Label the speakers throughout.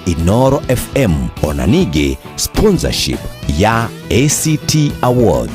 Speaker 1: Inoro FM ona ningĩ sponsorship ya ACT Awards.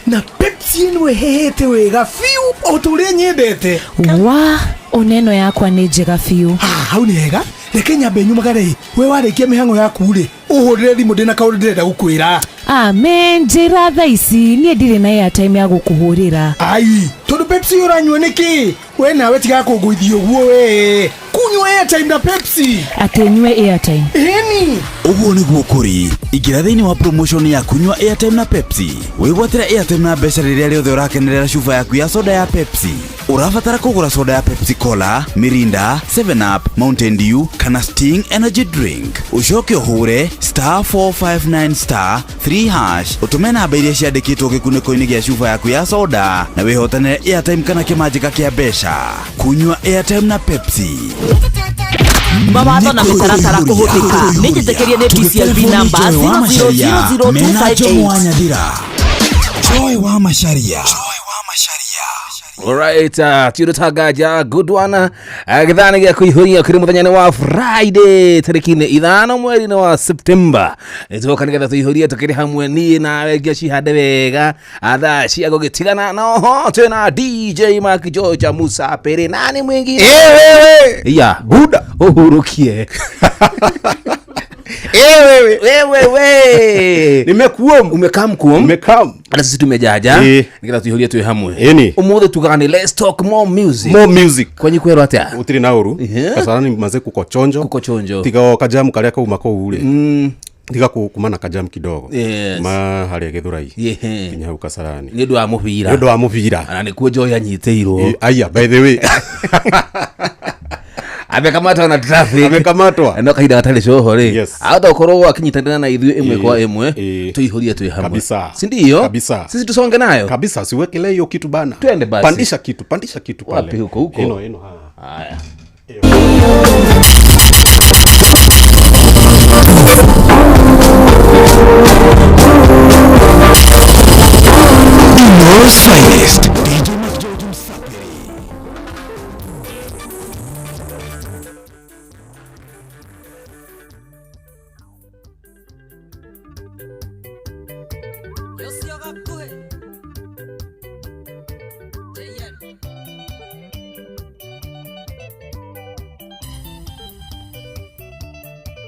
Speaker 2: Na Pepsi ĩno ĩhĩhĩte wega biũ o ta ũrĩa nyendete.
Speaker 3: Wa ona ĩno yakwa nĩ njega biũ.
Speaker 2: Ah, hau nĩ hega. Reke nyambe nyumagare. We warĩkia mĩhang'o yaku rĩ, ũhũrĩre thimũ, ndĩna kaũndũ ndĩrenda gũkwĩra.
Speaker 3: Amen, njĩra thaa ici, niĩ ndirĩ na airtime ya gũkũhũrĩra.
Speaker 2: Ai, tondũ Pepsi ũranyua nĩkĩ? We nawe tiga kũngũithia ũguo. We kunyua airtime na Pepsi.
Speaker 3: Atĩ nyue airtime?
Speaker 2: Ĩni.
Speaker 4: Ũguo nĩguo kũrĩ. Ingĩra thĩinĩ wa promotion ya kunyua airtime na Pepsi, wĩgwatĩre airtime na mbeca rĩrĩa rĩothe ũrakenerera cuba yaku ya soda ya Pepsi. Ũrabatara kũgũra soda ya Pepsi Cola, Mirinda, 7 Up, Mountain Dew kana Sting Energy Drink, ũcoke ũhũre *459*3# ũtũme namba iria ciandĩkĩtwo gĩkunĩko-inĩ gĩa cuba yaku ya soda na wĩhotanĩre airtime kana kĩmanjĩka kĩa mbeca. Kunyua airtime na Pepsi.
Speaker 5: Mawatho na mĩtaratara kũhũthĩka nĩ njĩtĩkĩrie nĩ BCLB namba
Speaker 4: Mena Jomo wa
Speaker 5: 000258.
Speaker 4: Nyathira, Joy wa Macharia.
Speaker 6: Alright, tiũndũ tangaja good one. Gĩthaa nĩ gĩa kũihũria kũrĩ mũthenya-inĩ wa Friday tarĩki-inĩ 5 mweri-inĩ wa September. Nĩtũgoka nĩgetha tũihũrie tũkĩrĩ hamwe niĩ nawe ngia cihande wega thaa cia gũgĩtigana na oho twĩna DJ Mark George Musa Pere nani mwingine ya
Speaker 7: Buda.
Speaker 6: Ũhurũkie.
Speaker 7: Wewe.
Speaker 6: Wewe
Speaker 7: Nimekuom.
Speaker 6: Umekaa mkuom.
Speaker 7: Nimekam.
Speaker 6: Hata sisi tumejaja nĩgetha tuihũrie twĩ hamwe. Ũmũthĩ tugaga nĩ let's talk more music.
Speaker 7: More music.
Speaker 6: Kwanyu kwerwo atĩa?
Speaker 7: Utiri na uru. Kasarani maze kuko chonjo.
Speaker 6: Kuko chonjo.
Speaker 7: Tiga o kajamu karia kauma kuu ri. Tiga kuma na kajamu kidogo. Ma haria Githurai. Kinya hau Kasarani.
Speaker 6: Nĩ ũndũ wa mũbira.
Speaker 7: Nĩ ũndũ wa mũbira.
Speaker 6: Na nĩkuo Joy anyitĩirwo.
Speaker 7: Aya, by the way.
Speaker 6: Amekamatwa na traffic.
Speaker 7: Amekamatwa.
Speaker 6: No kahinda gatarĩ coho rĩ, ahota gũkorwo akinyitanĩra na ithuĩ ĩmwe kwa ĩmwe, tũihũrie twĩ hamwe.
Speaker 7: Kabisa.
Speaker 6: Si ndio?
Speaker 7: Kabisa.
Speaker 6: Sisi tusonge nayo.
Speaker 7: Kabisa, siwekelee hiyo kitu bana.
Speaker 6: Twende basi.
Speaker 7: Pandisha kitu, pandisha kitu pale.
Speaker 6: Wapi, huko huko?
Speaker 7: Ino, ino. Ha.
Speaker 6: Haya.
Speaker 1: Inooro's finest, DJ McGeorge Msapiri.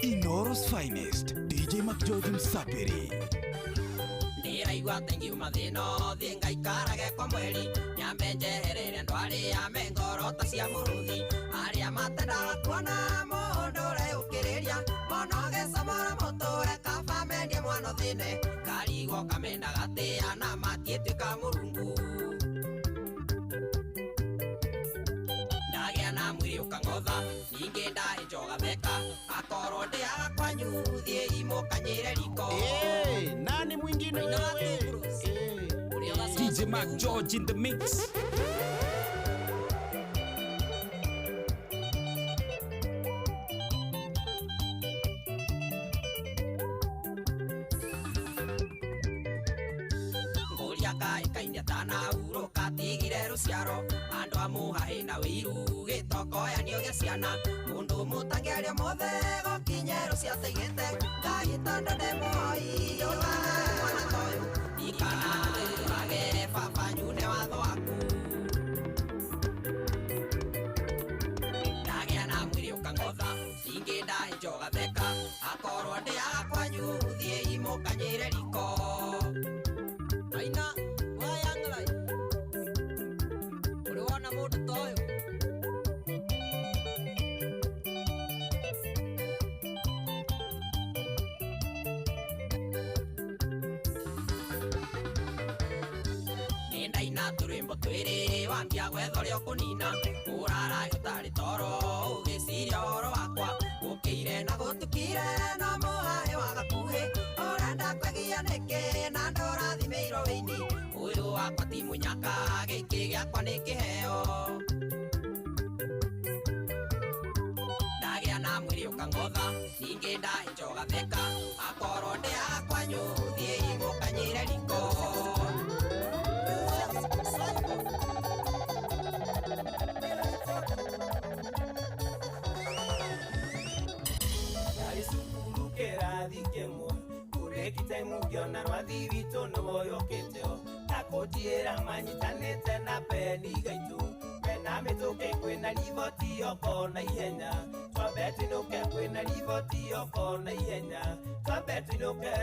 Speaker 1: Inooro's finest, DJ McGeorge Msapiri.
Speaker 8: Ndĩraigua ta ingiuma thĩna thiĩ ngaikarage kwa mweri, nyambe njeherere andũ arĩa me ngoro ta cia mũrũthi, arĩa matendaga kuona mũndũ ũreyũkĩrĩria mono gĩcamũra mũtũre kaba mendie mwana thĩne karigwo kamenda gatĩa na matiĩtuĩka mũrungu. Ndagĩa na mwĩrĩ ũkang'otha, ningĩ ndahĩnja ũgatheka, akorwo ndĩaga kwanyu thiĩ imũkanyĩre riko.
Speaker 9: Nani mwingine wewe?
Speaker 10: DJ Mark George in the mix.
Speaker 8: Ngũria kaĩ kainia tanahurũka tigire rũciaro andũ a mũhaĩ na wĩiru gĩtokoyanio gĩa ciana mũndũ mũtangĩaria mothe gũkinye rũciataigĩte Ngai tondũ ndĩ mũhoi ndũkanahe mwana ta ũyũ ndikanatũrage baba nyune watho waku. Ndagĩa na mwĩrĩ ũkang'otha, ningĩ ndahĩnja ũgatheka, akorwo ndĩaga kwanyu thiĩ imũkanyĩre riko. Aina wa Young Life, ũrĩ wona mũndũ ta ũyũ? Nĩ ndaina tũrwĩmbo twĩrĩ wambia gwetha ũrĩa ũkũnina ũrara ũtarĩ toro ũgĩciria ũhoro wakwa gũkĩire na gũtukire no mũhaĩ wa gakuhĩ ũrenda kwegia nĩkĩ na ndũrathimĩirwo wĩini ũyũ wakwa ti mũnyaka gĩkĩ gĩakwa nĩ kĩheo. Ndagĩa na mwĩrĩ ũkang'otha, ningĩ ndahĩnja ũgatheka, akorwo ndĩaga kwanyu thiĩ imũkanyĩre riko. airtime ngĩona rwathi witũ nĩwoyũkĩte takũnjĩra manyitanĩte na peni gaitũ mena mĩtũkĩ kwĩna riboti yoko na ihenya twambe twinũke kwĩna riboti yoko na ihenya twambe twinũke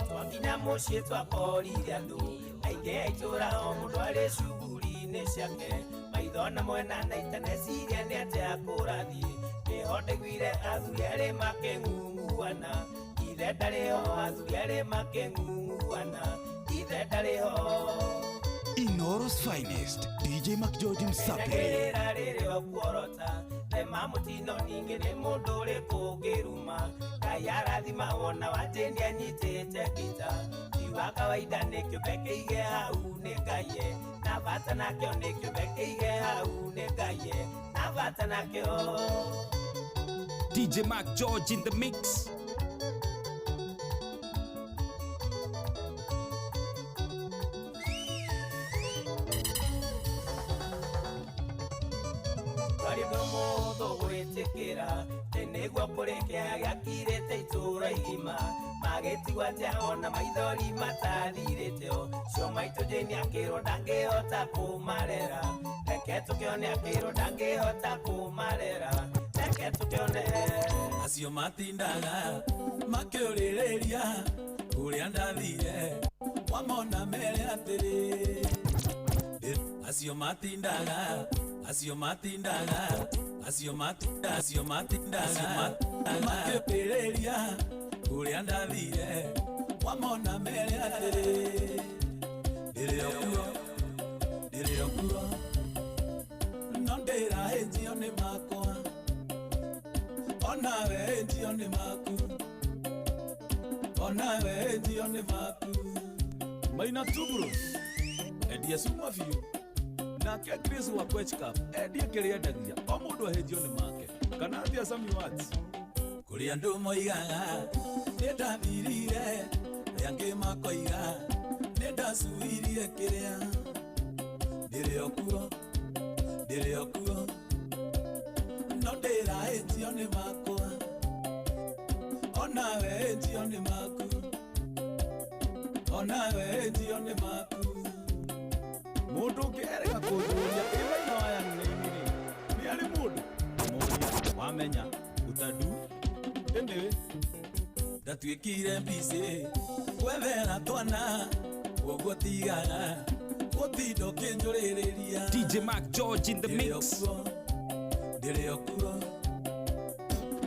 Speaker 8: twakinya mũciĩ twakorire andũ aingĩ a itũra o mũndũ arĩ cuguri-inĩ ciake maitho na mwena na itaneciria nĩ atĩa kũrathiĩ nĩho ndaiguire athuri arĩ makĩng'ung'uana ithe ndarĩ ho athuri arĩ makĩng'ung'uana ithe ndarĩ ho.
Speaker 4: Inooro's finest DJ McGeorge Msapiri.
Speaker 8: Rĩra rĩrĩ okuorota tema mũtino ningĩ nĩ mũndũ ũrĩkũ ũngĩruma Ngai arathima wona watĩ nĩanyitĩte ngita ti wa kawaida nĩ kĩũmbe kĩige hau nĩ Ngai na bata nakĩo nĩ kĩũmbe kĩige hau nĩ Ngai na bata nakĩo.
Speaker 10: DJ Mark George in the mix.
Speaker 8: Gwĩtĩkĩra tĩ nĩguo kũrĩ kĩeha gĩakirĩte itũũra igima magĩtigwo atĩa ona maithori matathirĩte cio maitũ Jane akĩrwo ndangĩhota kũmarera reke tũkĩone akĩrwo ndangĩhota kũmarera reke tũkĩone
Speaker 11: acio matindaga makĩũrĩrĩria ũrĩa ndathire wamona mere atĩrĩ acio matindaga acio matindaga acio matinda acio matindaga makĩũrĩrĩria ũrĩa ndathire wamona mere atĩrĩ ndĩrĩ okuo no ndĩrahĩnjio nĩ makwa onawe hĩnjio nĩ maku onawe hĩnjio nĩ maku.
Speaker 12: Maina Tubros endia cuma biũ nake Grace wa Kwech Cup endie kĩrĩa endagia o mũndũ ahĩnjio nĩ make kana atia Sami Watts
Speaker 11: kũrĩ andũ moigaga nĩ ndathirire arĩa angĩ makoiga nĩ ndacuirie kĩrĩa ndĩrĩ okuo no ndĩrahĩnjio nĩ makwa onawe hĩnjio nĩ maku onawe hĩnjio nĩ maku.
Speaker 12: Mũndũ ũngĩ erega kũnjũria ĩ maina wa Young Lady rĩ nĩ arĩ mũndũ mũria wamenya utadu anyway
Speaker 11: ndatuĩkire mbicĩ gwethera twana koguo tigaga gũtinda ũkĩnjũrĩrĩria.
Speaker 10: DJ Mark George in the mix.
Speaker 11: Ndĩrĩ okuo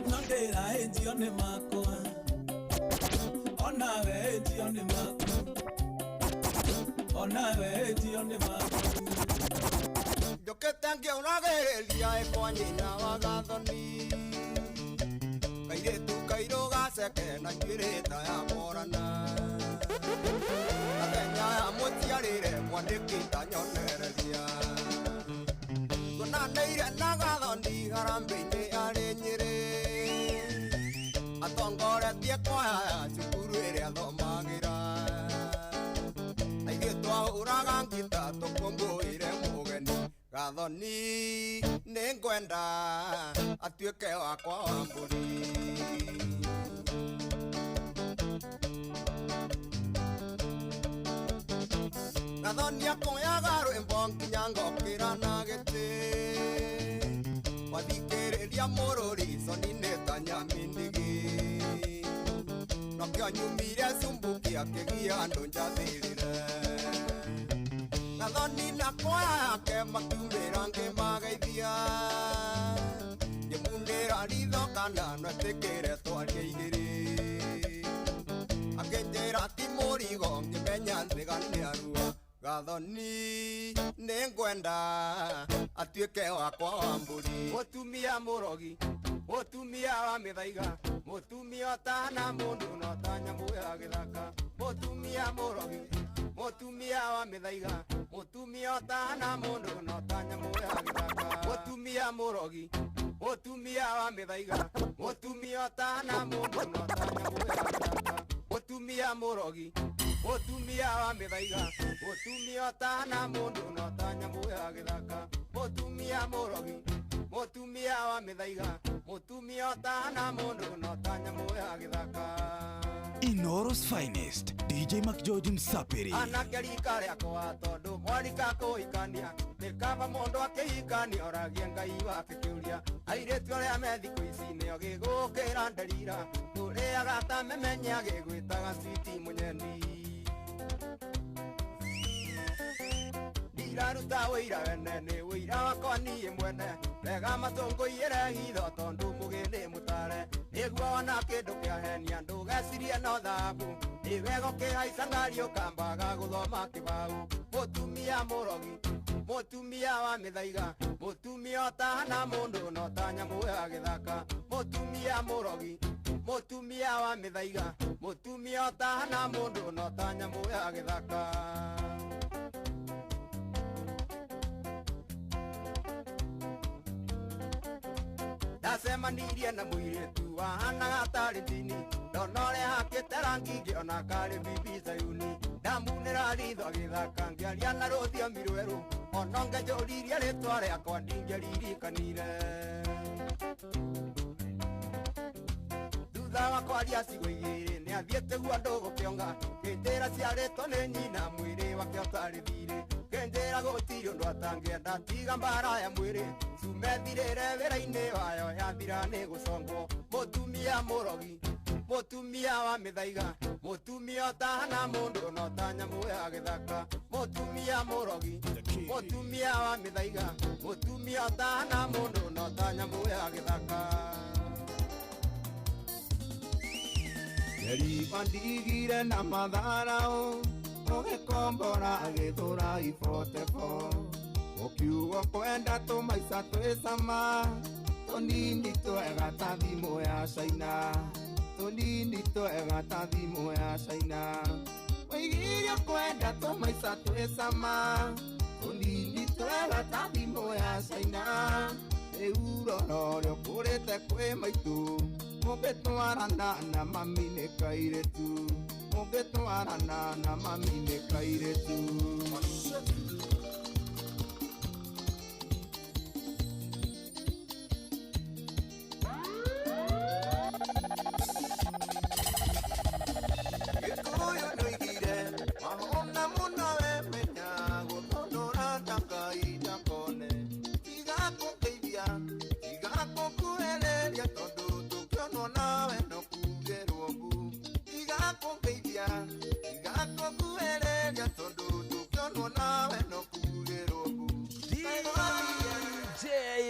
Speaker 11: no ndĩrahĩnjio nĩ makwa onawe hĩnjio nĩ maku onawe hĩnjio nĩ maku.
Speaker 13: Njũkĩte ngĩũragĩrĩria ĩkwa nyina wa Gathoni kairĩtu kairũ gaceke na njuĩrĩ ta ya morana gathenya ya mũciarĩre mwandĩki ta nyonereria tuonanĩire na Gathoni harambĩ-inĩ arĩ Nyĩrĩ atongoretie kwaya ya cukuru ĩrĩa athomagĩra na ithuĩ twahũraga ngita tũkũngũĩre mũgeni Gathoni nĩ ngwenda atuĩke wakwa wa mbũri. Gathoni akoyaga rwĩmbo nginya ngokĩra na gĩtĩ wathikĩrĩria mũrũri coni nĩ ta nyamindigi nokĩo nyumire cumbuki akĩgia andũ njathĩrĩre Gathoni na kwaya yake makiumĩra ngĩmageithia ngĩmunĩra ritho kana no etĩkĩre twarie igĩrĩ akĩnjĩra ti mũrigo ngĩmenya thĩga nĩ arua Gathoni nĩ ngwenda atuĩke wakwa wa mbũri. Mũtumia mũrogi mũtumia wa mĩthaiga mũtumia ũtana mũndũ na ta nyamũ ya gĩthaka mũtumia mũrogi mũtumia wa mĩthaiga mũtumia ũtana mũndũ na ta nyamũ ya gĩthaka mũtumia mũrogi mũtumia wa mĩthaiga mũtumia ũtana mũndũ na ta nyamũ ya gĩthaka mũtumia mũrogi mũtumia wa mĩthaiga mũtumia ũtana mũndũ na ta nyamũ ya gĩthaka mũtumia mũrogi mũtumia wa mĩthaiga Mũtumia ũtahana mũndũ no ta nyamũ ya gĩthaka.
Speaker 4: Inooro's finest DJ McGeorge Msapiri.
Speaker 13: Anake rika rĩakwa tondũ mwarika kũhikania nĩ kaba mũndũ akĩhikania oragie Ngai wake kĩũria. Airĩtu arĩa me thikũ ici nĩo gĩgũkĩra nderira tũrĩaga ta memenya gĩgwĩtaga switi mũnyeni. Ndiraruta wĩira wene nĩ wĩira wakwa niĩ mwene rega matũngũiyĩre hitho tondũ mũgĩ nĩ mũtare nĩguo wona kĩndũ kĩahenia ndũgecirie no thahabu nĩ wega ũkĩhaica ngari ũkambaga gũthoma kĩbaũ. Mũtumia mũrogi mũtumia wa mĩthaiga mũtumia ũtahana mũndũ no ta nyamũ ya gĩthaka. Mũtumia mũrogi mũtumia wa mĩthaiga mũtumia ũtahana mũndũ no ta nyamũ ya gĩthaka. Ndacemanirie na mũirĩtu wahanaga tarĩ ndini ndona ũrĩa hakĩte rangi ngĩona karĩ bibi Zayuni. Ndamunĩra ritho agĩthaka ngĩaria na rũthiomi rwerũ ona ngĩnjũririe rĩtwa rĩakwa ndingĩririkanire. Thutha wa kwaria ciugo igĩrĩ nĩathiĩte guo ndũgũkĩonga kĩnjĩra ciarĩtwo nĩ nyina mwĩrĩ wake ũtarĩ thirĩ kĩnjĩra gũtirĩ ũndũ atangĩenda tiga mbara ya mwĩrĩ cume thirĩre wĩra-inĩ wayo yathira nĩ gũcongwo. Mũtumia mũrogi mũtumia wa mĩthaiga mũtumia ũtahana mũndũ no ta nyamũ ya gĩthaka. Mũtumia mũrogi mũtumia wa mĩthaiga mũtumia ũtahana mũndũ no ta nyamũ ya gĩthaka.
Speaker 14: Nĩribandigire na matharau ũgĩkombora gĩthũra ibotebo ũkiuga kwenda tũmaica twĩ cama tũnini twega ta thimũ ya China tũnini twega ta thimũ ya China waigire kwenda tũmaica twĩ cama tũnini twega ta thimũ ya China rĩu rora ũrĩa ũkũrĩte kwĩ maitũ mũngĩtwarana na mami nĩ kairĩtu mũngĩtwarana na mami nĩ kairĩtu.
Speaker 13: Gĩkũyũ nĩoigire wahũna mũno we menya gũthondora ta Ngai ndakone tiga kũngeithia tiga kũkuhĩrĩria tondũ tũkĩonwo nawe no kugĩrwo mbu tiga kũngeithia tiga kũkuhĩrĩria tondũ tũkĩonwo nawe no kugĩrwo mbu.
Speaker 6: DJ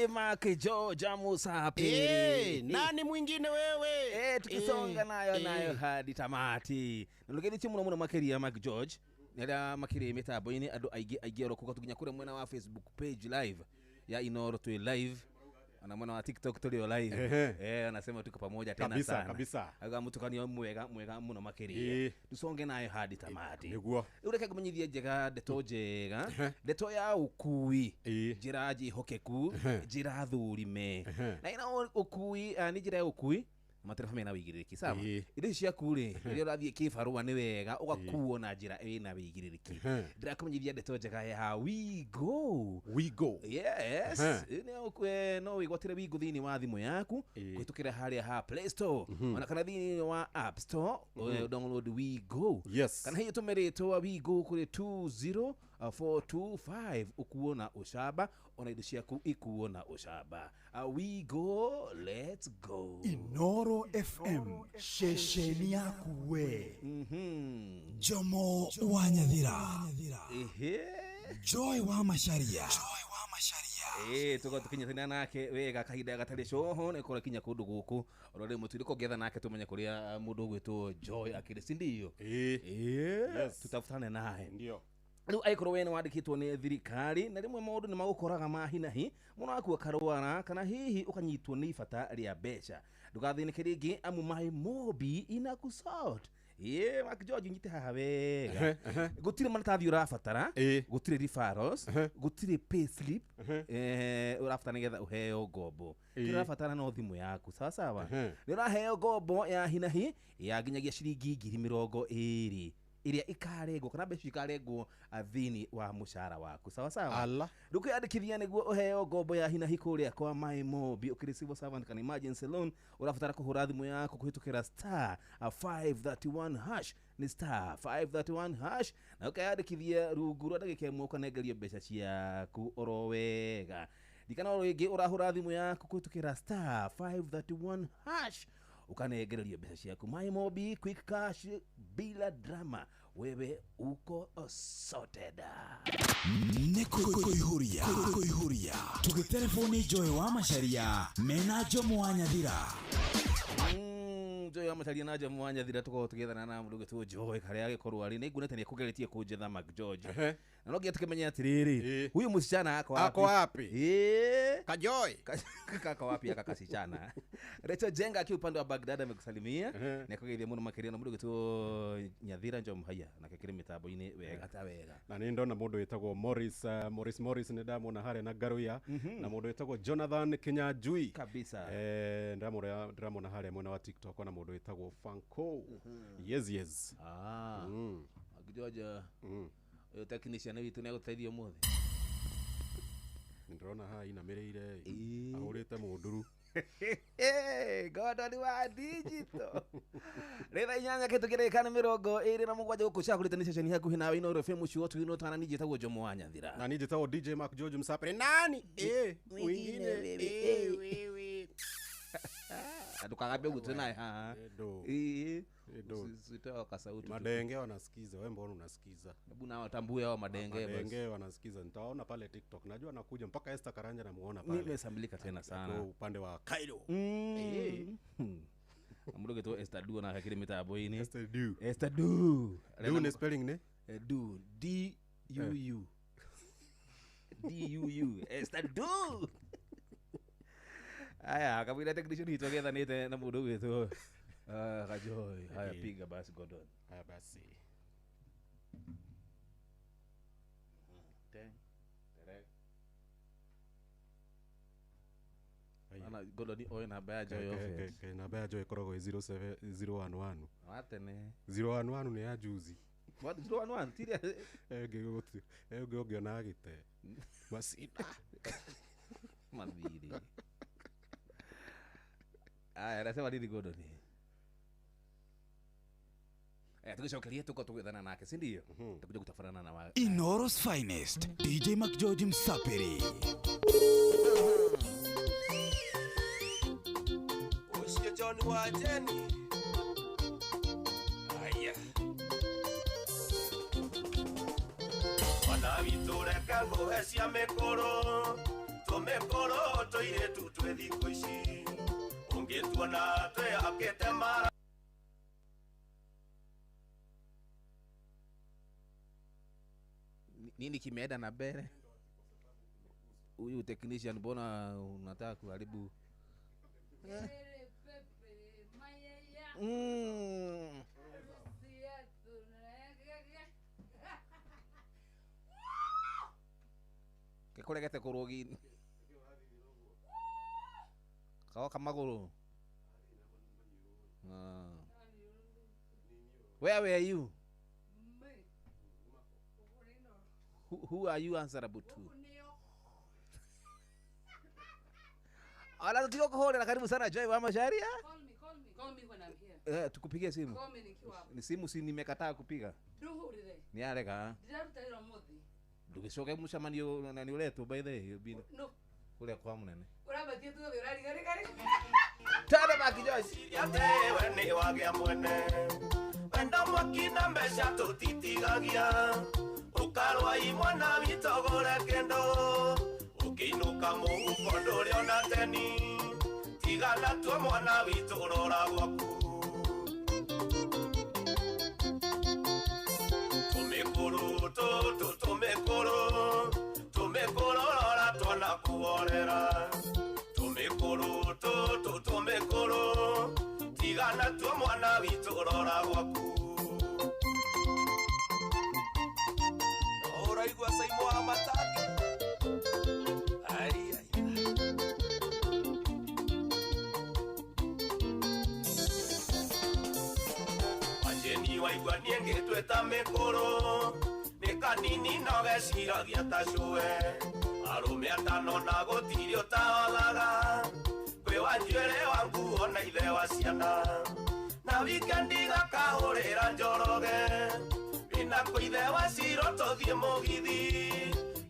Speaker 6: McGeorge Musapiri.
Speaker 9: Nani mwingine wewe?
Speaker 6: Tukisonga nayo nayo hadi tamati. Na lugeni muno muno makiria McGeorge nĩarĩa makĩrĩ mĩtambo-inĩ andũ aingĩ aingĩ oro kuga tũkinya kũrĩa mwena wa Facebook page live ya Inooro twĩ live na mwena wa TikTok tũrĩ o live. Anasema tuko pamoja tena
Speaker 7: kabisa,
Speaker 6: sana
Speaker 7: kabisa.
Speaker 6: Aga mutukanio mwega mwega muno makiria tusonge nayo hadi tamati.
Speaker 7: Nĩguo
Speaker 6: rĩu reke ngũmenyithie njega ndeto njega ndeto ya ũkui njĩra njĩhokeku njĩra thũrime na ina ũkui nĩ njĩra ya ũkui matereba mena wĩigĩrĩrĩki sawa. Indo ici ciaku rĩ rĩrĩa ũrathiĩ kĩbarũa nĩ wega ũgakuo na njĩra ĩna wĩigĩrĩrĩki. Ndĩrakũmenyithia ndeto njega ya Wigo.
Speaker 7: Wigo.
Speaker 6: Yes. No wĩgwatĩre Wigo thĩinĩ wa thimũ yaku kũhĩtũkĩra harĩa ha Play Store ona kana thĩinĩ wa App Store download Wigo.
Speaker 7: Yes.
Speaker 6: Kana hihi ũtũme rĩtwa Wigo kũrĩ 20425 ũkuo na ũcamba ona indo ciaku ikuo na ũcamba. Wigo, let's go.
Speaker 2: Inooro FM ceceni yaku we.
Speaker 4: Jomo wa Nyathira. Joy wa Macharia.
Speaker 6: Tuko tukinyitana nake wega kahinda gatarĩ coho nĩ kũra kinya kũndũ gũkũ oro rĩmwe tũrĩ kũngetha nake tumenye kũrĩa mũndũ ũgwĩtwo Joy akĩrĩ si ndio?
Speaker 7: Yes.
Speaker 6: Tutafutane naye.
Speaker 7: Ndio.
Speaker 6: Rĩu angĩkorwo we nĩ wandĩkĩtwo nĩ thirikari na rĩmwe maũndũ nĩ magũkoraga ma hinahi mũno waku akarwara kana hihi ũkanyitwo nĩ ibata rĩa mbeca ndũgathĩnĩke rĩngĩ amu My Mobi inakusort. McGeorge nyite haha wega gũtirĩ maratathi ũrabatara gũtirĩ referrals gũtirĩ payslip ũrabatara nĩgetha ũheo ngombo kĩrĩa ũrabatara no thimũ yaku sawa sawa. Nĩ ũraheo ngombo ya hinahi ya nginyagia ciringi 20,000 Ĩrĩa ĩkarengwo kana mbeca ikarengwo thĩinĩ wa mũcara waku, sawa sawa.
Speaker 7: Ala.
Speaker 6: Rĩu kwĩyandĩkithia nĩguo ũheo ngombo ya hinahi kũrĩa kwa MyMobi ũkĩrĩ civil servant kana emergency loan, ũrabatara kũhũra thimũ yaku kũhĩtũkĩra star 531 hash, nĩ star 531 hash, na ũkeyandĩkithia rungu rwa ndagĩka 1 ũkanengerio mbeca ciaku oro wega. Ndikana oro rĩngĩ, ũrahũra thimũ yaku kũhĩtũkĩra star 531 hash ukanengereria mbeca ciaku. MyMobi, quick cash bila drama, wewe uko sorted.
Speaker 4: Nĩ kũihũria kũihũria tũgĩtereboni Joy wa Macharia mena Jomo wa Nyathira.
Speaker 6: Joy wa Macharia na Jomo wa Nyathira, tũkorwo tũgĩethana na mũndũ ũgĩtwo Joy harĩa agĩkorwo arĩ. Nĩ nguonete nĩ akũgeretie kũnjetha Mark George, na no nginya tũkĩmenye atĩrĩrĩ, huyu msichana ako wapi?
Speaker 7: Ako wapi?
Speaker 6: Kajoi kako wapi aka kasichana? Rachel Jenga akiwa upande wa Baghdad amekusalimia na akũgeithia mũno makĩria, na mũndũ ũgĩtwo Nyathira Njomo haya na kĩkĩrĩ mĩtambo-inĩ wega ta wega.
Speaker 7: Na nĩ ndona mũndũ wĩtagwo Morris, Morris Morris, nĩ ndamwona harĩa na Ngaruiya, na mũndũ wĩtagwo Jonathan Kinyanjui
Speaker 6: kabisa,
Speaker 7: ndĩramwona harĩa mwena wa TikTok, na mũndũ wĩtagwo Fanko. Yes, yes.
Speaker 6: George, ũyũ technician witũ nĩ agũteithia ũmũthĩ.
Speaker 7: Nĩ ndĩrona haha inamĩrĩire ahũrĩte mũnduru.
Speaker 6: Gordon wa digital. Rĩtha 8 kĩtũ kĩrĩka nĩ 27 gũkũ cakũrĩte nĩ ceceni hakuhĩ nawe Inooro FM ũcio twino twana niĩ njĩtagwo Jomo wa Nyathira.
Speaker 7: Na niĩ njĩtagwo DJ Mark George Msapere. Nani? Mwingine.
Speaker 6: Ndũkagambe ũguo twĩ naye haha. Usitoe kasauti.
Speaker 7: Madenge wanasikiza, wewe mbona unasikiza?
Speaker 6: Hebu na watambue hao madenge basi.
Speaker 7: Madenge wanasikiza, nitaona pale TikTok. Najua nakuja mpaka Esther Karanja namuona pale.
Speaker 6: Nimesambulika tena sana.
Speaker 7: Kwa upande wa Cairo.
Speaker 6: Amuruge tu Esther Du na hakiri mitambo-inĩ.
Speaker 7: Esther Du.
Speaker 6: Esther Du.
Speaker 7: Du ni spelling ne?
Speaker 6: Du, D U U. D U U. Esther Du. Aya, kabila technician witũ agĩethanĩte na mũndũ ũgwĩtwo Kajoi. Haya, piga basi Gordon.
Speaker 7: Haya basi.
Speaker 6: Ten. Tere. Ana Gordon oĩ namba ya Joy office.
Speaker 7: Namba ya Joy ĩkoragwo ĩ 011.
Speaker 6: Watene.
Speaker 7: 011 nĩ ya juzi.
Speaker 6: What 011? Tiria.
Speaker 7: Ĩngĩ ũngĩona agĩte. Macina.
Speaker 6: Mathirĩ. Aya, anasema nini Gordon? Tukicokeria tuko tugethana nake, si ndio? Tukuja kutafanana na
Speaker 4: Inooro's finest DJ Mark George Msapiri.
Speaker 11: Ucio John wa Jenny. Aya. Ona witũ reke ngũhe cia mĩkũrũ, tũmĩkũrũ tũirĩtu twĩ thikũ ici. Ũngĩtuona twĩhakĩte mara.
Speaker 6: Nini kimeenda na mbele? Huyu technician mbona unataka kuharibu? Kekuregete kũrũgi. Kaoka magũrũ. Where were you? Who are you answerable to? Ala tutiko kuhorera, karibu sana Joy wa Macharia.
Speaker 15: Call me when I'm here.
Speaker 6: Tukupigie simu.
Speaker 15: Call me nikiwa hapa.
Speaker 6: Ni simu si nimekataa kupiga.
Speaker 15: Nduhurire.
Speaker 6: Ni arega.
Speaker 15: Ndiraruta wĩra ũmũthĩ.
Speaker 6: Ndũgĩcoke mũcemanio na nĩ ũretwo by the way.
Speaker 15: No.
Speaker 6: Kũrĩa kwa mũnene.
Speaker 15: Ũrambatie tu thĩ ũrarigarigari.
Speaker 6: Tana Mark George.
Speaker 11: Yatewe nĩ wagĩa mwene. Wendo mwaki na mbeca tũtitigagia. Ũkarũa imwana witũ ũgũre kĩndũ. Ũkĩinũka mũhuko ndũrĩ ona teni. Tigana tuo mwana witũ rora gwaku. Tũmĩkũrũ tũtũ tũmĩkũrũ. Tũmĩkũrũ rora twana kuorera. Tũmĩkũrũ tũtũ tũmĩkũrũ. Tigana tuo mwana witũ rora gwaku. Ũraigua Saimo wa Matake. Ai ai. Wajeni waigua Ngaigua niĩ ngĩtwĩta mĩkũrũ nĩ kanini no geciragia ta cũwe arũme atano na gũtirĩ ũtaothaga kwĩ wa njuĩrĩ wa nguo na ithe wa ciana na wikendi gakahũrĩra Njoroge wĩna kwĩ ithe wa Ciro tũthiĩ mũgithi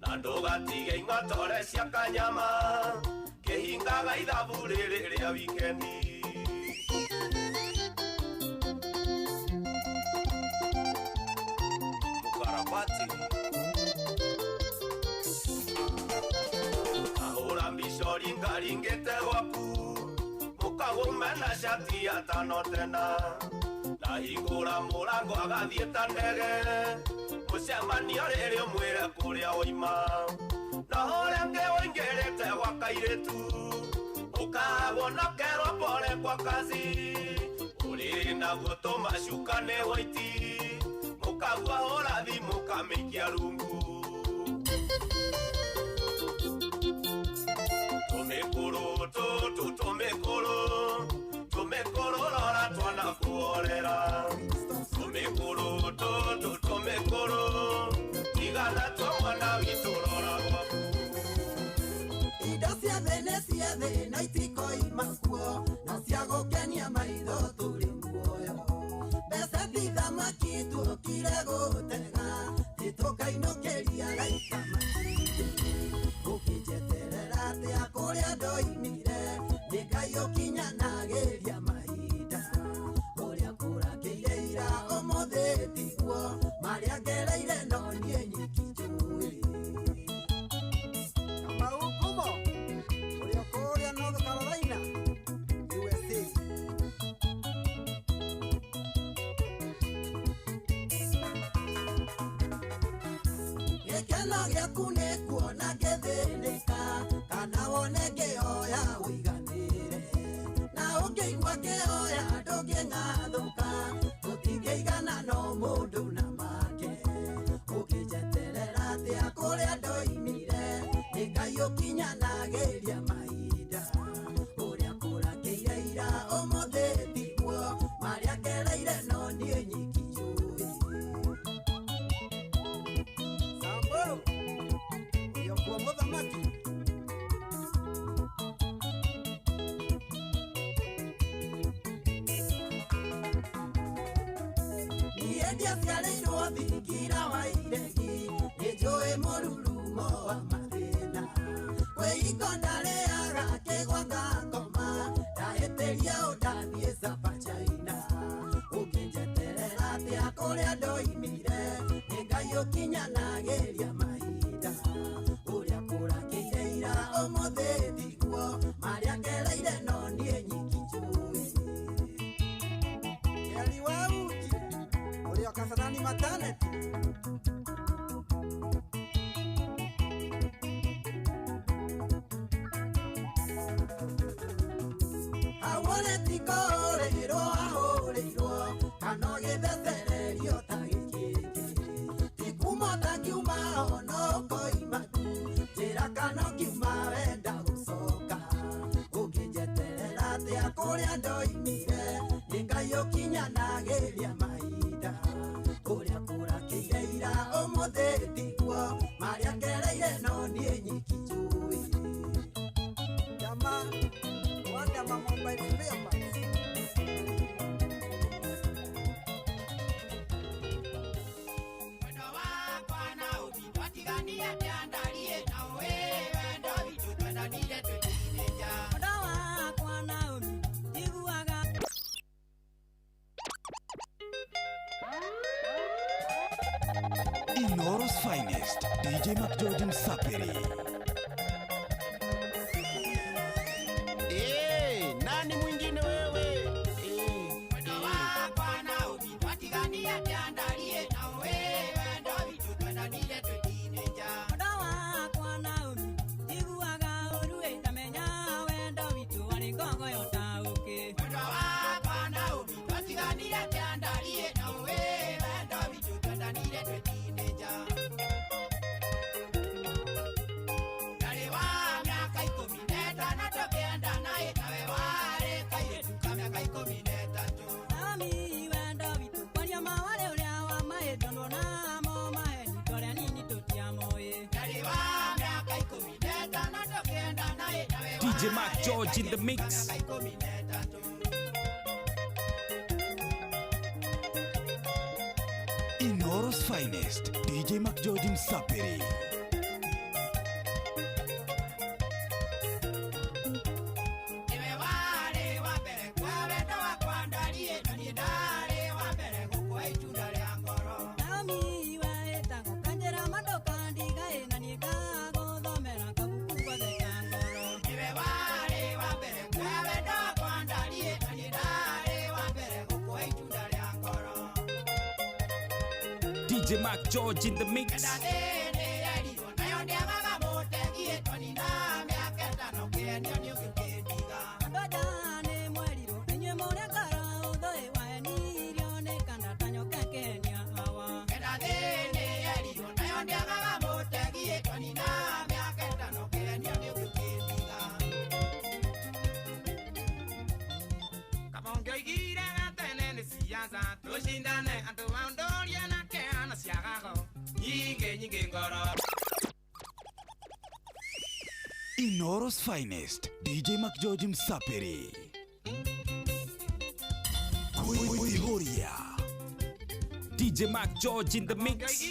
Speaker 11: na ndũgatige ing'otore cia kanyama kĩhingaga ithabu rĩrĩ rĩa wikendi. Mukarabati ahũra mbica ringaringĩte gwaku mũkagũme na shati atano tena na hingũra mũrango agathiĩ ta ndege mũcemanio rĩrĩ ũmwĩre kũrĩa woima na ũrĩa ũngĩ ũingĩrĩte gwa kairĩtu ũkahagwo na ũkerwo pole kwa kazi ũrĩrĩ naguo tũmacuka nĩ hwaiti mũkagua hũra thimũ kamĩikia rungu. Tũmĩkũrũ tũtũ tũmĩkũrũ tũmĩkũrũ rora twana kuorera tũmĩkũrũ tũtũ tũmĩkũrũ tigana tua mwana witũ rora gwaku.
Speaker 8: Indo cia thĩ nĩ cia thĩ na itikoima kuo na cia gũkenia maitho tũrĩ muoyo mbeca ti thamaki tuokire gũtega titũkainũkĩria raika maitĩ ũkĩnjeterera atĩa kũrĩa ndoimire nĩ Ngai ũkinyanagĩria mahinda ũrĩa kũrakĩire ira ũmũthĩ tiguo marĩa ngereire no niĩ nyiki njũĩ.
Speaker 13: Kamau Kumo ũrĩa kũrĩa North Carolina USA.
Speaker 8: Gĩkeno gĩaku nĩ kuona ngĩthĩnĩka kana wone ngĩhoya ũiganĩre na ũngĩigua ngĩhoya ndũngĩng'athũka tũtingĩigana no mũndũ na make ũkĩnjeterera atĩa kũrĩa ndoimire nĩ Ngai ũkinyanagĩria mahinda ũrĩa kũrakĩire ira ũmũthĩ tiguo marĩa ngereire no niĩ nyiki njũĩ.
Speaker 13: Samburu ũrĩa kuo mũthamaki.
Speaker 8: Niĩ ndiaciarĩirwo thingira wa iregi nĩ njũĩ mũrurumo wa mathĩna kwĩhingo ndarĩaga kĩgwa ngakoma ndahĩtĩria ũ ndathiĩ Sapa China ũkĩnjeterera atĩa kũrĩa ndoimire nĩ Ngai ũkinyanagĩria mahinda ũrĩa kũrakĩire ira ũmũthĩ tiguo marĩa ngereire no niĩ nyiki njũĩ.
Speaker 13: Keri wa uji ũrĩa Kasarani maternity.
Speaker 8: Awone tikũhũrĩrwo ahũrĩirwo kana ũgĩthecererio ta gĩkĩngĩ ti kuma ũtangiuma ona ũkoima tu njĩra kana ũngiuma wenda gũcoka ũngĩnjeterera atĩa kũrĩa ndoimire nĩ Ngai ũkinyanagĩria mahinda ũrĩa kũrakĩire ira ũmũthĩ tiguo marĩa ngereire no niĩ nyiki njũĩ.
Speaker 13: Jamaa Wanda mobile spare parts.
Speaker 8: Wendo wakwa na ũbi twatiganire atĩa ndarie na ũĩ wendo witũ twendanire twĩ teenager.
Speaker 16: Wendo wakwa na ũbi njiguaga
Speaker 4: Inoro's finest DJ McGeorge Msapiri.
Speaker 9: Nani mwingine wewe?
Speaker 8: Wendo wakwa na ũbi twatiganire atĩa ndarie na ũĩ wendo witũ twendanire twĩ teenager.
Speaker 16: Wendo wakwa na ũbi njiguaga ũru ĩtamenya wendo witũ warĩ ngogoyo ta ũkĩ.
Speaker 8: Wendo wakwa na ũbi twatiganire atĩa ndarie na ũĩ wendo witũ twendanire twĩ teenager.
Speaker 10: DJ Mark George in the mix.
Speaker 4: Inoro's finest, DJ Mark George Msapiri.
Speaker 10: DJ Mark George in the mix.
Speaker 4: Inoro's finest, DJ Mark George Msapiri. Kuihoria.
Speaker 10: DJ Mark George in the mix.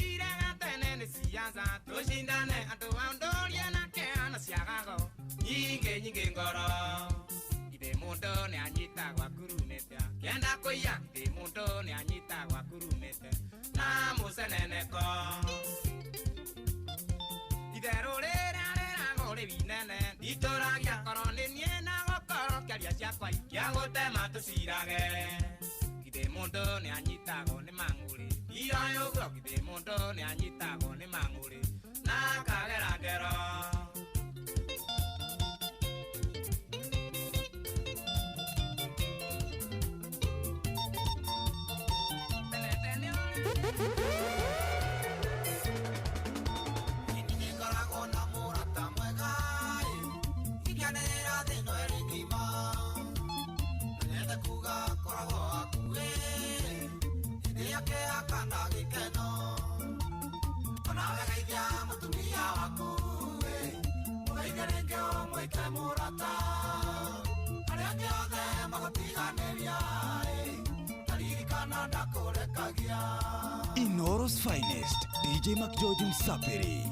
Speaker 4: Inoro's finest, DJ Mark George Msapiri.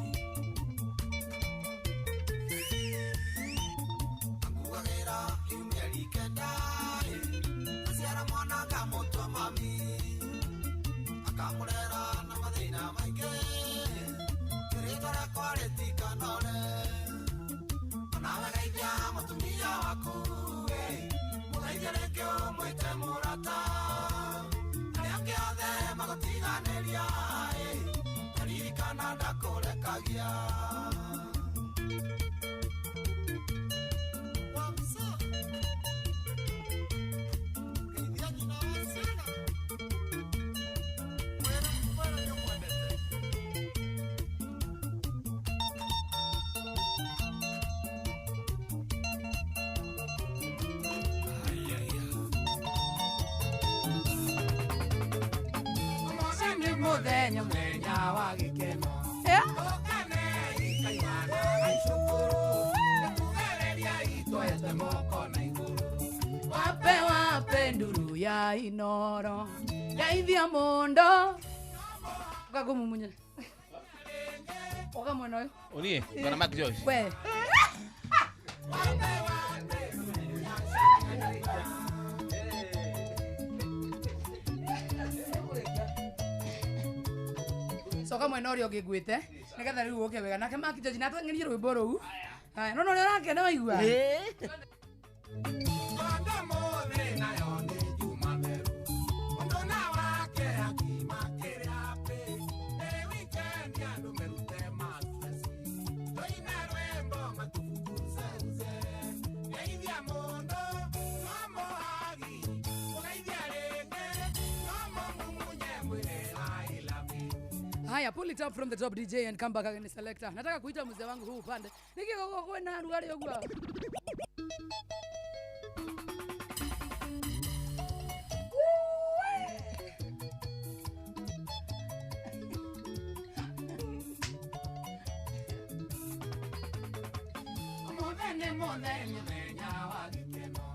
Speaker 15: Wape nduru ya Inoro geithia mundu ukagumumunya ukamwena uyu
Speaker 6: unie bwana Mark George
Speaker 15: we coka mwena ũrĩa ũngĩ ngwĩte nĩgetha rĩu ũke wega nake Mark George na atwengerie rwĩmbo rũu. Haya, no no ũrĩa ũrakena waigua. Haya, pull it up from the top DJ and come back again selector. Nataka kuita mzee wangu huu upande. Nikiko kwena rugari ogwa. Mũthenya wa gĩkeno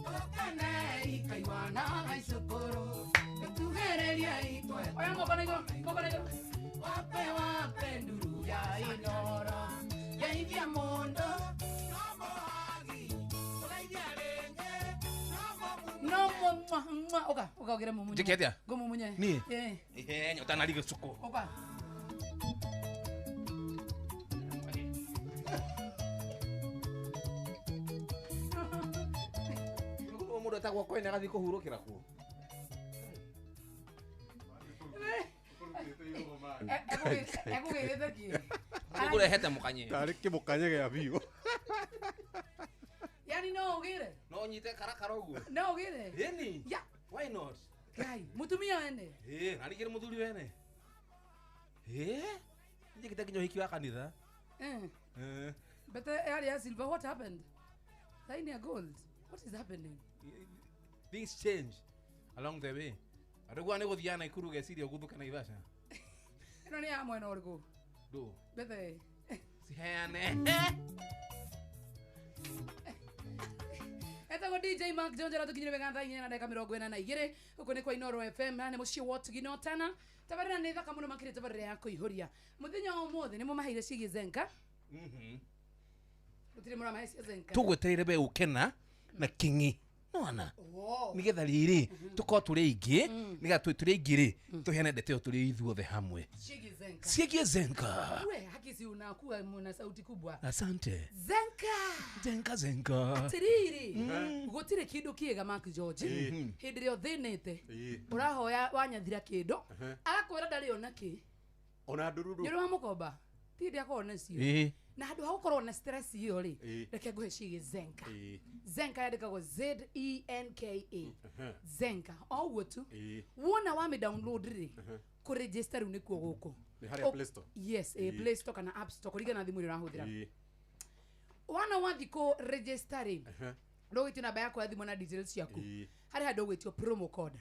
Speaker 15: tũkene ikaigwana icukuru tũtugĩrĩrie itwe oya moko na igũrũ moko na igũrũ wape wape nduru ya inoro geithia mũndũ no mwa oka oka ogere mumunye
Speaker 6: Njĩke atĩa?
Speaker 15: Ngũmumunye.
Speaker 6: Niĩ?
Speaker 15: Eh.
Speaker 6: Ihenya ũtanariga cuku.
Speaker 15: Oka.
Speaker 6: Mũndũ etagwo Koine agathiĩ kũhurũkĩra kuo.
Speaker 15: Ekũgĩrĩte kĩ?
Speaker 6: Ekũrehete mũkanye.
Speaker 7: Tarĩ kĩmũkanye gĩa biũ.
Speaker 15: Yani no ũgĩre?
Speaker 6: No nyite karakara ũguo.
Speaker 15: No ũgĩre?
Speaker 6: Ĩni.
Speaker 15: Ya.
Speaker 6: Why not?
Speaker 15: Ngai, mũtumia wene.
Speaker 6: Ĩ, na ningĩ nĩ mũthuri wene. Ĩ, njĩkĩte nginya ũhiki wa kanitha.
Speaker 15: Eh.
Speaker 6: Eh.
Speaker 15: But yarĩ ya silver, what happened? Saini ya gold. What is happening?
Speaker 6: Things change along the way. Andũ gwa nĩ gũthiaga Naikuru geciria ũguthũke Naivasha.
Speaker 15: Ĩno nĩ ya mwena ũrĩkũ?
Speaker 6: Ndũ.
Speaker 15: Bethe.
Speaker 6: Ciheane.
Speaker 15: Etagwo DJ Mark Jones aratũkinyire wega thaa 4 na ndagĩka 42 gũkũ nĩ kwa Inoro FM na nĩ mũciĩ wa Ũtugi na Ũtana. Tabarĩra nĩ thaka mũno makĩria tabarĩra ya kũihũria. Mũthenya wa ũmũthĩ nĩ mũmaheire ciĩgiĩ Zenka. Gũtirĩ mũramahe cia Zenka.
Speaker 6: Tũgwetereire we ũkena na king'i. Nona.
Speaker 15: Wow.
Speaker 6: Nigetha rĩrĩ tũkorwo tũrĩ aingĩ nigetha tũrĩ aingĩ rĩ tũheane ndeto ĩyo tũrĩ ithuothe hamwe.
Speaker 15: Ciĩgiĩ Zenka.
Speaker 6: Ciĩgiĩ Zenka.
Speaker 15: We haki si unakuwa muna sauti kubwa.
Speaker 6: Asante.
Speaker 15: Zenka.
Speaker 6: Zenka Zenka.
Speaker 15: Atiriri. Gũtirĩ kĩndũ kĩega Mark George. Hĩndĩ ĩrĩa ũthĩnĩte ũrahoya wanyathira kĩndũ agakwĩra ndarĩ ona kĩ.
Speaker 7: Ona ndururu.
Speaker 15: Nĩ ũrĩ wa mũkomba. Ti hĩndĩ akorwo nacio. Na handũ ha gũkorwo na stress ĩyo rĩ reke ngũhe ciĩgiĩ Zenka. Zenka yandĩkagwo Z E N K A. Zenka o ũguo tu. Wona wamĩ download rĩ kũregister rĩu nĩkuo gũkũ.
Speaker 7: Nĩ harĩa Play Store?
Speaker 15: Yes, Play Store kana App Store kũringana na thimũ ĩrĩa ũrahũthĩra. Wana wathiĩ kũ register rĩ ndũgwĩtio namba yaku ya thimũ na details ciaku. Harĩ handũ ũgwĩtio promo code.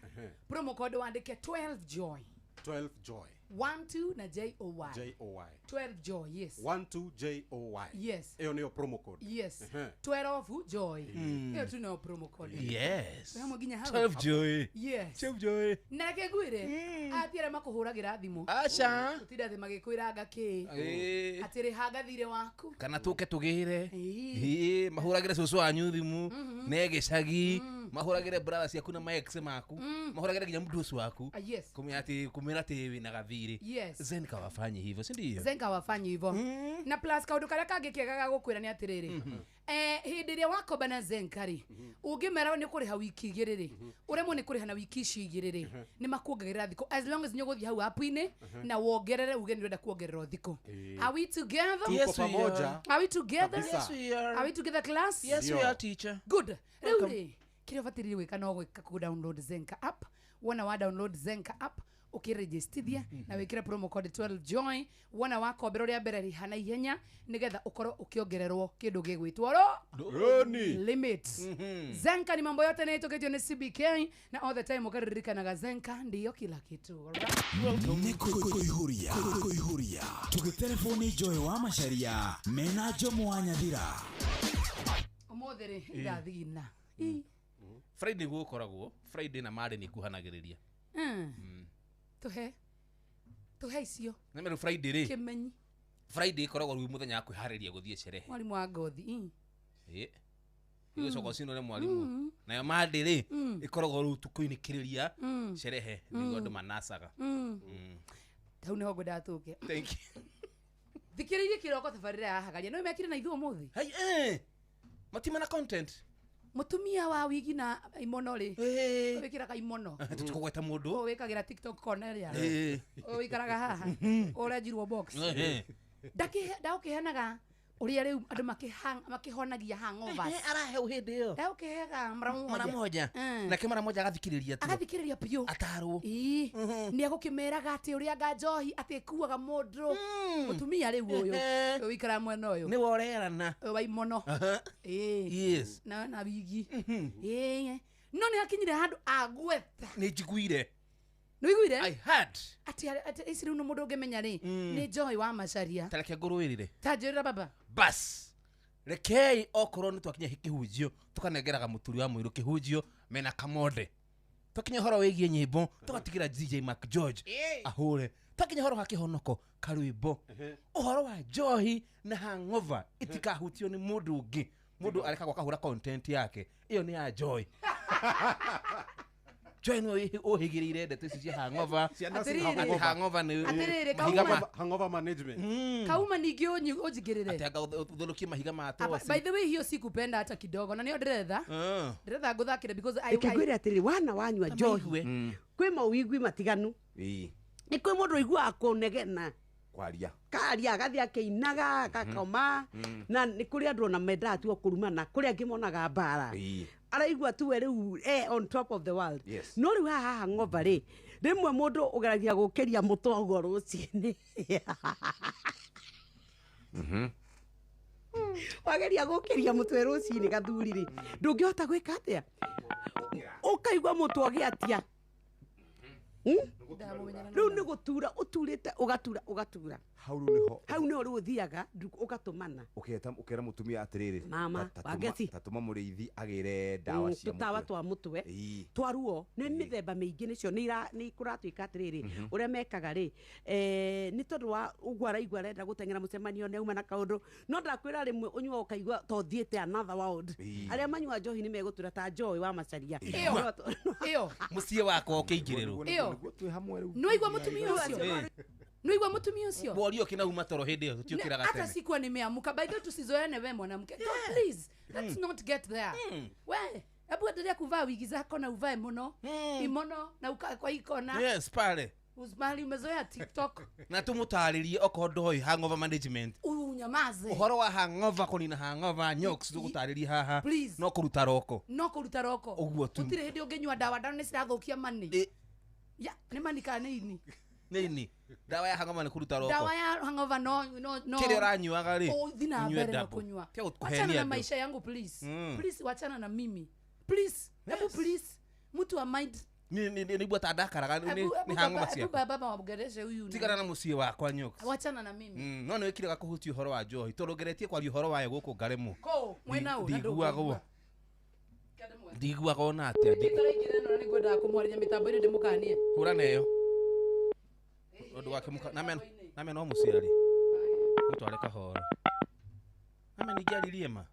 Speaker 15: Promo code wandĩke 12 joy.
Speaker 7: 12 joy.
Speaker 15: 12 na J O Y.
Speaker 7: J O Y.
Speaker 15: 12 joy, yes.
Speaker 7: 12 J O Y.
Speaker 15: Yes.
Speaker 7: Ĩyo nĩyo promo code.
Speaker 15: Yes. 12 joy. Ĩyo tu nĩyo promo code.
Speaker 6: Yes.
Speaker 15: Hamwe nginya hau.
Speaker 6: 12 joy.
Speaker 15: Yes.
Speaker 6: 12 joy.
Speaker 15: Na reke ngwĩre atia arĩa makũhũragĩra thimũ.
Speaker 6: Aca.
Speaker 15: Gũtinda thĩ magĩkwĩranga kĩ. Atĩ rĩhanga thirĩ waku.
Speaker 6: Kana tũke tũgĩre. Ĩĩ, mahũragĩre cũcũ wanyu thimũ ne gĩcagi mahũragĩre brother ciaku na ma ex maku mahũragĩre nginya mũndũ ũcio waku.
Speaker 15: Yes.
Speaker 6: Kumĩra atĩ kumĩra atĩ wĩna gathirĩ.
Speaker 15: Yes.
Speaker 6: Zenka wafanyi hivyo, si ndio?
Speaker 15: Zenka wafanyi hivyo. Na plus kaũndũ karĩa kangĩ kega ga gũkwĩra nĩ atĩrĩrĩ. Hĩndĩ ĩrĩa wakomba na Zenka rĩ ũngĩmera nĩ kũrĩha wiki igĩrĩ rĩ ũremwo nĩ kũrĩha na wiki ici igĩrĩ rĩ nĩ makuongagĩrĩra thikũ as long as nĩ ũgũthiĩ hau app-inĩ na wongerere uge nĩ ũrenda kuongererwo thikũ. Are we together?
Speaker 6: Yes, we are.
Speaker 15: Are we together?
Speaker 6: Yes, we are.
Speaker 15: Are we together, class?
Speaker 6: Yes, we are, teacher.
Speaker 15: Good. Rĩu rĩ kĩrĩa ũbataire gwĩka no gwĩka kũ download Zenka app. Wona wa download Zenka app ũkĩregistithia na wĩkĩre promo code 12 joy. Wona wakombera ũrĩa mbere rĩha na ihenya nĩgetha ũkorwo ũkĩongererwo kĩndũ gĩgwĩtwo
Speaker 7: Roni.
Speaker 15: limit. Zenka ni mambo yote naitoketio nĩ CBK na all the time ũkaririkanaga Zenka ndiyo kila kitu.
Speaker 4: Nĩ kũihũria kũihũria tũgĩtelefoni Joy wa Macharia mena Jomo wa Nyathira.
Speaker 15: Ũmũthĩ rĩ ndathigina.
Speaker 6: Friday gũkoragwo Friday na Monday nĩ kuhanagĩrĩria.
Speaker 15: Tuhe tuhe icio
Speaker 6: nĩ meru Friday rĩ
Speaker 15: kĩmenyi
Speaker 6: Friday ĩkoragwo rĩu mũthenya wa kwĩharĩria gũthiĩ sherehe.
Speaker 15: Mwarimũ wa ngothi.
Speaker 6: Ĩ ĩgũcoka ũcinwo nĩ mwarimũ. Nayo Monday rĩ ĩkoragwo rĩu tũkũinĩkĩrĩria sherehe nĩguo andũ manacaga.
Speaker 15: Hau nĩho ngwendaga tũke.
Speaker 6: Thank you.
Speaker 15: Thikĩrĩirie kĩroko tabarĩra ya hagaria no mekire na ithuĩ ũmũthĩ.
Speaker 6: Hai matima na content.
Speaker 15: Mũtumia wa wigi na imono rĩ wĩkĩraga imono
Speaker 6: tũtikũgweta mũndũ
Speaker 15: wĩkagĩra TikTok corner ĩrĩa ũikaraga haha ũrenjirwo box ndagũkĩheanaga ũrĩa rĩu andũ makĩhonagia hangovers.
Speaker 6: Arahe hĩndĩ ĩyo
Speaker 15: ndagũkĩheaga mara
Speaker 6: moja nake mara moja agathikĩrĩria tu
Speaker 15: agathikĩrĩria biũ
Speaker 6: atarwo.
Speaker 15: Nĩ egũkĩmeraga atĩ ũrĩa anga njohi atĩ ĩkuaga mũndũ mũtumia rĩu ũyũ ũikaraga mwena ũyũ
Speaker 6: nĩwe ũrerana
Speaker 15: wa imono.
Speaker 6: Yes.
Speaker 15: Na wigi. No nĩ akinyire handũ agweta.
Speaker 6: Nĩ njiguire.
Speaker 15: Nĩ wiguire?
Speaker 6: I heard.
Speaker 15: Atĩ ici rĩu nĩ mũndũ ũngĩmenya rĩ nĩ Joy wa Macharia.
Speaker 6: Ta reke ngũrũĩrĩre.
Speaker 15: Ta njĩrĩra baba.
Speaker 6: Bas. Rekei okorwo nĩ twakinya kĩhunjio tũkanengeraga mũturi wa mũirũ kĩhunjio mena kamonde. Twakinya ũhoro wĩgiĩ nyĩmbo tũgatigĩra DJ Mark George ahũre. Twakinya ũhoro wa kĩhonoko karwĩmbo. Ũhoro wa njohi na hangover itikahutio nĩ mũndũ ũngĩ. Mũndũ arekagwo akahũra content yake. Ĩyo nĩ ya Joy. Joy nĩwe ũhĩgĩrĩire ndeto ici cia hangover.
Speaker 15: Atĩrĩrĩ.
Speaker 6: Hangover nĩ
Speaker 15: Atĩrĩrĩ,
Speaker 6: mahiga
Speaker 15: Kauma.
Speaker 6: ma
Speaker 7: Hangover management.
Speaker 15: Kauma ningĩ ũnjigĩrĩre.
Speaker 6: Atĩ anga ũthũrũkie mahiga ma
Speaker 15: Apa,
Speaker 6: toci.
Speaker 15: by the way hiyo sikupenda hata kidogo na nĩyo ndĩretha ndĩretha ngũthakĩre because I,
Speaker 17: Reke
Speaker 15: I,
Speaker 17: ngwĩre atĩrĩrĩ, wana wanyua njohi kwĩ mawĩigwi matiganu. Nĩ kwĩ mũndũ ũiguaga kũnegena
Speaker 1: Kwaria.
Speaker 17: Karia agathiĩ akĩinaga agakoma na nĩ kũrĩ andũ ona mendaga tu o kũrumana kũrĩ angĩ monaga mbara. Araigua tu we rĩu on top of the world.
Speaker 1: Yes.
Speaker 17: No rĩu haha hangover rĩ rĩmwe mũndũ ũgeragia gũkĩria mũtwe ũguo rũcinĩ. Wageria gũkĩria mũtwe rũcinĩ gathuri rĩ ndũngĩhota gwĩka atĩa ũkaigua mũtwe ũgĩatia. Rĩu nĩ gũtura ũturĩte ũgatura ũgatura.
Speaker 1: Hau rĩu nĩho
Speaker 17: Hau nĩho rĩu ũthiaga ũgatũmana.
Speaker 1: Ũketa ũkera mũtumia atĩrĩrĩ
Speaker 17: Mama, Wangeci.
Speaker 1: tatũma mũrĩithi agĩre ndawa cia
Speaker 17: tũtawa
Speaker 1: mũtwe.
Speaker 17: twa mũtwe twa ruo nĩ mĩthemba mĩingĩ nĩcio nĩ kũratuĩka atĩrĩrĩ ũrĩa mekaga rĩ nĩ tondũ wa ũguo araigua arenda gũteng'era mũcemanio nĩ auma na kaũndũ no ndakwĩra rĩmwe ũnyua ũkaigua ta ũthiĩte another world. Arĩa manyua njohi nĩ megũtura ta njohi wa macaria.
Speaker 15: Ĩyo.
Speaker 6: Mũciĩ wakwa ũkĩingĩrĩrwo.
Speaker 15: Ĩyo. Nĩwaigua mũtumia ũcio? Nĩwaigua mũtumia ũcio?
Speaker 6: Borio kinauma toro hĩndĩ ĩyo tũtiũkĩraga
Speaker 15: Hata
Speaker 6: tene.
Speaker 15: sikuwa nimeamuka. By the way tusizoeane we mwanamke. Don't, please, let's not get there. We, hebu endelea kuvaa wigi zako na uvae muno. Imono na ukae kwa ikona.
Speaker 6: Yes, pale.
Speaker 15: Uzmali umezoea TikTok.
Speaker 6: Na tumutarĩrie okorwo ndoĩ hangover management.
Speaker 15: Unyamaze.
Speaker 6: Ũhoro wa hangover kũnina hangover nyox tũgũtarĩria haha.
Speaker 15: Please.
Speaker 6: No kũruta roko.
Speaker 15: No kũruta roko.
Speaker 6: Ũguo tu.
Speaker 15: Gũtirĩ hĩndĩ ũngĩnyua ndawa ndawa nĩ cirathũkia mani. Ya, nĩ mani kana nĩ ini?
Speaker 6: Nĩ ini. Ndawa ya hangover nĩ kũruta roko.
Speaker 15: Dawa ya hangover no no no.
Speaker 6: Kĩrĩa ũranyuaga rĩ,
Speaker 15: Ũthi na
Speaker 6: ũnyue
Speaker 15: mbere na
Speaker 6: double.
Speaker 15: kũnyua.
Speaker 6: Tiga gũkũhenia
Speaker 15: Wachana na
Speaker 6: andũ.
Speaker 15: maisha yangu please. Please wachana na mimi. Please. Hebu please. Mtu wa mind.
Speaker 6: Nĩ ta ndakaraga nĩ hangover ciakwa.
Speaker 15: Baba wamugereshe huyu.
Speaker 6: Tigana na mũciĩ wakwa nyox.
Speaker 15: Wachana na mimi.
Speaker 6: No nĩ wĩkire kũhutia ũhoro wa njohi tondũ ngeretie kwaria ũhoro wayo gũkũ ngaremwo.
Speaker 15: Ko mwena ũ na
Speaker 6: Ndiguagwo. Ndiguaga ona atĩa.
Speaker 15: Ndĩraingĩra ĩno na nĩngwendaga kũmwarĩria mĩtambo-inĩ ndĩmũkanie.
Speaker 6: Hũra neyo. Ũndũ wake mũka name no mũciari. Mũtware kahora. Name ningĩ aririe ma.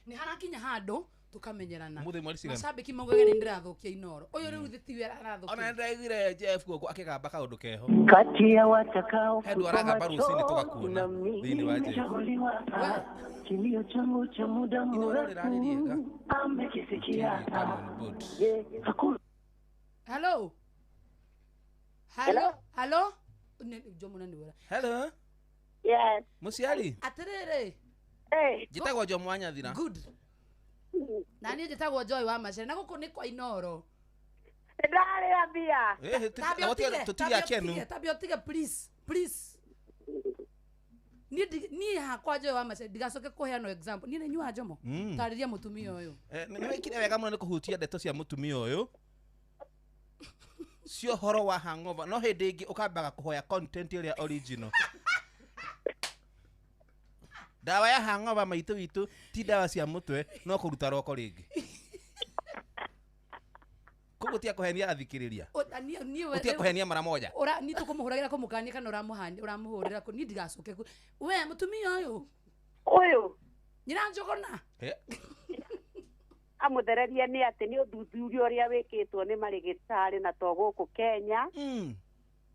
Speaker 15: Nĩ harakinya handũ tukamenyerana.
Speaker 6: Mũthĩ mweri cigana?
Speaker 15: Macambĩki maugaga nĩ ndĩrathũkia Inoro. Ũyũ rĩu thĩ tiwe arathũkia.
Speaker 6: Ona nĩndĩraiguire Jeff gũkũ akĩgamba kaũndũ keho.
Speaker 18: Kati ya watakao
Speaker 6: He andũ aragamba rũcinĩ tũgakuona thĩinĩ wa Jeff.
Speaker 18: Kilio changu cha muda mrefu amekisikia.
Speaker 15: Hello. Hello. Hello. Jomo nani wera?
Speaker 6: Hello.
Speaker 18: Yes.
Speaker 6: Mũciari.
Speaker 15: Atĩrĩrĩ.
Speaker 6: Njĩtagwo Jomo wa Nyathira.
Speaker 15: Good. Na niĩ njĩtagwo Joy wa Macere na gũkũ nĩ kwa Inoro.
Speaker 18: Ndarĩa mbia.
Speaker 6: Tũtirĩ akenu.
Speaker 15: Tabia ũtige please. Please. Niĩ hakwa Joy wa Macere ndigacoke kũheana example. Niĩ nĩnyuaga Jomo. Tarĩria mũtumia ũyũ.
Speaker 6: Nĩ wĩkire wega mũno nĩ kũhutia ndeto cia mũtumia ũyũ. Cio ũhoro wa hangover no hĩndĩ ĩngĩ ũkambaga kũhoya content ĩrĩa original. Ndawa ya hangover maitũ witũ ti ndawa cia mũtwe no kũruta roko rĩngĩ. Koguo tiga kũhenia athikĩrĩria. Ũtige kũhenia mara moja.
Speaker 15: Ora niĩ tũkũmũhũragĩra kũmũkania kana ũramũhũrĩra kũ niĩ ndigacoke we mũtumia ũyũ.
Speaker 18: Ũyũ.
Speaker 15: Nyina Njũgũna.
Speaker 18: Amũthereria nĩ atĩ nĩ ũthuthuria ũrĩa wĩkĩtwo nĩ marĩgĩtarĩ na to gũkũ Kenya.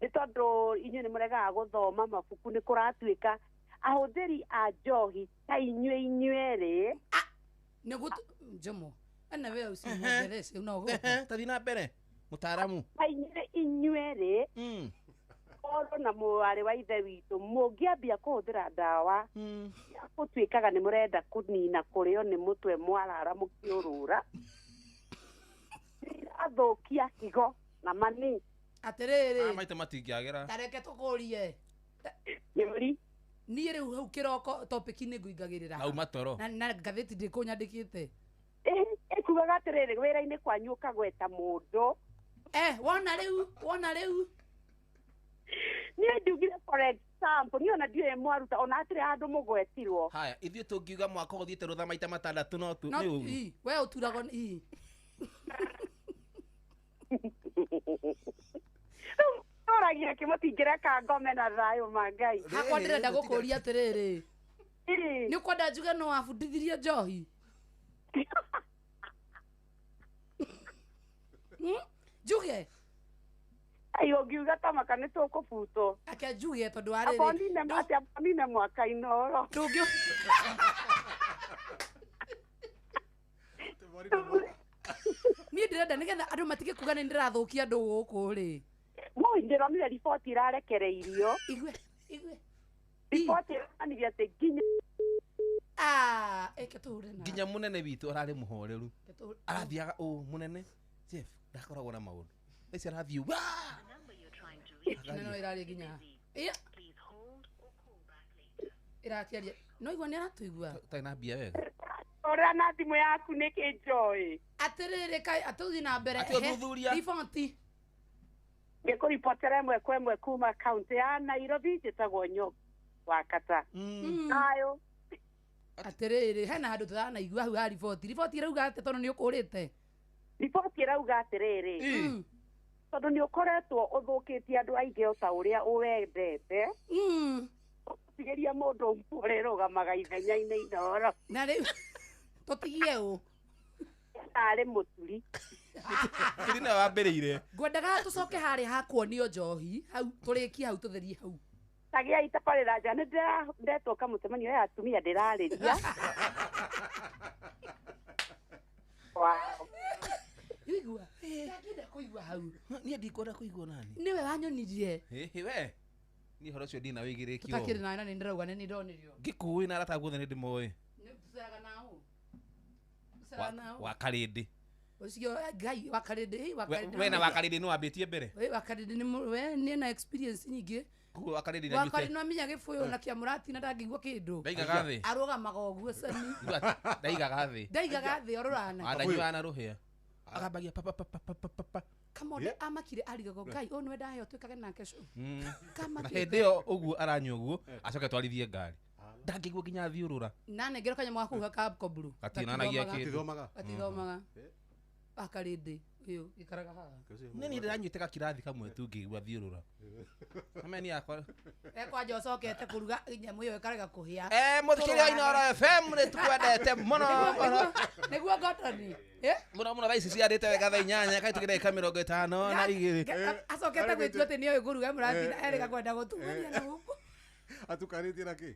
Speaker 18: Nĩ tondũ inyuĩ nĩ mũregaga gũthoma mabuku nĩ kũratuĩka ahũthĩri a njohi ta inyuĩ inyuerĩ.
Speaker 15: Nĩ Jomo. Ana wewe usimuongeleshe unaogopa.
Speaker 6: Tathi na mbere mutaaramu.
Speaker 18: Ta inyuĩ inyuerĩ. Oro na mwarĩ wa ithe witũ mũngĩambia kũhũthĩra ndawa cia gũtuĩkaga nĩ mũrenda kũnina kũrĩo nĩ mũtwe mwarara mũkĩũrũra athũkia higo na mani.
Speaker 15: Atĩrĩrĩ.
Speaker 6: Maitũ matingĩagĩra.
Speaker 15: Tareke tũkũrie.
Speaker 18: Yũri.
Speaker 15: Niĩ rĩu hau kĩroko topic-inĩ ngũingagĩrĩra.
Speaker 6: Auma toro.
Speaker 15: Na ngathĩti ndĩkũnyandĩkĩte.
Speaker 18: Ĩkugaga atĩrĩrĩ wĩra-inĩ kwanyu ũkagweta mũndũ.
Speaker 15: Wona rĩu, wona rĩu.
Speaker 18: Niĩ ndiugire for example, niĩ ona ndiũĩ mwaruta ona hatirĩ handũ mũgwetirwo.
Speaker 6: Haya, ithuĩ tũngiuga mwaka ũthiĩte rũtha maita matandatũ no tu
Speaker 15: No,
Speaker 6: nĩ ũru.
Speaker 15: ii, we ũturagwo ii.
Speaker 18: Tũragia kĩmũtingĩreka ngome na thayũ ma Ngai.
Speaker 15: Hakwa ndĩrenda gũkũria atĩrĩrĩ. Nĩ ũkwenda njuge no wabundithirie njohi? Njuge?
Speaker 18: Ai, ũngiuga ta maka nĩ tũkũbutwo.
Speaker 15: Ake njuge tondũ wa rĩrĩ.
Speaker 18: Atĩ abonine mwaka inoro.
Speaker 15: Ndũngĩ Niĩ ndĩrenda nĩgetha andũ matige kuga nĩ ndĩrathũkia andũ gũkũ rĩ.
Speaker 18: Moi ndĩronire riboti ĩrarekereirio.
Speaker 15: Igue, igue.
Speaker 18: Riboti ĩronanirie atĩ nginya
Speaker 15: Ah, eke tũhure na.
Speaker 6: Nginya mũnene witũ ararĩ mũhoreru.
Speaker 15: Eke tũhure.
Speaker 6: Arathiaga ũ mũnene. Jeff, ndakoragwo na maũndũ. Thaa ici arathiĩ waa.
Speaker 15: Na no ĩraria nginya. Iya. Ĩrakĩaria. No igua nĩ aratũigua.
Speaker 6: Ũtarĩ na mbia wega.
Speaker 18: ũrĩa na thimũ yaku nĩkĩ njoĩ.
Speaker 15: Atĩrĩrĩ kaĩ atũthiĩ na mbere.
Speaker 6: Atĩ ũthuthuria.
Speaker 15: Riboti.
Speaker 18: Ngĩkũribotera ĩmwe kwa ĩmwe kuma kaunti ya Nairobi njĩtagwo Nyoka wa Kata. Thayũ.
Speaker 15: Atĩrĩrĩ hena handũ tũranaigua hau ha riboti. Riboti ĩrauga atĩ tondũ nĩ ũkũrĩte.
Speaker 18: Riboti ĩrauga atĩrĩrĩ. Tondũ nĩ ũkoretwo ũthũkĩtie andũ aingĩ o ta ũrĩa ũwendete. Ũtigĩria mũndũ ũrĩrũgamaga ithenya-inĩ inoro.
Speaker 15: Na rĩu tũtigie ũ.
Speaker 18: Arĩ mũturi.
Speaker 6: Mũturi nĩwe wambĩrĩire.
Speaker 15: Ngwendaga tũcoke harĩa ha kuonio njohi hau tũrĩkie hau tũtherie hau.
Speaker 18: Tagiai tabarĩra nja nĩ ndĩrendetwo kamũcemanio ya atumia ndĩrarĩria. Wow.
Speaker 15: Igua. Ndangĩenda kũigua hau.
Speaker 6: Niĩ ndikwenda kũigua nani.
Speaker 15: Nĩwe wanyonirie.
Speaker 6: Ĩhĩ we. Niĩ ũhoro ũcio ndina wĩigĩrĩki
Speaker 15: Tũtakĩrĩ nawe na nĩ ndĩrauga nĩ ndonirio.
Speaker 6: Ngĩkũĩ na arata guothe nĩ ndĩmoĩ.
Speaker 15: Nĩ tũceraga nao. Tũceraga nao.
Speaker 6: Wa Karĩndĩ.
Speaker 15: Ũcio Ngai wa Karĩndĩ, hĩ, wa Karĩndĩ.
Speaker 6: We na wa Karĩndĩ nĩ wambĩtie mbere.
Speaker 15: We wa Karĩndĩ nĩ we nĩ na experience nyingĩ.
Speaker 6: Koguo wa Karĩndĩ
Speaker 15: Wa
Speaker 6: nĩanyuĩte.
Speaker 15: Karĩndĩ no amenya gĩbũyũ na kĩamũrati na ndangĩigua kĩndũ.
Speaker 6: Ndaigaga thĩ.
Speaker 15: Arũgamaga ũguo cani.
Speaker 6: Ndaigaga thĩ.
Speaker 15: Ndaigaga thĩ orũrana.
Speaker 6: Andanyuaga na rũhĩa. Agambagia pa pa pa pa pa pa pa.
Speaker 15: Kamonde amakire arigagwo Ngai ũyũ nĩwe ndaheo twĩkage nake show.
Speaker 6: Na
Speaker 15: Kamakire.
Speaker 6: hĩndĩ ĩyo ũguo aranyua ũguo acoke twarithie ngari. Ndangĩigua nginya thiũrũra.
Speaker 15: Na nengerwo kanyamũ ga kũhuha ka koburu.
Speaker 6: Gatinanagia kĩndũ.
Speaker 15: Gatithomaga. Wa Karĩndĩ ũyũ gĩikaraga haha.
Speaker 6: Nĩ niĩ ndĩranyuĩte gakirathi kamwe tu ngĩigua thiũrũra. Ameni yakwa.
Speaker 15: Kwanja ũcokete kũruga nyamũ ĩyo ĩkarega kũhĩa.
Speaker 6: Mũthikĩrĩria wa Inooro FM nĩ tũkwendete mũno mũno.
Speaker 15: Nĩguo ngotoni.
Speaker 6: Mũno mũno thaa ici ciarĩte wega thaa inyanya kaĩ tũkĩ ndagĩka 52.
Speaker 15: Acokete gwĩtua atĩ nĩoĩ kũruga mũrathi na erĩga kwenda gũtumania na gũkũ.
Speaker 7: Atukanĩtie na kĩ?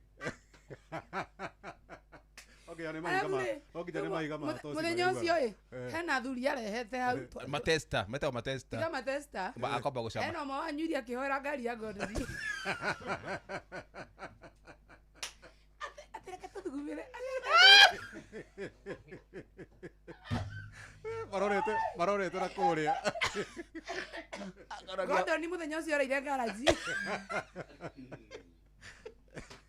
Speaker 7: Okay, nĩ mahiga ma. Okay, nĩ mahiga ma toci.
Speaker 15: Mũthenya ũcio ĩ, hena athuri arehete hau.
Speaker 6: Matesta, metagwo matesta.
Speaker 15: Tiga matesta.
Speaker 6: Akomba gũcama.
Speaker 15: Hena ũmwe wanyuire akĩhoera ngari ya Godfrey. Atĩ reke tũthugumĩre.
Speaker 7: Marorete na kũrĩa.
Speaker 15: Gordon mũthenya ũcio araire ngaraji.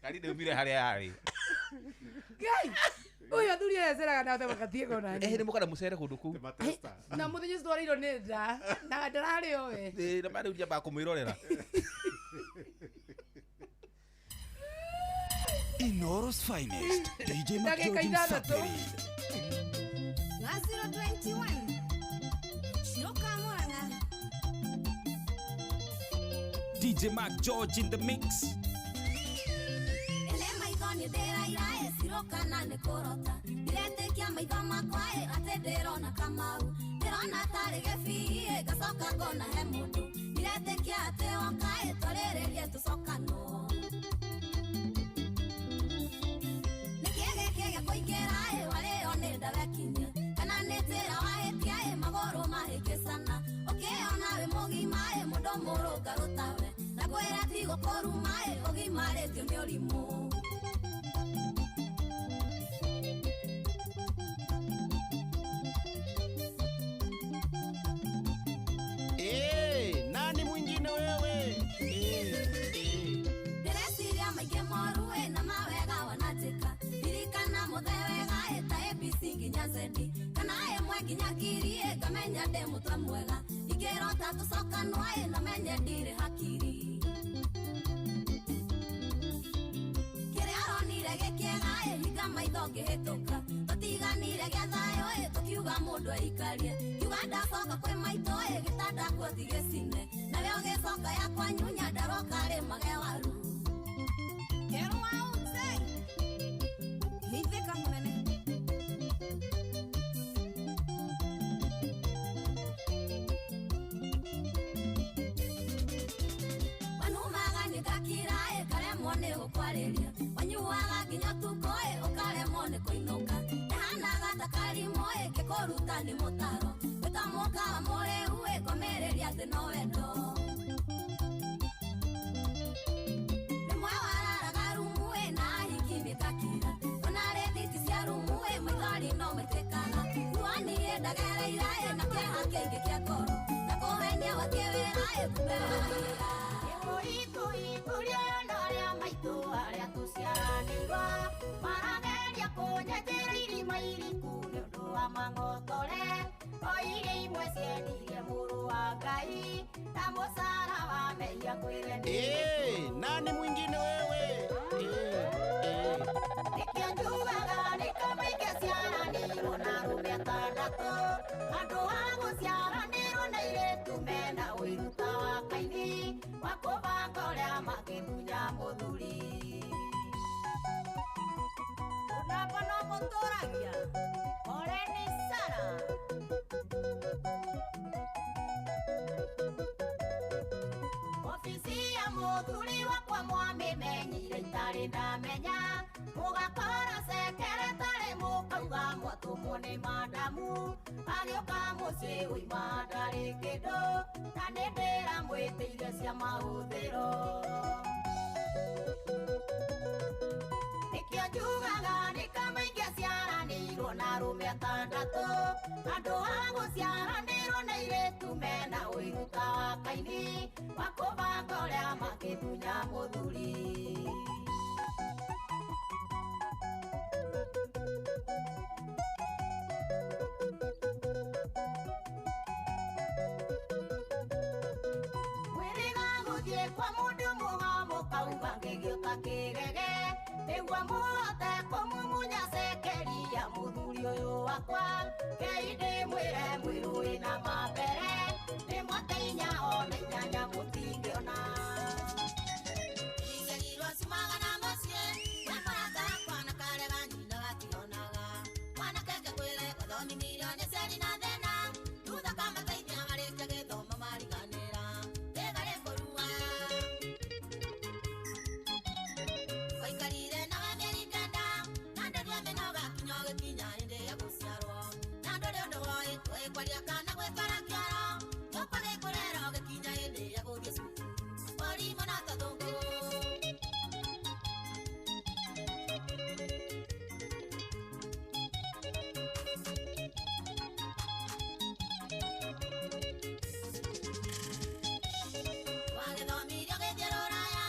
Speaker 6: Ngari ndĩumire harĩa yarĩ.
Speaker 15: Ngai, ũyũ athuri aya aceraga nao ta makatiĩ kona.
Speaker 6: Nĩ mũkana mũcere kũndũ kũu.
Speaker 15: Na mũthenya ũcio twarĩirwo nĩ nda na ndararĩ o we.
Speaker 6: Ĩ, na rĩu ndiambaga kũmwĩrorera.
Speaker 4: Inooro's finest, DJ
Speaker 15: Ndagĩka
Speaker 4: McGeorge
Speaker 15: ithathatũ.
Speaker 4: Msafiri.
Speaker 19: Nga 021 Shiroka Murang'a.
Speaker 10: DJ Mark George in the mix.
Speaker 19: Ele maitho nĩ ndĩraira ĩ ciroka na nĩ kũrota. Ndiretĩkia maitho makwa ĩ atĩ ndĩrona Kamau. Ndĩrona tarĩ gĩbii ĩ ngacoka ngona he mũndũ. Ndiretĩkia atĩ woka ĩ twarĩrĩrie tũcokanwo. Nĩkĩ gĩkĩ gĩa kũingĩra ĩ warĩo nĩ ndawekinyia. Kana nĩ njĩra wahĩtia ĩ magũrũ mahĩngĩcana. Ũkĩona wĩ mũgima ĩ mũndũ mũrũngarũ tawe. Na kwĩra ti gũkũruma ĩ ũgimarĩtio nĩ ũrimũ.
Speaker 9: Nani mwingine wewe?
Speaker 19: Ndĩreciria maingĩ moru ĩ na mawega wananjĩka. Ririkana mũthe wega ĩ ta ABC nginya Z. Kana ĩmwe nginya ngiri ĩ ngamenya ndĩ mũtwe mwega. Ingĩrota tũcokanwo ĩ na menye ndirĩ hakiri. Mũndũ aikarie kiuga ndacoka kwĩ maitũ ĩ gĩtanda kuo ti gĩcine nawe ũgĩcoka yakwa nyunya ndaroka rĩmage waru.
Speaker 16: Hithika munene.
Speaker 19: Wanumaga nĩngakira ĩ karemwo nĩ gũkwarĩria wanyuaga nginya tukũ ĩ ũkaremwo nĩ kũinũka ndahanaga ta karimũ ĩ ngĩkũruta nĩ mũtaro wĩtamũkaga mũrĩu ĩ ngomĩrĩria atĩ no wendo. Rĩmwe wararaga rumu ĩ na ahiki nĩngakira ona rĩthiti cia rumu ĩ maithori no maitĩkaga ruo niĩ ndagereire ĩ na kĩeha kĩingĩ kĩa ngoro na kũhenia gwathiĩ wĩra ĩ kumbe wagĩra.
Speaker 16: Marageria kũnyenjera irima iriku nĩ ũndũ wa mang'otore o iria imwe ciendirie mũrũ wa Ngai na mũcara wa mehia kwĩre nĩ
Speaker 9: Nani mwingine wewe?
Speaker 16: Nĩkĩo njugaga nĩ kamaingĩ ciaranĩirwo na arũme atandatũ andũ a gũciaranĩrwo na airĩtu mena ũiru ta wa Kaini wa kũbanga ũrĩa mangĩtunya mũthuri. Napa no mũtũragia ore nĩ Sara. Obici ya mũthuri wakwa mwamĩmenyire itarĩ ndamenya mũgakora sekeretarĩ mũkauga mwatũmwo nĩ madamu agĩũka mũciĩ ũima ndarĩ kĩndũ na nĩ ndĩramwĩtĩire cia mahũthĩro. Nĩkĩo njugaga nĩ kamaingĩ ciaranĩirwo na arũme atandatũ andũ a gũciaranĩrwo na airĩtu mena ũiru ta wa Kaini wa kũbanga ũrĩa mangĩtunya mũthuri. Mwĩrĩga gũthiĩ kwa mũndũ mũgo mũkauga ngĩgĩũta kĩgege nĩguo mũhote kũmumunya cekeri ya mũthuri ũyũ wakwa kei ndĩmwĩre mwĩrũĩ na mambere nĩ mwaka inya ona inyanya mũtingĩona.
Speaker 19: Icerirwo ciumaga na mũciĩ we mũrata wakwa na karega nyina gationaga mwanake ngĩkwĩre gũthomithirio nĩ ciari na thĩna thutha kamateithia marĩkia gĩthomo mariganĩra thĩga rĩkũrua. Waikarire nawe mĩeri kenda na ndũrĩ mĩnoga kinya ũgĩkinya hĩndĩ ya gũciarwo na ndũrĩ ũndũ woĩ ũĩ kwaria kana gwĩtwara kĩoro gĩũka gĩkũrera ũgĩkinya hĩndĩ ya gũthiĩ cukuru ũrimũ na tũthũngũ. Wagĩthomirio gĩthiĩ rũraya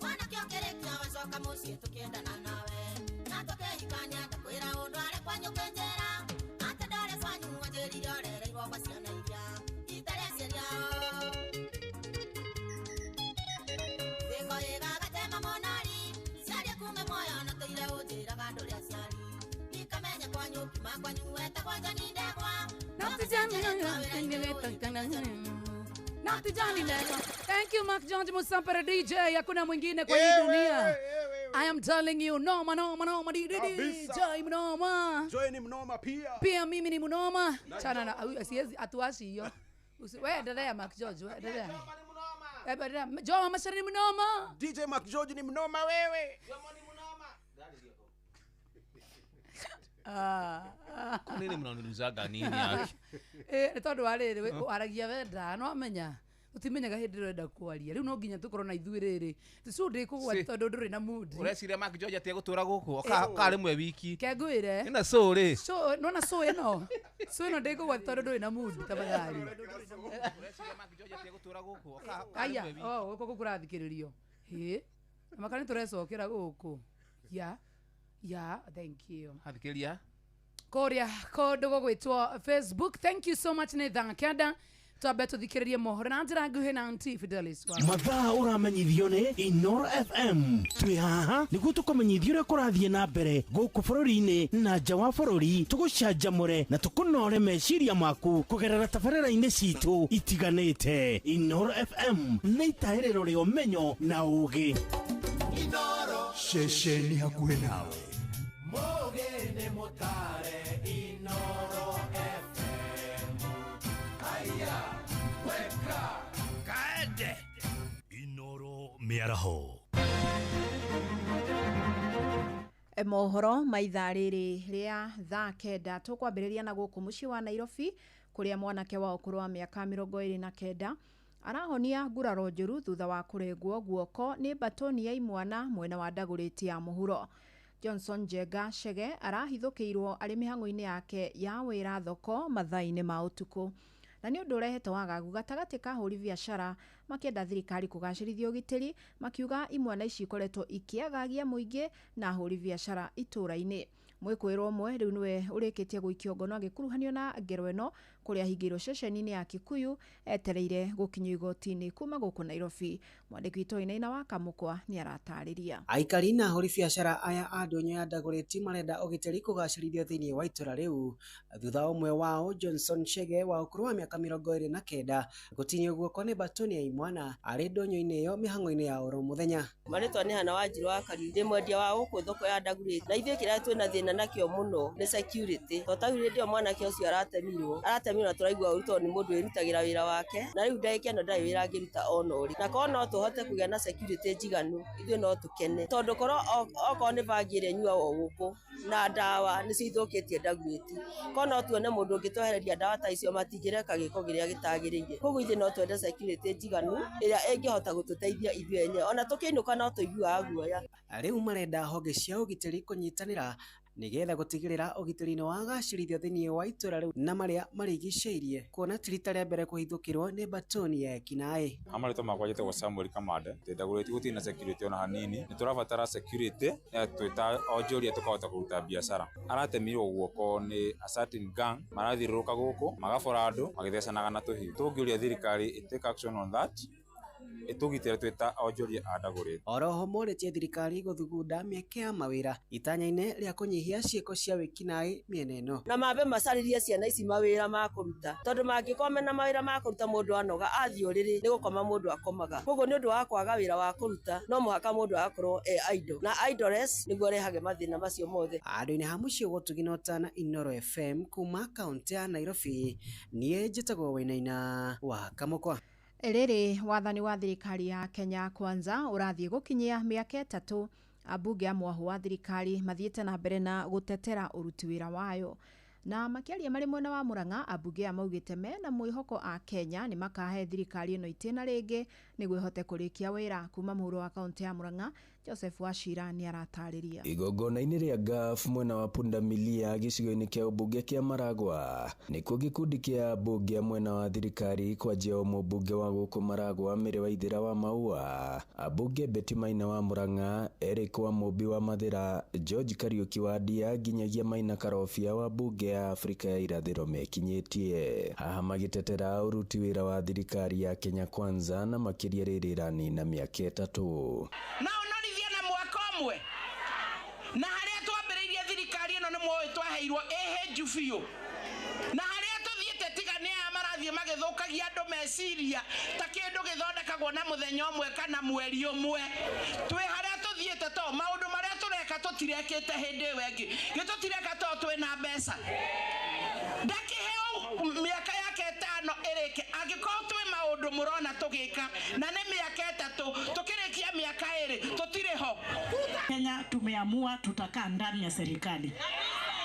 Speaker 19: mwanake ũkĩrĩkia wacoka mũciĩ tũkĩendana nawe na tũkĩhikania ndakwĩra ũndũ arĩ kwanyu kwĩnjĩra atĩ ndarĩ kwanyu wanjĩrire ũrereirwo gwa ciana iria itarĩ aciari ao. Thĩko ĩgagatema monari ciaria kume muoyo na tũire ũnjĩraga ndũrĩ aciari ndikamenya kwanyu kiuma kwanyu wetagwo Njani Ndegwa.
Speaker 15: Not Johnny Ndegwa. Thank you Mark George Musampere DJ. Hakuna mwingine kwa hii dunia. I am telling you noma noma noma DJ mnoma.
Speaker 1: Joy ni mnoma pia.
Speaker 15: Pia mimi ni mnoma. Chana na siwezi atuashi hiyo. Wewe endelea Mark George, wewe endelea. Wewe endelea. Joe Mashari ni mnoma.
Speaker 1: DJ Mark George ni mnoma wewe.
Speaker 6: Kwa nini mnaniulizaga nini yake?
Speaker 15: Nĩ tondũ wa rĩrĩ waragia wenda no amenya tũtimenyaga hĩndĩ ĩrĩa ũrenda kwaria rĩu no nginya tũkorwo na ithuĩ rĩrĩ tũcio ndĩkũgwati tondũ ndũrĩ na mood.
Speaker 6: Ũreciria Mark George atige gũtũra gũkũ oka rĩmwe wiki
Speaker 15: ke ngwĩre
Speaker 6: ĩna so rĩ
Speaker 15: so nona so ĩno so ĩno ndĩkũgwati tondũ ndũrĩ na mood tafadhali.
Speaker 6: Ũreciria Mark George atige gũtũra gũkũ oka
Speaker 15: aya oh gũkũ kũrathikĩrĩrio hĩ maka nĩ tũrecokera gũkũ ya ya thank you
Speaker 6: hathikĩria
Speaker 15: Korea kũndũ gũgwĩtwo Facebook. Thank you so much nĩ thaa kenda Twambe tũthikĩrĩrie mohoro na njĩra nguhĩ na Auntie Fidelis wa
Speaker 20: Mathaa ũramenyithio nĩ Inoro FM. Twĩ haha nĩguo tũkũmenyithia ũrĩa kũrathiĩ na mbere gũkũ bũrũri-inĩ na nja wa bũrũri, tũgũcanjamũre na tũkũnore meciria maku kũgerera tabarĩra-inĩ citũ itiganĩte. Inoro FM nĩ itahĩrĩro rĩa ũmenyo na ũũgĩ.
Speaker 2: Inoro ceceni hakuhĩ nawe.
Speaker 11: Mũgĩ nĩ mũtare Inoro FM. Aya, weka kaende
Speaker 20: Inoro mĩaraho.
Speaker 21: Mohoro ma ithaa rĩrĩ rĩa thaa 9 tũkwambĩrĩria na gũkũ mũciĩ wa Nairobi, kũrĩa mwanake wa ũkũrũ wa mĩaka 29 arahonia nguraro njũru thutha wa kũrengwo guoko nĩ mbatoni ya imwana mwena wa Ndagũrĩti ya mũhuro. Johnson Njenga Chege arahithũkĩirwo arĩ mĩhang'o-inĩ yake ya wĩra thoko mathaa-inĩ ma ũtukũ, na nĩ ũndũ ũrehete wagagu gatagatĩ ka ahũri biacara makĩenda thirikari kũgacĩrithia ũgitĩri, makiuga imwana ici ikoretwo ikĩagagia mũingĩ na ahũri biacara itũũra-inĩ. Mwĩkũĩrwo ũmwe rĩu nĩwe ũrĩkĩtie gũikio ngono agĩkuruhanio na ngero ĩno, kũrĩa ahingĩirwo ceceni-inĩ ya Kikuyu etereire gũkinyio igoti-inĩ kuma gũkũ Nairobi. Mwandĩki witũ Wainaina wa Kamũkwa nĩ aratarĩria.
Speaker 22: Aikari na ahũri biacara aya a ndũnyũ ya Ndagũrĩti marenda ũgitĩri kũgacĩrithio thĩinĩ wa itũra rĩu, thutha ũmwe wao Johnson Chege wa ũkũrũ wa mĩaka 29 gũtinio guoko nĩ batoni ya imwana arĩ ndũnyũ-inĩ ĩyo mĩhang'o-inĩ ya oro mũthenya.
Speaker 23: Marĩtwa nĩ Hana Wanjiru wa Kariu, ndĩ mwendia wa gũkũ thoko ya Ndagũrĩti, na ithuĩ kĩrĩa twĩna thĩna nakĩo mũno nĩ security. To ta rĩu hĩndĩ ĩyo mwanake ũcio aratemirwo na tũraigua ũru tondũ nĩ mũndũ wĩrutagĩra wĩra wake, na rĩu ndagĩka ĩno ndarĩ wĩra angĩruta ona ũrĩ. Na korwo no tũhote kũgĩa na security njiganu, ithuĩ no tũkene, tondũ korwo okorwo nĩ bangi ĩrĩa ĩnyuagwo gũkũ na ndawa nĩcio ithũkĩtie Ndagũrĩti, korwo no tuone mũndũ ũngĩtwehereria ndawa ta icio matingĩreka gĩko kĩrĩa gĩtagĩrĩire. Koguo ithuĩ no twende security njiganu ĩrĩa ĩngĩhota gũtũteithia ithuĩ enyewe, ona tũkĩinũka no tũiguaga guoya.
Speaker 22: Rĩu marenda honge cia ũgitĩri kũnyitanĩra nĩgetha gũtigĩrĩra ũgitĩri nĩ wagacĩrithio thĩinĩ wa itũra rĩu na marĩa marigicĩirie, kuona ti rita rĩa mbere kũhithũkĩrwo nĩ batoni ya ekinaĩ.
Speaker 24: Marĩtwa makwa njĩtagwo Samuel Kamande. Ndagũrĩti gũtirĩ na security ona hanini, nĩ tũrabatara security twĩ onjoria tũkahota kũruta biacara. Aratemirwo guoko nĩ a certain gang marathiũrũrũka gũkũ magabora andũ magĩthecanaga na tũhiũ. Tũngĩũria thirikari take action on that, ĩtũgitĩre twĩ ta onjoria a Ndagũrĩti.
Speaker 22: Oroho morĩtie thirikari gũthugunda mĩeke ya mawĩra itanya-inĩ rĩa kũnyihia ciĩko cia wĩkinaĩ mĩena ĩno.
Speaker 23: Na mambe macarĩrie ciana ici mawĩra ma kũruta, tondũ mangĩkorwo mena mawĩra ma kũruta mũndũ anoga athiĩ ũrĩrĩ nĩ gũkoma mũndũ akomaga. Koguo nĩ ũndũ wa kwaga wĩra wa kũruta no mũhaka mũndũ agakorwo e idle, na idleness nĩguo ũrehage mathĩna macio mothe.
Speaker 22: Andũ-inĩ ha mũciĩ gũtugi na ũtana Inoro FM kuma kaũntĩ ya Nairobi, niĩ njĩtagwo Wainaina wa Kamũkwa.
Speaker 21: Rĩrĩ wathani wa thirikari ya Kenya Kwanza ũrathiĩ gũkinyia mĩaka 3, ambunge a mwahũ wa thirikari mathiĩte na mbere na gũtetera ũruti wĩra wayo. Na makĩaria marĩ mwena wa Murang'a, ambunge a maugĩte mena mwĩhoko a Kenya nĩ makahe thirikari ĩno itĩna rĩngĩ nĩguo ĩhote kũrĩkia wĩra. Kuma mũhuro wa kaũntĩ ya Murang'a, Joseph Wachira nĩ aratarĩria.
Speaker 25: Igongona-inĩ rĩa GAF mwena wa Pundamilia gĩcigo-inĩ kĩa ũmbunge kĩa Maragwa, nĩkuo gĩkundi kĩa ambunge a mwena wa thirikari kwanjia mũmbunge wa gũkũ Maragwa Mary Waithera wa Maua, ambunge Betty Maina wa Murang'a, Eric wa Mũmbi wa Mathĩra, George Kariuki wa Ndia nginyagia Maina Karobia wa mbunge ya Afrika ya irathĩro mekinyĩtie haha magĩtetera ũruti wĩra wa thirikari ya Kenya Kwanza na makĩria rĩrĩ ĩranina mĩaka 3.
Speaker 26: Na ũnorithia na mwaka ũmwe na harĩa twambĩrĩirie thirikari ĩno nĩ mwoĩ twaheirwo ĩhĩnju biũ, na harĩa tũthiĩte tiga nĩ aya marathiĩ magĩthũkagia andũ meciria ta kĩndũ gĩthondekagwo na mũthenya ũmwe kana mweri ũmwe. Twĩ harĩa tũthiĩte to maũndũ marĩa tũreka tũtirekĩte hĩndĩ ĩyo ĩngĩ, gĩtũtireka to twĩna mbeca. Ndakĩheo mĩaka yake 5 ĩrĩke, angĩkorwo twĩ maũndũ mũrona tũgĩka na nĩ mĩaka 3 tũkĩrĩkia mĩaka 2 tũtirĩ ho.
Speaker 27: Kenya tumeamua tutakaa ndani ya serikali.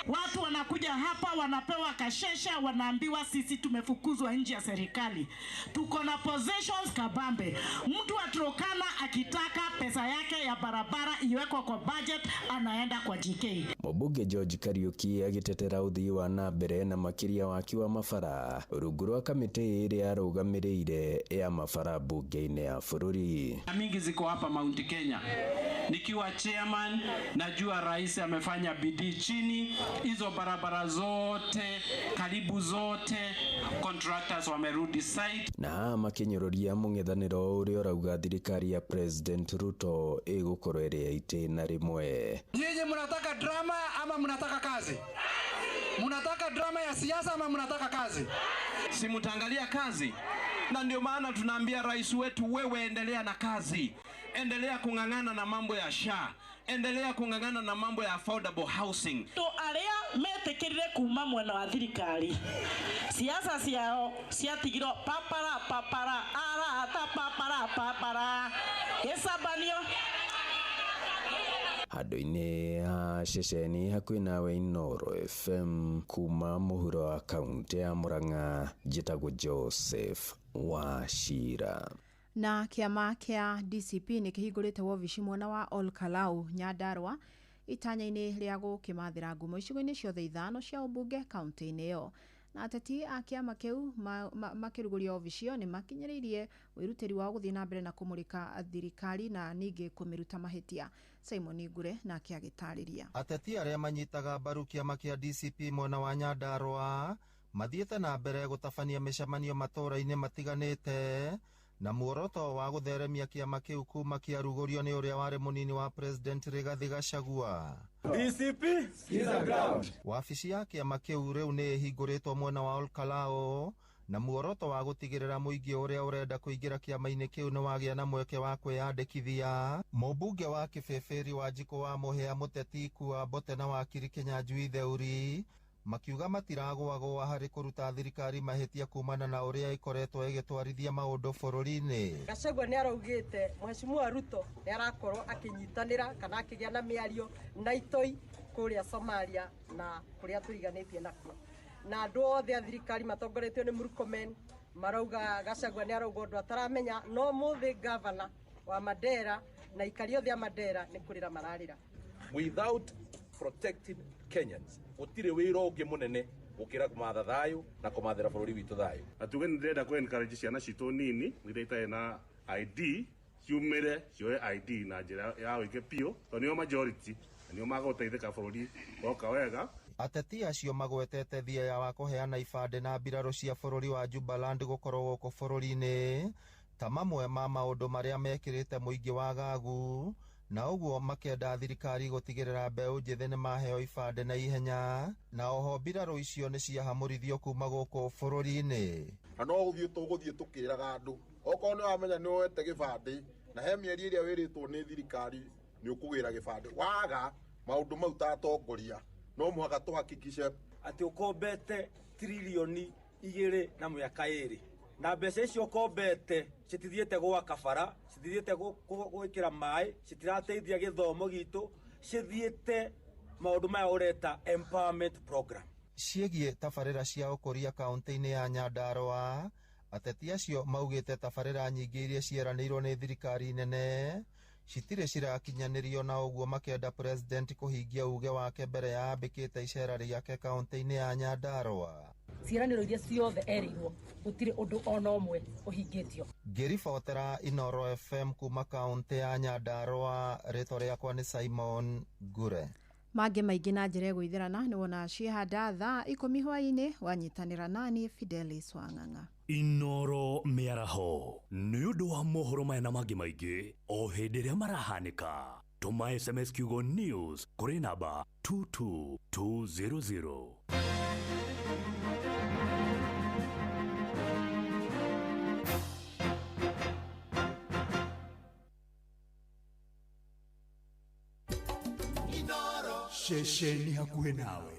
Speaker 27: Watu wanakuja hapa wanapewa kashesha, wanaambiwa sisi tumefukuzwa nje ya serikali. Tuko na positions kabambe. Mtu wa Turkana akitaka pesa yake ya barabara iwekwe kwa budget, anaenda kwa GK.
Speaker 25: Mũmbunge George Kariuki agĩtetera ũthii wa na mbere na makĩria waki wa mabara rungu rwa kamĩtĩ ĩrĩa arũgamĩrĩire ya mabara mbunge-inĩ ya bũrũri.
Speaker 28: Mingi ziko hapa Mount Kenya
Speaker 3: Nikiwa chairman, najua rais amefanya bidii chini, hizo barabara zote karibu zote contractors wamerudi site.
Speaker 25: Na makinyũrũria mũng'ethanĩro ũrĩa ũrauga thirikari ya President Ruto ĩgũkorwo ĩrĩ ya itĩna rĩmwe.
Speaker 5: Nyinyi mnataka drama ama mnataka kazi? Mnataka drama ya siasa ama mnataka kazi?
Speaker 3: Si mtaangalia kazi? Na ndio maana tunaambia rais wetu, wewe endelea na kazi, endelea kung'ang'ana na mambo ya SHA, endelea kung'ang'ana na mambo ya affordable housing.
Speaker 27: Andũ arĩa metĩkĩrire kuma mwena wa thirikari, siasa ciao ciatigirwo papara papara arata papara papara gĩcambanio.
Speaker 25: Handũ-inĩ ha ceceni hakuhĩ nawe Inooro FM kuma mũhuro wa kaunti ya Murang'a, njĩtagwo Joseph Wachira.
Speaker 21: Na kĩama kĩa DCP nĩ kĩhingũrĩte wobici mwena wa Olkalau Nyandarua itanya-inĩ rĩa gũkĩmathĩra ngumo icigo-inĩ ciothe 5 cia ũmbunge kaunti-inĩ ĩyo. Na ateti a kĩama kĩu makĩrugũria obici ĩyo nĩ makinyĩrĩirie wĩrutĩri wao gũthiĩ na mbere na kũmũrĩka thirikari na ningĩ kũmĩruta mahĩtia. Simon Ngure nake agĩtarĩria.
Speaker 8: Ateti arĩa manyitaga mbaru kĩama kĩa DCP mwena wa Nyandarua mathiĩte na mbere gũtabania mĩcemanio matũũra-inĩ matiganĩte na muoroto wa gũtheremia kĩama kĩu kuma kĩarugũrio nĩ ũrĩa warĩ mũnini wa President Rigathi Gachagua.
Speaker 12: DCP is ground.
Speaker 8: Wabici ya kĩama kĩu rĩu nĩ ĩhingũrĩtwo mwena wa Olkalau na muoroto wa gũtigĩrĩra mũingĩ ũrĩa ũrenda kũingĩra kĩama-inĩ kĩu nĩ wagĩa na mweke wa kwĩyandĩkithia. Mũmbunge wa Kĩbĩbĩri Wanjikũ wa Mũhĩa, Mũteti Kua Mbote na wakiri Kĩnyanjui Theuri makiuga matiragũagũa harĩ kũruta thirikari mahĩtia kumana na ũrĩa ĩkoretwo ĩgĩtwarithia maũndũ bũrũri-inĩ.
Speaker 13: Gachagua nĩ araugĩte Mheshimiwa Ruto nĩ arakorwo akĩnyitanĩra kana akĩgĩa na mĩario na itoi kũrĩa Somalia na kũrĩa tũriganĩtie nakuo, na andũ othe a thirikari matongoretio nĩ Murkomen marauga Gachagua nĩ arauga ũndũ ataramenya, no mũthĩ gavana wa Mandera na ikari othe a Mandera nĩ kũrĩra mararĩra.
Speaker 11: Without protecting Kenyans, gũtirĩ wĩra ũngĩ mũnene gũkĩra kũmatha thayũ na kũmathĩra bũrũri witũ thayũ.
Speaker 14: Na tuge nĩ ndĩrenda kũ encourage ciana citũ nini iria itarĩ na ID ciumĩre cioe ID na njĩra ya ũingĩ biũ, tondũ nĩo majority na nĩo magũteithĩka bũrũri woka wega.
Speaker 8: Ateti acio magwetete thieya wa kũheana ibandĩ na mbirarũ cia bũrũri wa Jubaland gũkorwo gũkũ bũrũri-inĩ ta mamwe ma maũndũ marĩa mekĩrĩte mũingĩ wa gagu, na ũguo makenda thirikari gũtigĩrĩra mbeũ njĩthĩ nĩ maheo ibandĩ na ihenya, na oho mbirarũ icio nĩ ciahamũrithio kuma gũkũ bũrũri-inĩ.
Speaker 17: Na no gũthiĩ tũgũthiĩ tũkĩraga andũ, okorwo nĩ wamenya nĩ woete gĩbandĩ na he mĩeri ĩrĩa wĩrĩtwo nĩ thirikari nĩ ũkũgĩra gĩbandĩ, waga maũndũ mau ta atongoria no mũhaka tũhakikice
Speaker 12: atĩ ũkombete tririoni 2 na mĩaka 2 na mbeca icio ũkombete citithiĩte gwaka bara, citithiĩte gwĩkĩra maĩ, citirateithia gĩthomo gitũ, cithiĩte maũndũ maya ũreta empowerment program.
Speaker 8: Ciĩgiĩ tabarĩra cia ũkũria kaunti-inĩ ya Nyandarua, ateti acio maugĩte tabarĩra nyingĩ iria cieranĩirwo nĩ thirikari nene citirĩ cirakinyanĩrio, na ũguo makenda president kũhingia uge wake mbere ya ambĩkĩte icera rĩake kaunti-inĩ ya Nyandarua.
Speaker 13: Ciĩranĩro iria ciothe erĩirwo gũtirĩ ũndũ ona ũmwe ũhingĩtio.
Speaker 8: Ngĩribotera Inooro FM kuma kaunti ya Nyandarua, rĩtwa rĩakwa nĩ Simon Ngure.
Speaker 21: Mangĩ maingĩ na njĩra ĩgũithĩrana nĩ wona ciĩhanda thaa 10 hwaĩ-inĩ wanyitanĩra nani Fidelis Wang'ang'a.
Speaker 28: Inooro mĩaraho nĩ ũndũ wa mohoro maya na mangĩ maingĩ o hĩndĩ ĩrĩa marahanĩka. Tũma SMS kiugo news kũrĩ namba 22200.
Speaker 2: Ceceni hakuhĩ nawe.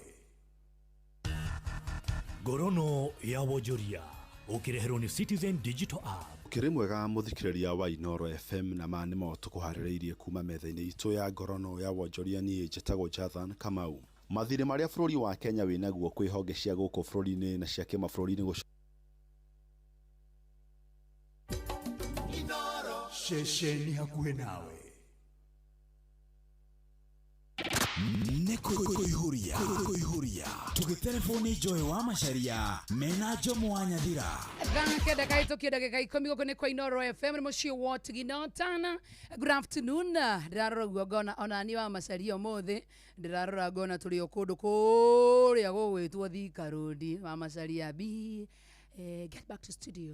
Speaker 28: Ngorono ya wonjoria ũkĩreherwo nĩ Citizen Digital App.
Speaker 29: Ũkĩrĩ mwega mũthikĩrĩria wa Inooro FM, na ma nĩmo tũkũharĩrĩirie kuma metha-inĩ itũ ya ngorono ya wonjoria. Niĩ njĩtagwo Jathan Kamau. Mathirĩ marĩa bũrũri wa Kenya wĩnaguo kwĩ honge cia gũkũ bũrũri-inĩ na cia kĩmabũrũri-inĩ.
Speaker 2: Ceceni hakuhĩ nawe. Nĩ kũihũria tũgĩthiĩ
Speaker 1: Rũterebo nĩ Joy wa Macharia mena Jomo wa Nyathira.
Speaker 15: Thaa kenda kahĩtũkie ndagĩka 10 gũkũ nĩ kwa Inoro FM nĩ mũciĩ wa Tigino Tana. Good afternoon. Ndĩrarora guo ngona ona niĩ wa Macharia ũmũthĩ ndĩrarora ngona tũrĩ o kũndũ kũrĩa gũgwĩtwo Thika Road wa Macharia B. Get back to studio.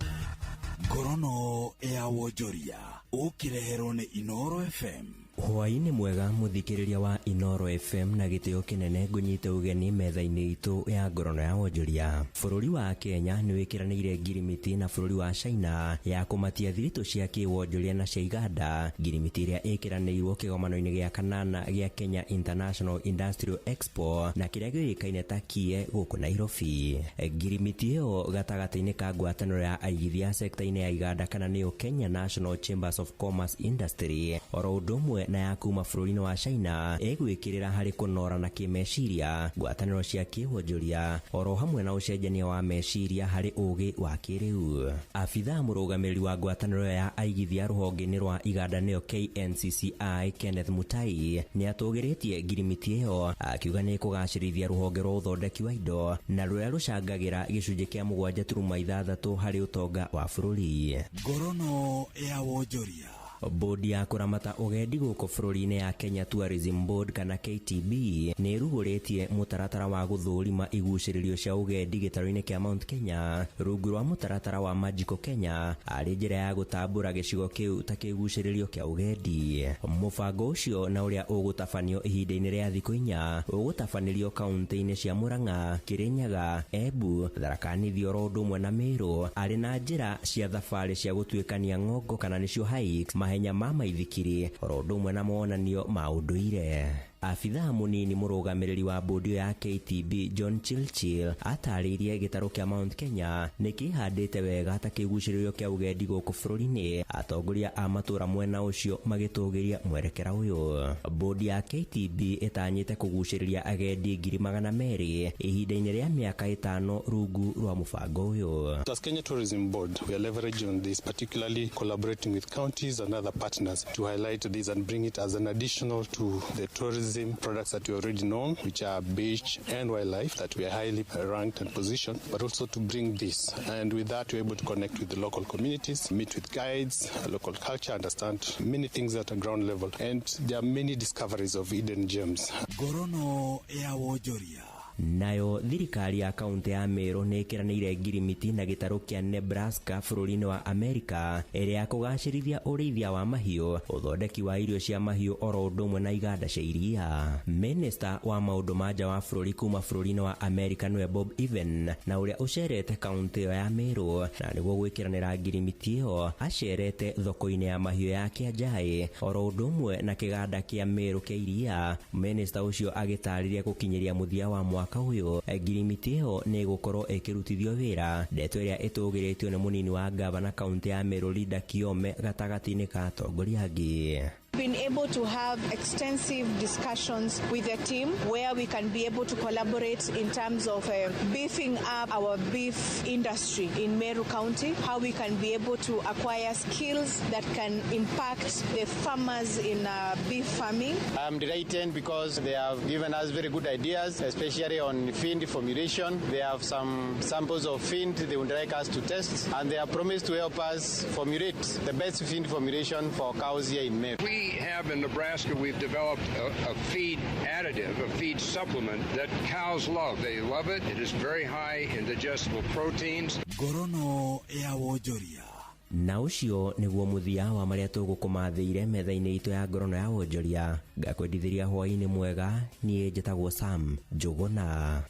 Speaker 1: Ngorono ya wonjoria ũkĩreherwo nĩ Inoro FM.
Speaker 4: Hwaĩ-inĩ mwega mũthikĩrĩria wa Inoro FM na gĩtĩo kĩnene ngũnyite ũgeni metha-inĩ itũ ya ngorono ya wonjoria. Bũrũri wa Kenya nĩ wĩkĩranĩire ngirimiti na bũrũri wa China ya kũmatia thiritũ cia kĩwonjoria na cia iganda. Ngirimiti ĩrĩa ĩkĩranĩirwo kĩgomano-inĩ gĩa kanana gĩa Kenya International Industrial Expo na kĩrĩa gĩũĩkaine ta KIE gũkũ Nairobi. Ngirimiti ĩyo gatagatĩ-inĩ ka ngwatanĩro ya aigithia sekta-inĩ ya iganda kana nĩyo Kenya National Chambers of Commerce Industry oro ũndũ ũmwe na ya kuma bũrũri-inĩ wa China ĩgwĩkĩrĩra harĩ kũnora na kĩmeciria ngwatanĩro cia kĩwonjoria oro hamwe na ũcenjania wa meciria harĩ ũgĩ wa kĩrĩu. Abithaa mũrũgamĩrĩri wa ngwatanĩro ya aigithia rũhonge-inĩ rwa iganda nĩyo KNCCI Kenneth Mutai nĩ atũgĩrĩtie ngirimiti ĩyo akiuga nĩ ĩkũgacĩrithia rũhonge rwa ũthondeki wa indo na rũrĩa rũcangagĩra gĩcunjĩ kĩa 7.6 harĩ ũtonga wa bũrũri.
Speaker 1: Ngorono ya wonjoria.
Speaker 4: Bodi ya kũramata ũgendi gũkũ bũrũri-inĩ ya Kenya Tourism Board kana KTB nĩ ĩrugũrĩtie mũtaratara wa gũthũrima igucĩrĩrio cia ũgendi gĩtarũ-inĩ kĩa Mount Kenya rungu rwa mũtaratara wa Magical Kenya arĩ njĩra ya gũtambũra gĩcigo kĩu ta kĩgucĩrĩrio kĩa ũgendi. Mũbango ũcio na ũrĩa ũgũtabanio ihinda-inĩ rĩa thikũ 4 ũgũtabanĩrio kaunti-inĩ cia Murang'a, Kirinyaga, Embu, Tharaka Nithi oro ũndũ ũmwe na Meru arĩ na njĩra cia thabarĩ cia gũtuĩkania ng'ongo kana nĩcio hikes, mahenya ma maithikiri oro ũndũ ũmwe na monanio ma ũndũire. Abithaa mũnini mũrũgamĩrĩri wa bodi ya KTB John Chilchil atarĩirie gĩtarũ kĩa Mount Kenya nĩ kĩhandĩte wega ta kĩgucĩrĩrio kĩa ũgendi gũkũ bũrũri-inĩ, atongoria a matũra mwena ũcio magĩtũgĩria mwerekera ũyũ. Bodi ya KTB ĩtanyĩte kũgucĩrĩria agendi 200,000 ihinda-inĩ rĩa mĩaka 5 rungu rwa mũbango ũyũ.
Speaker 6: As Kenya Tourism Board, we are leveraging on this, particularly collaborating with counties and other partners to highlight this and bring it as an additional to the tourism products that we already know, which are beach and wildlife, that we are highly ranked and positioned, but also to bring this. And with that, we're able to connect with the local communities, meet with guides, local culture, understand many things at a ground level. And there are many discoveries of hidden gems.
Speaker 1: Ngorono ya wonjoria.
Speaker 4: Nayo thirikari ya kaunti ya Meru nĩ ĩkĩranĩire ngirimiti na gĩtarũ kĩa Nebraska bũrũri-inĩ wa Amerika ĩrĩa ya kũgacĩrithia ũrĩithia wa mahiũ, ũthondeki wa irio cia mahiũ oro ũndũ ũmwe na iganda cia iria. Minista wa maũndũ ma nja wa bũrũri kuma bũrũri-inĩ wa Amerika nĩwe Bob Even na ũrĩa ũcerete kaunti ĩyo ya Meru na nĩguo gwĩkĩranĩra ngirimiti ĩyo acerete thoko-inĩ ya mahiũ ya Kĩanjaĩ oro ũndũ ũmwe na kĩganda kĩa Meru kĩa iria. Minista ũcio agĩtarĩria gũkinyĩria mũthia wa mwaka ũyũ ngirimiti ĩyo nĩ ĩgũkorwo ĩkĩrutithio wĩra, ndeto ĩrĩa ĩtũgĩrĩtio nĩ mũnini wa gavana kaunti ya Meru Linda Kiome gatagatĩ-inĩ ka atongoria angĩ.
Speaker 7: Been able to have extensive discussions with the team where we can be able to collaborate in terms of beefing up our beef industry in Meru County, how we can be able to acquire skills that can impact the farmers in beef farming.
Speaker 9: I'm delighted because they have given us very good ideas, especially on feed formulation. They have some samples of feed they would like us to test, and they have promised to help us formulate the best feed formulation for cows here in Meru.
Speaker 10: We have in Nebraska, we've developed a feed additive, a feed supplement that cows love. They love it. It is very high in digestible proteins.
Speaker 1: Ngorono ya wonjoria.
Speaker 4: Na ũcio nĩguo mũthia wa marĩa tũgũkũmathĩire metha-inĩ itũ ya ngorono ya wonjoria. Ngakwendithĩria hwaĩ-inĩ mwega, niĩ njĩtagwo Sam Njũgũna.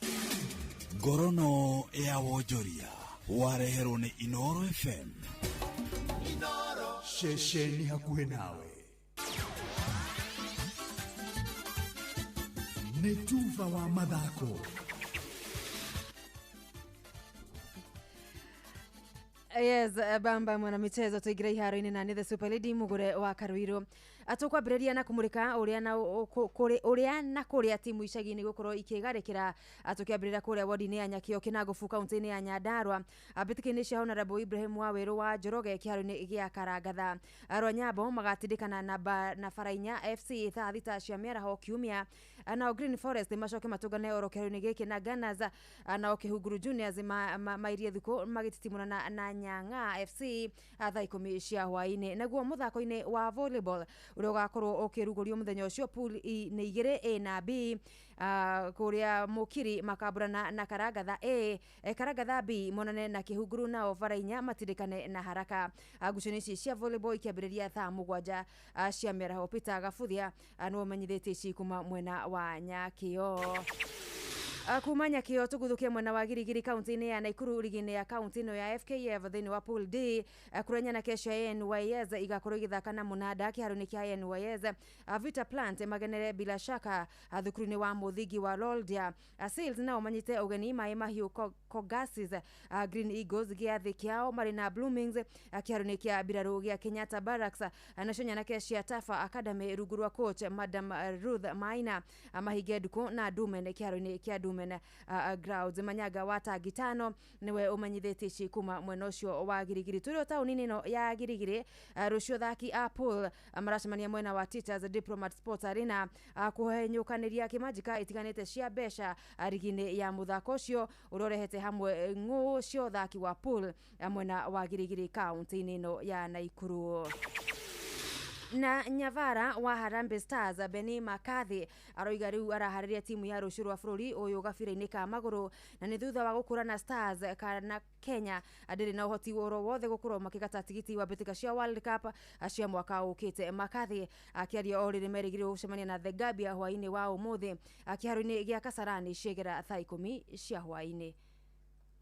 Speaker 1: Ngorono ya wonjoria wareherwo nĩ Inoro FM.
Speaker 2: Ceceni hakuhĩ nawe nĩ tuba wa mathako.
Speaker 16: Yes, bamba mwanamichezo tuingire iharo-inĩ na nĩ the super lady mugure wa Karuiru.
Speaker 5: Tũkwambĩrĩria na kũmũrĩka ũrĩa na ũrĩa na kũrĩa timu icagi-inĩ gũkorwo ikĩgarĩkĩra. Tũkĩambĩrĩria kũrĩa wodi-inĩ ya Nyakĩo Kĩnangũbu kaunti-inĩ ya Nyandarua, mbĩtĩka-inĩ cia Honorable Ibrahim Wawerũ wa Njoroge kĩharo-inĩ gĩa Karangatha. Rwanyambo magatindĩkana na Barainya FC thaa 6 cia mĩaraho kiumia. Nao Green Forest macoke matũngane oro kĩharo-inĩ gĩkĩ na Gunners. Nao Kĩhunguru Juniors mairie thukũ magĩtitimũrana na Nyang'a FC thaa 10 cia hwaĩ-inĩ. Naguo mũthako-inĩ wa volleyball ũrĩa ũgakorwo ũkĩrugũrio mũthenya ũcio, pool E nĩ 2 A na B, kũrĩa Mũkiri makambũrana na Karangatha A, Karangatha B monane na Kĩhunguru, nao Barainya matindĩkane na Haraka. Ngucanio ici cia volleyball ikĩambĩrĩria thaa 7 cia mĩaraho. Peter Gabuthia nĩwe ũmenyithĩtie ici kuma mwena wa Nyakĩo. Kuma Nyakĩo tũguthũkie mwena wa Girigiri kaunti-inĩ ya Naikuru rigi-inĩ ya kaunti ĩno ya FKF thĩinĩ wa pool D, kũrĩa nyanake cia NYS igakorwo igĩthaka na Mũnanda kĩharo-inĩ kĩa NYS. Vita Plant magenere bila shaka thukuru-inĩ wa mũthingi wa Loldia. Sales nao manyite ũgeni Maĩ Mahiũ Kogasis. Green Eagles gĩathĩ kĩao marĩ na Bloomings kĩharo-inĩ kĩa mbirarũ gĩa Kenyatta Barracks. Nacio nyanake cia Tafa Academy rungu rwa coach Madam Ruth Maina mahinge ndukũ na Dumen kĩharo-inĩ kĩa Dumen Grounds. Manyaga wa tangi 5 niwe ũmenyithĩtie ici kuma mwena ũcio wa Girigiri. Tũrĩ o taũni-inĩ ĩno ya Girigiri, rũciũ athaki a pool maracemania mwena wa Teachers Diplomat Sports Arena kũhenyũkanĩria kĩmanjĩka itiganĩte cia mbeca rigi-inĩ ya mũthako ũcio ũrĩa ũrehete hamwe ng'ũ cia ũthaki wa pool mwena wa Girigiri kaunti-inĩ ĩno ya Naikuru. Na Nyavara wa Harambee Stars Benny McCarthy aroiga rĩu araharĩria timu ya rũciũ rwa bũrũri ũyũ gabira-inĩ ka magũrũ, na nĩ thutha wa gũkũra na Stars kana Kenya ndĩrĩ na ũhoti oro wothe gũkorwo makĩgata tigiti wa mbĩtĩka cia World Cup cia mwaka ũkĩte. McCarthy akĩaria o rĩrĩ merĩgĩrĩirwo gũcemania na The Gambia hwaĩ-inĩ wa ũmũthĩ kĩharo-inĩ gĩa Kasarani ciegera thaa 10 cia hwaĩ-inĩ.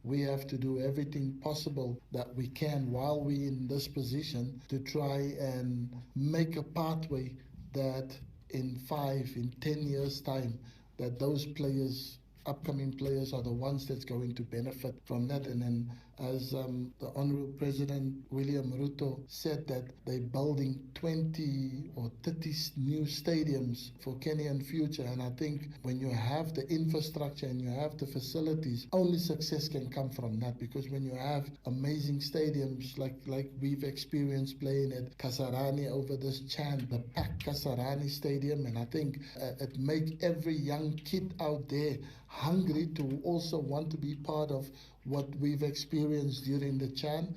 Speaker 16: We have to do everything possible that we can while we're in this position to try and make a pathway that in 5, in 10 years' time, that those players, upcoming players, are the ones that's going to benefit from that. And then, as the Honorable President William Ruto said, that they're building 20 or 30 new stadiums for Kenyan future. And I think when you have the infrastructure and you have the facilities, only success can come from that. Because when you have amazing stadiums like we've experienced playing at Kasarani over this Chan, the packed Kasarani Stadium, and I think it makes every young kid out there hungry to also want to be part of what we've experienced during the Chan.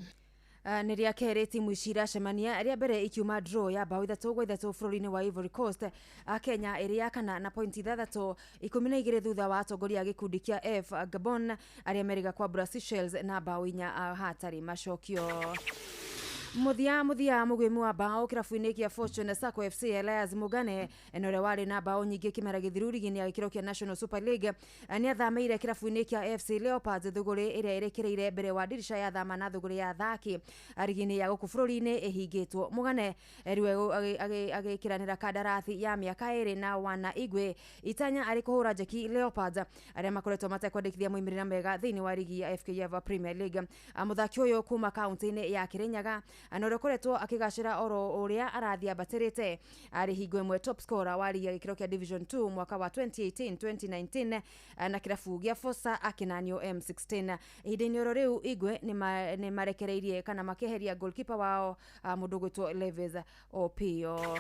Speaker 5: Nĩ rĩa kerĩ timu ici iracemania, rĩa mbere ikiuma draw ya bao 3-3 bũrũri-inĩ wa Ivory Coast. Kenya ĩrĩ ya kana na pointi 6, 12 thutha wa atongoria a gĩkundi kĩa F Gabon arĩa merĩga kwambũra Seychelles na bao 4 hatarĩ macokio. Muthia mũgwĩmi wa bao kĩrabu-inĩ kĩa Fortune Sacco FC Elias Mugane na ũrĩa warĩ na bao nyingĩ kĩmera gĩthiru rigi-inĩ ya gĩkĩro kĩa National Super League nĩ athamĩire kĩrabu-inĩ kĩa FC Leopards thũgũrĩ ĩrĩa ĩrĩkĩrĩire mbere wa ndirisha ya thama na thũgũrĩ ya athaki rigi-inĩ ya gũkũ bũrũri-inĩ ĩhingĩtwo. Mugane rĩu agĩkĩranĩra kandarathi ya mĩaka 2 na wana Igwe itanya arĩ kũhũra njeki Leopards arĩa makoretwo matekwandĩkithia moimĩrĩra mega thĩinĩ wa rigi ya FKF Premier League. Mũthaki ũyũ kuma kaunti-inĩ ya Kirinyaga na ũrĩa ũkoretwo akĩgacĩra oro ũrĩa arathiĩ ambatĩrĩte arĩ hingo ĩmwe top scorer wa rigi ya gĩkĩro kĩa Division 2 mwaka wa 2018-2019 na kĩrabu gĩa Fosa akĩnanio M16. Ihinda-inĩ oro rĩu Igwe nĩ marekereirie kana makĩeheria goalkeeper wao mũndũ ũgwĩtwo Levis Opio.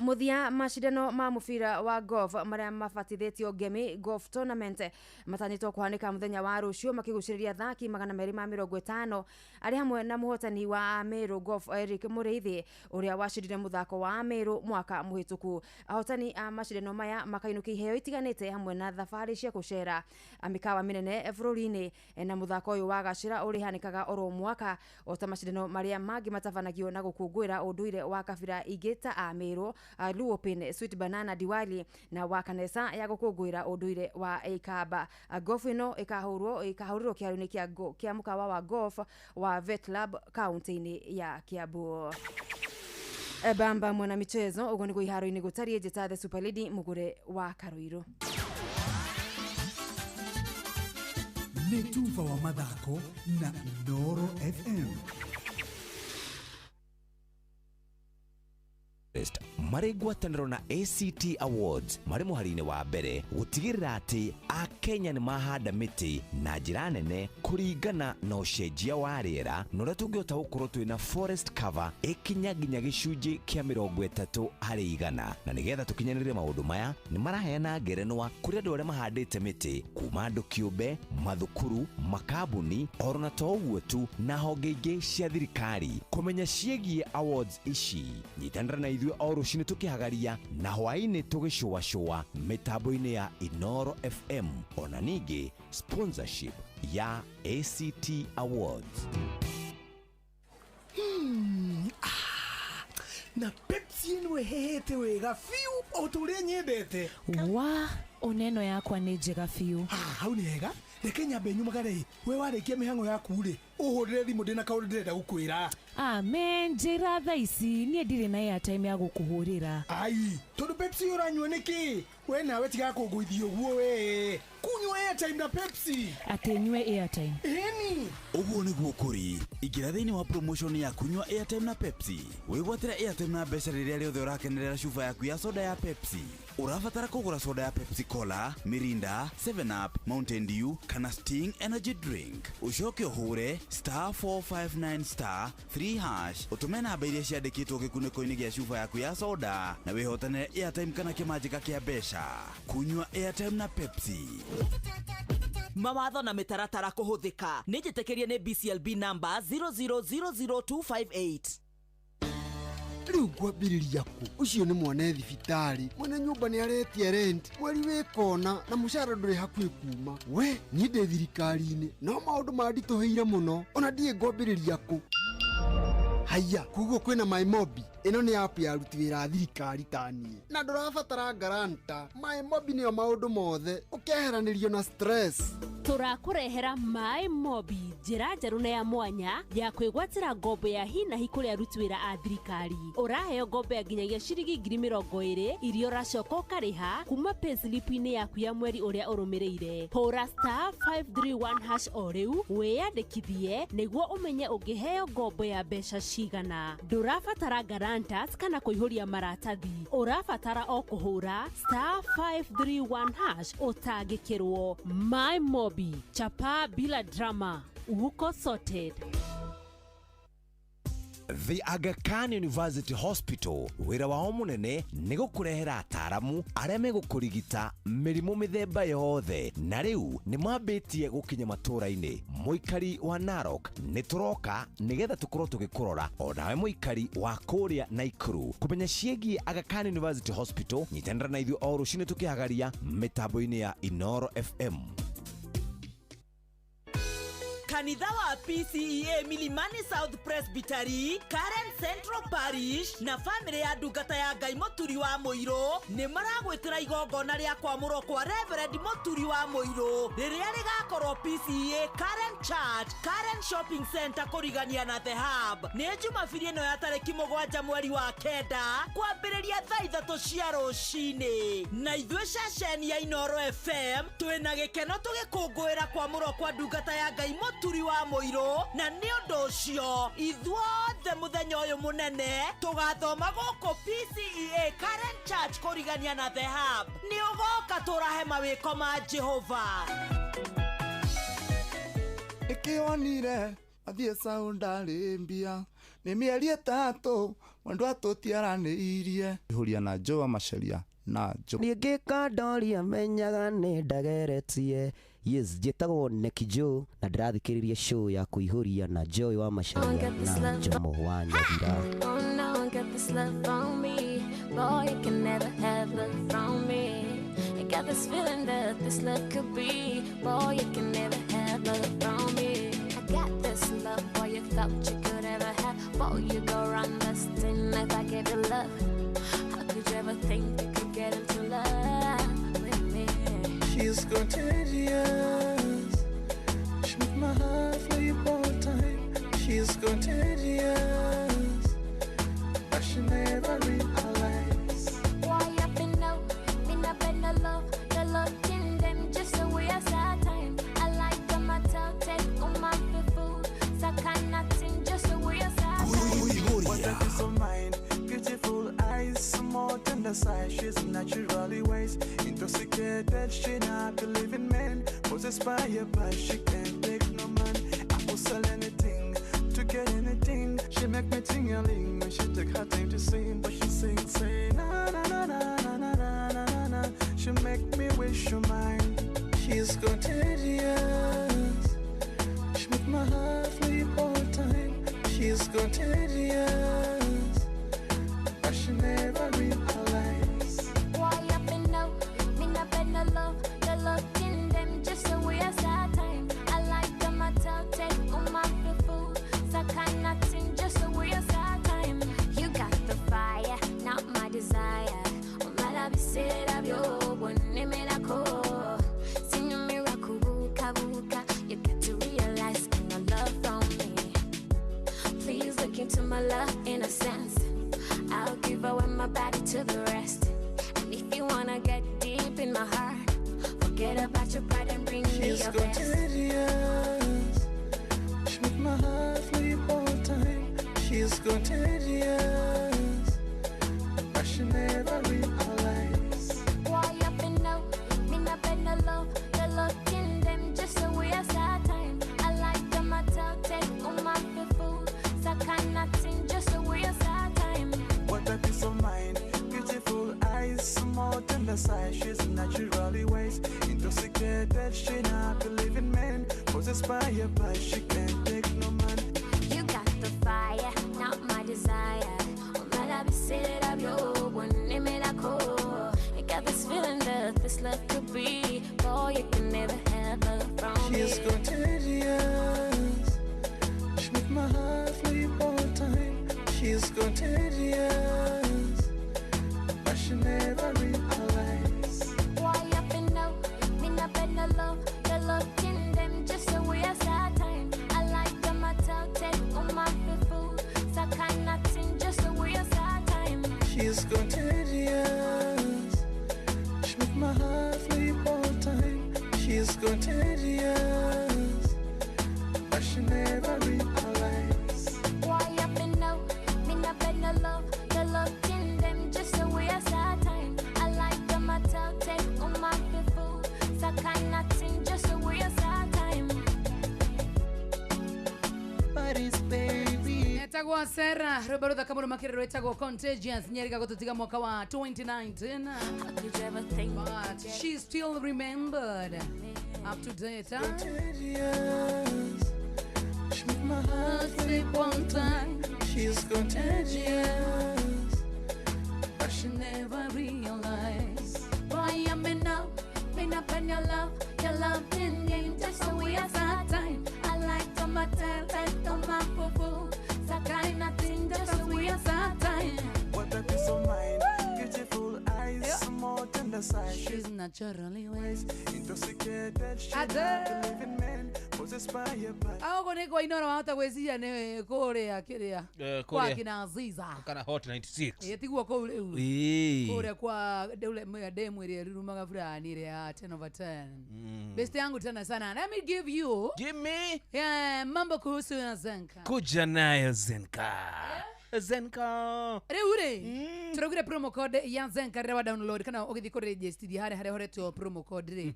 Speaker 5: Muthia mashindano ma mubira wa golf maria mabatithĩtio Ngemi Golf Tournament matanyĩtwo kũhanĩka mũthenya wa rũciũ makĩgucĩrĩria athaki 250 arĩ hamwe na mũhotani wa Ameru Golf Eric Mũrĩithi ũrĩa wacindire mũthako wa Ameru mwaka mũhĩtũku. Ahotani a mashindano maya makainũkia iheo itiganĩte hamwe na thabarĩ cia gũcera mĩkawa mĩnene bũrũri-inĩ, na mũthako ũyũ wa gacĩra ũrĩhanĩkaga oro mwaka ota mashindano marĩa mangĩ matabanagio na gũkũngũĩra ũndũire wa kabira ingĩ ta Ameru, Luo Open, Sweet Banana, Diwali na wa kanesa ya gũkũngũĩra ũndũire wa Ikamba. Golf ĩno ĩkahũrĩrwo kĩharo-inĩ kĩa mũkawa wa golf wa Vet Lab kaunti-inĩ ya Kiambu. Bamba mwana michezo ũguo nĩguo iharo-inĩ gũtariĩ. Njĩta the Super Lady Mũgũre wa Karũirũ.
Speaker 1: Nĩ tuba wa mathako na Inooro FM.
Speaker 3: Marĩ ngwatanĩro na ACT Awards marĩ mũhari-inĩ wa mbere gũtigĩrĩra atĩ Akenya nĩ mahanda mĩtĩ na njĩra nene kũringana na ũcenjia wa rĩera na ũrĩa tũngĩhota gũkorwo twĩna forest cover ĩkinya nginya gĩcunjĩ kĩa 30% na nĩgetha tũkinyanĩrie maũndũ maya nĩ maraheana ngerenwa kũrĩ andũ arĩa mahandĩte mĩtĩ kuma andũ kĩũmbe, mathukuru, makambuni oro na to ũguo tu na honge ingĩ cia thirikari. Kũmenya ciĩgiĩ awards ici nyitanĩra na ithuĩ o rũcinĩ tũkĩhagaria na hwaĩ-inĩ tũgĩcũacũa mĩtambo-inĩ ya Inoro FM ona ningĩ sponsorship ya ACT Awards.
Speaker 2: Na Pepsi ĩno ĩhehete wega biũ o ta ũrĩa nyendete.
Speaker 18: Wa oneno yakwa nĩ njega biũ.
Speaker 2: Hau nĩ hega. Reke nyambe nyumagare. We warĩkia mĩhang'o yaku rĩ, ũhũrĩre thimũ ndĩna kaũndũ ndĩrenda gũkwĩra.
Speaker 18: Amen, njĩra thaa ici niĩ ndirĩ na airtime ya gũkũhũrĩra.
Speaker 2: Ai, tondũ Pepsi ũranyua nĩkĩ? We nawe tiga kũngũithia ũguo we. Kunyua airtime na Pepsi.
Speaker 18: Atĩ nyue airtime.
Speaker 2: Ĩni.
Speaker 1: Ũguo nĩguo kũrĩ. Ingĩra thĩinĩ wa promotion ya kunyua airtime na Pepsi. Wĩgwatĩre airtime na mbeca rĩrĩa rĩothe ũrakenerera cuba yaku ya soda ya Pepsi. Ũrabatara kũgũra soda ya Pepsi Cola, Mirinda, 7 Up, Mountain Dew kana Sting Energy Drink. Ũcoke ũhũre *459*3# ũtũme namba iria ciandĩkĩtwo gĩkunĩko-inĩ gĩa cuba yaku ya soda na wĩhotanĩre airtime kana kĩmanjĩka kĩa mbeca. Kunyua airtime na Pepsi.
Speaker 19: Mawatho na mĩtaratara kũhũthĩka nĩ njĩtĩkĩrie nĩ BCLB number 0000258.
Speaker 20: Rĩu ngwambĩrĩria kũ? Ũcio nĩ mwana e thibitarĩ, mwene nyũmba nĩ aretia rent mweri wĩ kona na mũcara ndũrĩ hakuhĩ kuma. We niĩ ndĩ thirikari-inĩ no maũndũ manditũhĩire mũno, ona ndiĩ ngwambĩrĩria kũ. Haiya, koguo kwĩna MyMobi. Ĩno nĩ app ya aruti wĩra a thirikari ta niĩ na ndũrabatara guarantor. MyMobi nĩyo maũndũ mothe, ũkeheranĩrio na stress.
Speaker 22: Tũrakũrehera MyMobi, njĩra njerũ na ya mwanya ya kwĩgwatĩra ngombo ya hi na hi kũrĩ aruti wĩra a thirikari. Ũraheo ngombo ya nginyagia ciringi 20,000 iria ũracoka ũkarĩha kuma payslip-inĩ yaku ya mweri ũrĩa ũrũmĩrĩire. Hũra *531# o rĩu wĩyandĩkithie nĩguo ũmenye ũngĩheo ngombo ya mbeca cigana. Ndũrabatara guarantors kana kũihũria maratathi, ũrabatara o kũhũra *531# ũtangĩkĩrwo. MyMobi, chapa bila drama, uko sorted.
Speaker 3: The Aga Khan University Hospital wĩra wao mũnene nĩ gũkũrehera ataaramu arĩa megũkũrigita mĩrimũ mĩthemba yothe na rĩu nĩ mambĩtie gũkinya matũũra-inĩ. Mũikari wa Narok nĩ tũroka nĩgetha tũkorwo tũgĩkũrora onawe mũikari wa kũrĩa Naikuru kũmenya ciĩgiĩ Aga Khan University Hospital. Nyitanĩra na ithuĩ o rũcinĩ tũkĩhagaria mĩtambo-inĩ ya Inoro FM.
Speaker 19: Kanitha wa PCEA Milimani South Presbytery, Karen Central Parish na famĩlĩ ya ndungata ya Ngai Mũturi wa Mũirũ nĩ maragwĩtĩra igongona rĩa kwamũrwo kwa Reverend Mũturi wa Mũirũ rĩrĩa rĩgakorwo PCEA Karen Church, Karen Shopping Center kũrigania na The Hub. Nĩ Jumabiri ĩno ya tarĩki 7 mweri wa 9 kwambĩrĩria thaa 3 cia rũcinĩ. Na ithuĩ ceceni ya Inoro FM twĩna gĩkeno tũgĩkũngũĩra kwamũrwo kwa ndungata ya Ngai Mũturi wa Mũirũ, na nĩ ũndũ ũcio ithuothe mũthenya ũyũ mũnene tũgathoma gũkũ PCEA Karen Church kũrigania na The Hub. Nĩ ũgoka tũrahe mawĩko ma Jehova.
Speaker 23: Nĩkĩonire athiĩ Saudi Arabia nĩ mĩeri 3 mwendwa tũtiaranĩirie.
Speaker 24: Huria na Joe Macharia na Joe.
Speaker 4: Niĩ ngĩka ndoria menyaga nĩ ndageretie. Yes, njĩtagwo Neki Joe na ndĩrathikĩrĩria show ya kũihũria na Joy wa Macharia na Jomo wa Nyahira.
Speaker 26: Oh no, get this love on me. Boy, you can never have love from me. I got this feeling that this love could be. Boy, you can never have love from me. I got this love, boy, you thought you could ever have. Boy, you go round busting if I gave you love. How could you ever think you could get into love with me?
Speaker 23: She's contagious. She make my heart leap all time. She's contagious, but she never realized.
Speaker 26: Why up and no, me not been no love, no love in them just a way of time. I like them I tell take on my food, so I cannot sing just a way of time.
Speaker 23: What a peace of mind, beautiful eyes. tender side. She's naturally wise, intoxicated. She not believe in men. Possessed by a but she can't take no man. I will sell anything to get anything. She make me ting-a-ling when she take her time to sing, but she sing say na na na na na na na na na. She make me wish you mine. She's contagious. She make my heart leap all time. She's contagious, but she never realize.
Speaker 26: Why up and no, me not beg no love. The love in them just a waste of time. I like them, I tell take on my food. So cannot think just a waste of time. You got the fire, not my desire. Oh my love, said of you, one name it a call. Sing a miracle, buka buka. You got to realize no love from me. Please look into my love innocence. I'll give away my body to the rest. And if you wanna get deep in my heart, forget about your pride and bring me
Speaker 23: She's
Speaker 26: your best.
Speaker 23: contagious. She make my heart leap all time. She's contagious, but she never realize.
Speaker 26: Why up and no, me not beg no love. The love in them just a waste of time. I like them, I tell take on my food. So cannot think just a waste of time.
Speaker 23: What a peace of mind, beautiful eyes, small tender side. She's naturally wise, intoxicated. She not believe in men, possessed by a but she can't take no man.
Speaker 26: You got the fire, not my desire. Oh my love, said of you, one name it a call. I got this feeling that this love could be. Boy, you can never have love from me.
Speaker 23: She's contagious. She make my heart leap all time. She's contagious, but she never realize.
Speaker 26: Why up and no, me not beg no love. The love in them just a waste of time. I like them, I tell take on my food. So cannot think just a waste of time.
Speaker 23: She's contagious. She make my heart leap all time. She's contagious, but she never realize.
Speaker 26: Why up and no, me not beg no love. The love in them just a waste of time. I like them, I tell take on my food. So cannot think just a waste of time.
Speaker 23: Paris, baby.
Speaker 15: Etagwo Sarah rwimbo ruthaka muno makĩria rwĩtagwo Contagious nyeriga gũtũtiga mwaka wa 2019.
Speaker 26: Could you ever think
Speaker 15: But she's still remembered up to date, huh?
Speaker 23: Contagious. She make my heart
Speaker 15: leap one time.
Speaker 23: She's contagious,
Speaker 15: but she never realized. Why am I now? Me not beg your love, your love in you just a waste of time. I like to my tell, like to my fufu. So kind of thing just a waste of time.
Speaker 23: What a peace of mind, beautiful eyes, small tender side.
Speaker 15: She's naturally wise,
Speaker 23: intoxicated. She
Speaker 15: Ade.
Speaker 23: not believe in men, possessed by a but
Speaker 15: Aogo nĩ kwa Inoro wahota gwĩciria nĩ kũrĩa kĩrĩa
Speaker 8: Eh,
Speaker 15: kwa
Speaker 8: kũrĩa.
Speaker 15: kina Aziza.
Speaker 8: Kana Hot 96.
Speaker 15: Ĩ tiguo kũu rĩu.
Speaker 8: Ĩĩ.
Speaker 15: Kũrĩa kwa demu ĩrĩa ĩrurumaga fulani ĩrĩa ya 10 over 10. Best yangu tena sana. Let me give you.
Speaker 8: Give me.
Speaker 15: Yeah, mambo kuhusu na Zenka.
Speaker 8: Kuja nayo Zenka. Zenka.
Speaker 15: Rĩu rĩ tũraugire promo code ya Zenka rĩrĩa wa download kana ũgĩthiĩ kũregistria harĩa harĩa horetwo promo code rĩ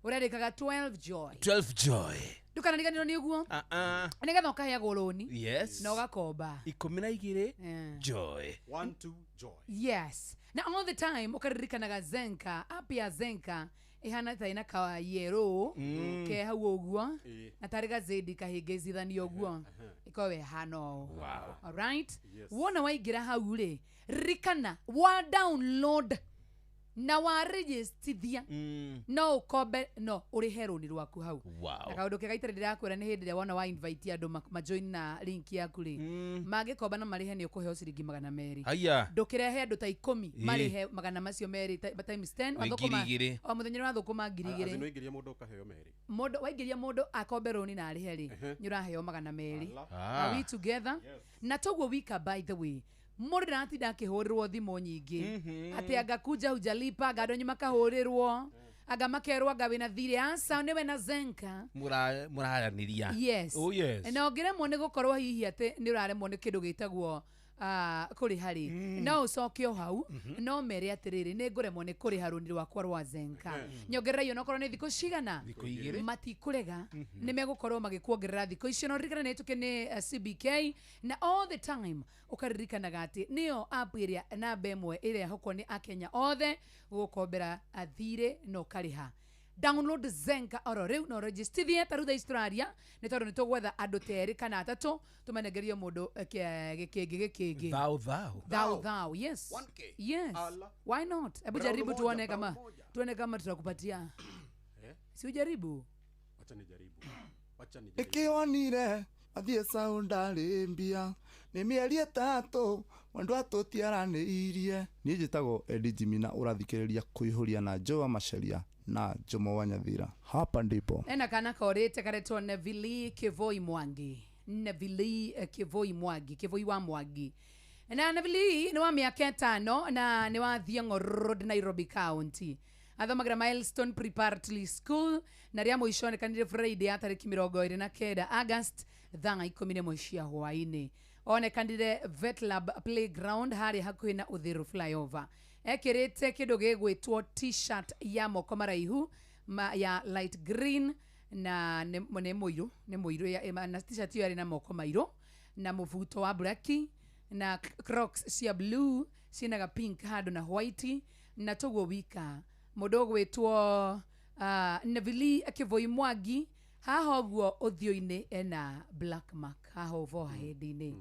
Speaker 15: ũrandĩkaga 12 joy.
Speaker 8: 12 joy.
Speaker 15: Ndũkanariganĩrwo nĩ ũguo
Speaker 8: Ah.
Speaker 15: nĩgetha ũkaheagwo rũni
Speaker 8: Yes.
Speaker 15: na ũgakomba
Speaker 8: 12
Speaker 15: Yeah.
Speaker 8: joy.
Speaker 11: 1 2 joy.
Speaker 15: Yes. Na all the time ũkaririkanaga Zenka, app ya Zenka ĩhana ta ĩna ka yero ke hau ũguo
Speaker 11: Ĩĩ.
Speaker 15: na tarĩ gazedi kahĩngĩcithanio ũguo ĩkorwo ĩhana ũũ.
Speaker 8: Wow.
Speaker 15: Alright?
Speaker 11: Yes.
Speaker 15: Wona waingĩra hau rĩ ririkana wa download na wa registithia no ũkombe no ũrĩhe rũni rwaku hau.
Speaker 8: Wow.
Speaker 15: Na kaũndũ kega itarĩ ndĩrakwĩra nĩ hĩndĩ ĩrĩa wona wa invite andũ majoin na link yaku rĩ mangĩkomba na marĩhe nĩ ũkũheo ciringi 200.
Speaker 8: Haya.
Speaker 15: Ndũkĩrehe andũ ta 10
Speaker 8: Ĩĩ.
Speaker 15: marĩhe magana macio merĩ times 10
Speaker 8: Nĩ
Speaker 15: wathũkũma
Speaker 8: 2,000.
Speaker 15: o mũthenya nĩ wathũkũma 2,000.
Speaker 11: Waingĩria mũndũ ũkaheo merĩ.
Speaker 15: Mũndũ waingĩria mũndũ akombe rũni na arĩhe rĩ nĩ ũraheo 200.
Speaker 11: Ala.
Speaker 15: Are we together? Na toguo wika by the way mũndũ ndaratinda akĩhũrĩrwo thimũ nyingĩ atĩ anga kuja hujalipa anga andũ anyu makahũrĩrwo anga makerwo anga wĩna thirĩ aca nĩwe na Zenka.
Speaker 8: Mũraranĩria.
Speaker 15: Yes.
Speaker 8: Oh yes.
Speaker 15: Na ũngĩremwo nĩ gũkorwo hihi atĩ nĩ ũraremwo nĩ kĩndũ gĩtagwo Kũrĩha rĩ, no ũcoke o hau no mere atĩrĩrĩ, nĩ ngũremwo nĩ kũrĩha rũni rwakwa rwa Zenka, nyongerera iyo onokorwo nĩ thikũ cigana.
Speaker 8: Thikũ 2.
Speaker 15: Matikũrega, nĩ megũkorwo magĩkuongerera thikũ icio. No ririkana nĩ tũke nĩ CBK na all the time ũkaririkanaga atĩ nĩyo app ĩrĩa namba ĩmwe ĩrĩa ĩhokwo nĩ akenya othe gũgũkombera thirĩ na ũkarĩha. Download Zenka oro rĩu na ũregistithie ta rĩu thaa ici tũraria, nĩ tondũ nĩ tũgwetha andũ ta erĩ kana atatũ tũmanengerie mũndũ gĩkĩngĩ gĩkĩngĩ.
Speaker 8: Thao thao.
Speaker 15: Thao thao, yes.
Speaker 11: 1K.
Speaker 15: Yes.
Speaker 11: Allah.
Speaker 15: Why not? Hebu
Speaker 11: Brown
Speaker 15: jaribu
Speaker 11: moja,
Speaker 15: tuone
Speaker 11: brown
Speaker 15: kama
Speaker 11: moja.
Speaker 15: tuone kama tutakupatia.
Speaker 11: Eh?
Speaker 15: Si ujaribu.
Speaker 11: Wacha nijaribu. Wacha nijaribu.
Speaker 24: Nĩkĩonire athiĩ Saudi Arabia nĩ mĩeri 3 mwendwa tũtiaranĩirie. Niĩ njĩtagwo Eddie Jimmy na ũrathikĩrĩria Kũihũria na Joe wa Macharia na Jomo wa Nyathira. Hapa ndipo.
Speaker 15: Ena kana korĩte karetwo Nevili Kivoi Mwangi. Nevili Kivoi Mwangi, Kivoi wa Mwangi. Na Nevili nĩ wa mĩaka 5 na nĩ wa Thiong'o Road, Nairobi County. Athomagira Milestone Preparatory School na rĩa mũico onekanire Friday ya tarĩki 29 August thaa 11 cia hwaĩ-inĩ. Onekanire Vetlab Playground harĩa hakuhĩ na Uthiru Flyover. Ekĩrĩte kĩndũ gĩgwĩtwo t-shirt ya moko maraihu ya light green na nĩ mũirũ, nĩ mũirũ na t-shirt ĩyo yarĩ na moko mairũ na mũbuto wa blacki na crocs cia blue ciĩna ga pink handũ na white na toguo wika. Mũndũ ũgwĩtwo Nevili Kivoi Mwangi haha ũguo ũthiũ-inĩ ena black mark haha ũvo hahĩndĩ-inĩ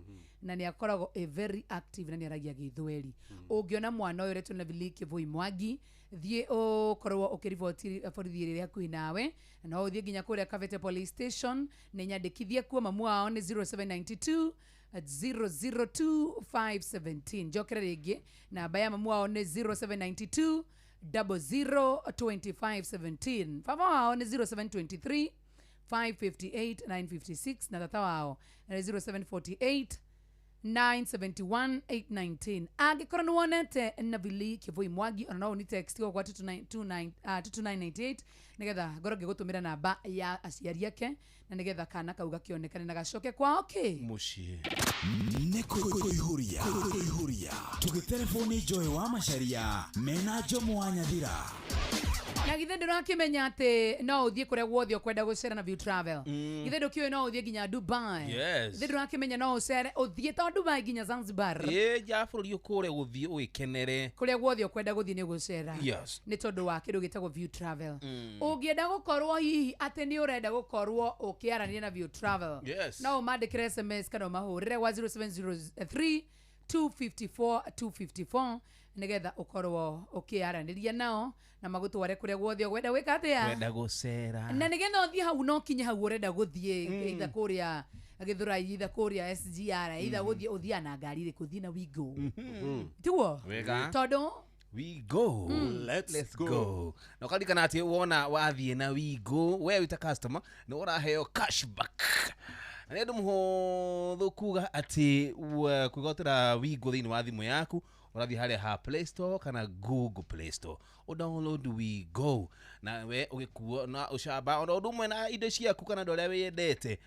Speaker 15: na nĩ akoragwo a very active na nĩ aragia gĩthweri. Ũngĩona mwana ũyũ ũretwo Nevili Kivoi Mwangi, thiĩ ũkorwo ũkĩriboti borithi ĩrĩa hakuhĩ nawe, no ũthiĩ nginya kũrĩa Kabete Police Station nĩ nyandĩkithie kuo. Mamu wao nĩ 0792 002 517. Njokere rĩngĩ, namba ya mamu wao nĩ 0792 002517. Baba wao nĩ 0723 558 956 na tata wao nĩ 0748 971 819. Angĩkorwo nĩ wonete Nevili Kivoi Mwangi, ona no ũni text kwa 22998 nĩgetha ngorwo ngĩgũtũmĩra namba ya aciari ake na nĩgetha kana kau gakĩonekane na gacoke kwao kĩ
Speaker 8: mũciĩ.
Speaker 1: Nĩ Kũihũria Kũihũria tũgĩtereboni Joy wa Macharia mena Jomo wa Nyathira.
Speaker 15: Na githĩ ndũrakĩmenya atĩ no ũthiĩ kũrĩa guothe ũkwenda gũcera na View Travel? Githĩ ndũkĩũĩ no ũthiĩ nginya Dubai?
Speaker 8: Yes.
Speaker 15: Githĩ ndũrakĩmenya no ũcere ũthiĩ to Dubai nginya Zanzibar?
Speaker 8: Ĩ ja bũrũri ũkũrĩa gũthiĩ ũgĩkenere.
Speaker 15: Kũrĩa guothe ũkwenda gũthiĩ nĩ gũcera.
Speaker 8: Yes.
Speaker 15: Nĩ tondũ wa kĩndũ gĩtagwo View Travel. Ũngĩenda gũkorwo hihi atĩ nĩ ũrenda gũkorwo ũkĩaranĩria na View Travel,
Speaker 8: Yes.
Speaker 15: no ũmandĩkĩre SMS kana ũmahũrĩre gwa 0703 254 254 nĩgetha ũkorwo ũkĩaranĩria nao na magũtware kũrĩa guothe ũkwenda gwĩka atĩa,
Speaker 8: wenda gũcera,
Speaker 15: na nĩgetha ũthiĩ hau no kinye hau ũrenda gũthiĩ, either kũrĩa Gĩthũrai, either kũrĩa SGR, either gũthiĩ ũthiaga na ngari ĩrĩkũ? Ũthiĩ na Wigo, tiguo?
Speaker 8: Wega.
Speaker 15: Tondũ
Speaker 8: We go.
Speaker 11: Let's
Speaker 8: go.
Speaker 11: go.
Speaker 8: Na ũkaririkana atĩ wona wathiĩ na Wigo we wĩta customer nĩ ũraheo cashback. Na nĩ ũndũ mũhũthũ kuga atĩ kwĩgwatĩra Wigo thĩinĩ wa thimũ yaku, ũrathiĩ harĩa ha Play Store kana Google Play Store ũdownload Wigo na we ũgĩkuo na ũcamba ona ũndũ ũmwe na indo ciaku kana andũ arĩa wendete,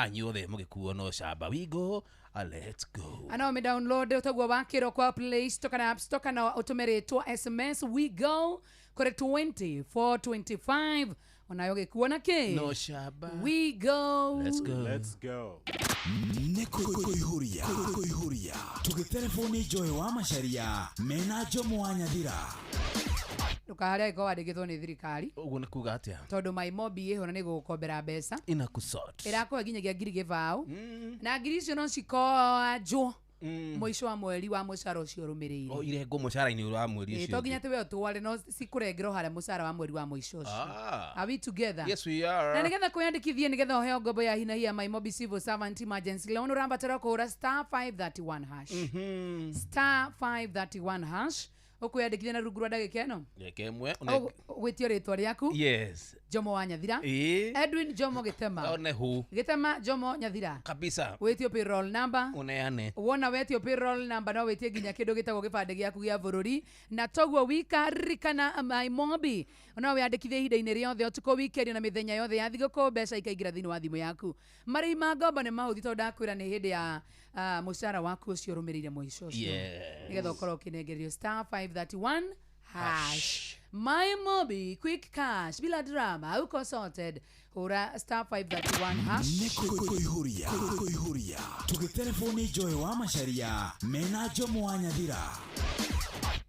Speaker 8: inyuothe mũgĩkuo na ũcamba. Wigo, let's go.
Speaker 15: Ana ũmĩ download ũtaguo wakĩrwo kwa Play Store kana App Store kana ũtũmĩrĩtwo SMS We Go kũrĩ 2425 onayo gĩkuo na kĩ
Speaker 8: no ũcamba.
Speaker 15: We Go.
Speaker 8: Let's go.
Speaker 11: Let's go.
Speaker 1: Nĩ Kũihũria Kũihũria tũgĩtereboni Joy wa Macharia mena Jomo wa Nyathira.
Speaker 15: Ndũkaharĩa angĩkorwo wandĩkĩtwo nĩ thirikari.
Speaker 8: Ũguo nĩ kuga atĩa?
Speaker 15: Tondũ Maimobi ĩho na nĩ gũgũkombera mbeca
Speaker 8: inakusort
Speaker 15: ĩrakũhe nginyagia 1,000 na ngiri icio no cikonjwo mũico wa mweri wa mũcara ũcio ũrũmĩrĩire.
Speaker 8: O irengwo mũcara-inĩ wa mweri
Speaker 15: Ĩ,
Speaker 8: ũcio
Speaker 15: to nginya
Speaker 8: ũngĩ.
Speaker 15: atĩ we ũtware, no cikũrengerwo harĩa mũcara wa mweri wa mũico ũcio. Are we together?
Speaker 8: Yes, we are.
Speaker 15: Na nĩgetha kwĩyandĩkithie nĩgetha ũheo ngombo ya hinahi ya Maimobi Civil Servant Emergency Loan ũrabatara kũhũra star 531 hash. Star 531 hash ũkwĩyandĩkithia na rungu rwa ndagĩka ĩno.
Speaker 8: Ndagĩka ĩmwe.
Speaker 15: Ũgwĩtio rĩtwa rĩaku.
Speaker 8: Yes.
Speaker 15: Jomo wa Nyathira.
Speaker 8: Ĩ.
Speaker 15: Edwin Jomo Gĩtema.
Speaker 8: One hu.
Speaker 15: Gĩtema Jomo Nyathira.
Speaker 8: Kabisa.
Speaker 15: Wĩtio payroll number.
Speaker 8: Uneane.
Speaker 15: Wona wetio payroll number no wĩtie nginya kĩndũ gĩtagwo gĩbandĩ gĩaku gĩa bũrũri na toguo wika ririkana Maimobi no wĩyandĩkithie ihinda-inĩ rĩothe ũtukũ, weekend na mĩthenya yothe ya thigũkũ, mbeca ikaingĩra thĩinĩ wa thimũ yaku. Marĩhi ma ngombo nĩ mahũthi tondũ ndakwĩra nĩ hĩndĩ ya Mũcara waku ũcio ũrũmĩrĩire mũico ũcio.
Speaker 8: Yes.
Speaker 15: Nĩgetha ũkorwo ũkĩnengererio star 531 hash. My Mobi quick cash bila drama, uko sorted. Hura star 531 hash.
Speaker 1: Nĩ kũihũria tũgĩtelefoni Joy wa Macharia mena Jomo wa Nyathira.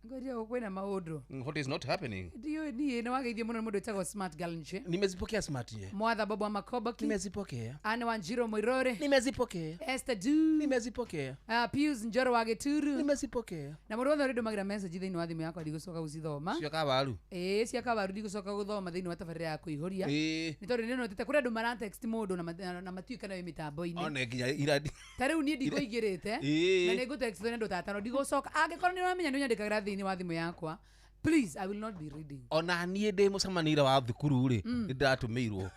Speaker 15: Ngoja kwĩna maũndũ.
Speaker 8: What is not happening?
Speaker 15: Ndiũĩ niĩ nĩ wageithio mũno nĩ mũndũ wĩtagwo Smart Girl Nche.
Speaker 8: Nimezipokea smart ye.
Speaker 15: Mwatha Bobo wa Makoboki.
Speaker 8: Nimezipokea.
Speaker 15: Anne Wanjiro Mwirore.
Speaker 8: Nimezipokea.
Speaker 15: Esther Du.
Speaker 8: Nimezipokea.
Speaker 15: Pius Njoro wa Gĩturu.
Speaker 8: Nimezipokea.
Speaker 15: Na mũndũ wothe ũrĩndũmagĩra message thĩinĩ wa thimũ yakwa ndigũcoka gũcithoma.
Speaker 8: Cia kawaru.
Speaker 15: Ĩĩ cia kawaru ndigũcoka gũthoma thĩinĩ wa tabarĩra ya kũihũria.
Speaker 8: Ĩĩ.
Speaker 15: Nĩ tondũ nĩnotete kũrĩ andũ maratext mũndũ na matiũĩ kana wĩ mĩtambo-inĩ.
Speaker 8: One nginya iradi.
Speaker 15: Ta rĩu niĩ ndikũingĩrĩte
Speaker 8: Ĩĩ.
Speaker 15: na nĩngũtext nĩ andũ ta atano ndigũcoka angĩkorwo nĩ ũramenya nĩ ũnyandĩkagĩra thĩinĩ wa thimũ yakwa, please I will not be reading.
Speaker 8: Ona niĩ ndĩ mũcemanio wa thukuru rĩ, nĩ ndĩratũmĩirwo.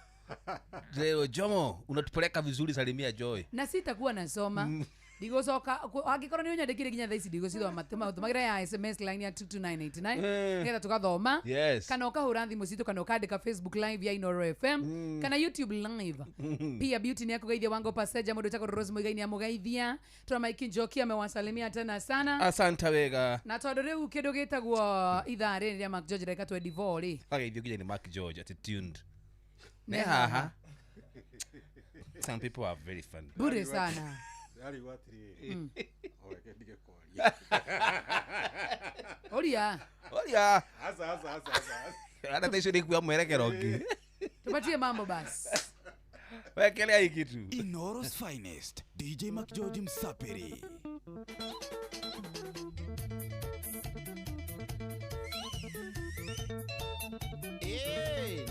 Speaker 8: Leo Jomo unatupeleka vizuri, salimia Joy.
Speaker 15: Na sitakuwa nasoma. Ndigũcoka angĩkorwo nĩ ũnyandĩkire nginya thaa ici ndigũcithoma. Tũmagĩra ya SMS line ya 22989 nĩgetha tũgathoma.
Speaker 8: Yes.
Speaker 15: Kana ũkahũra thimũ citũ kana ũkandĩka Facebook live ya Inoro FM kana YouTube live. Pia Beauty nĩ akũgeithia Wango Paseja, mũndũ wĩtagwo Rose Muigai nĩ amũgeithia. Tũra Mike Njoki amewasalimia tena sana.
Speaker 8: Asante wega.
Speaker 15: Na tondũ rĩu kĩndũ gĩtagwo ithaa rĩrĩ rĩa Mark George ndagĩka 24 rĩ.
Speaker 8: Ageithio nginya nĩ Mark George ati tuned. Nĩ haha. Some people are very funny.
Speaker 15: Bure sana.
Speaker 11: Yarigwo atĩrĩrĩ. O reke ndige kwaria.
Speaker 15: Oria.
Speaker 8: Oria.
Speaker 11: Asa asa asa asa.
Speaker 8: Hata taicio nĩ kuoya mwerekero ũngĩ.
Speaker 15: Tupatie mambo basi.
Speaker 8: Wekelea hii kitu.
Speaker 1: Inooro's finest DJ Mark George Msapiri.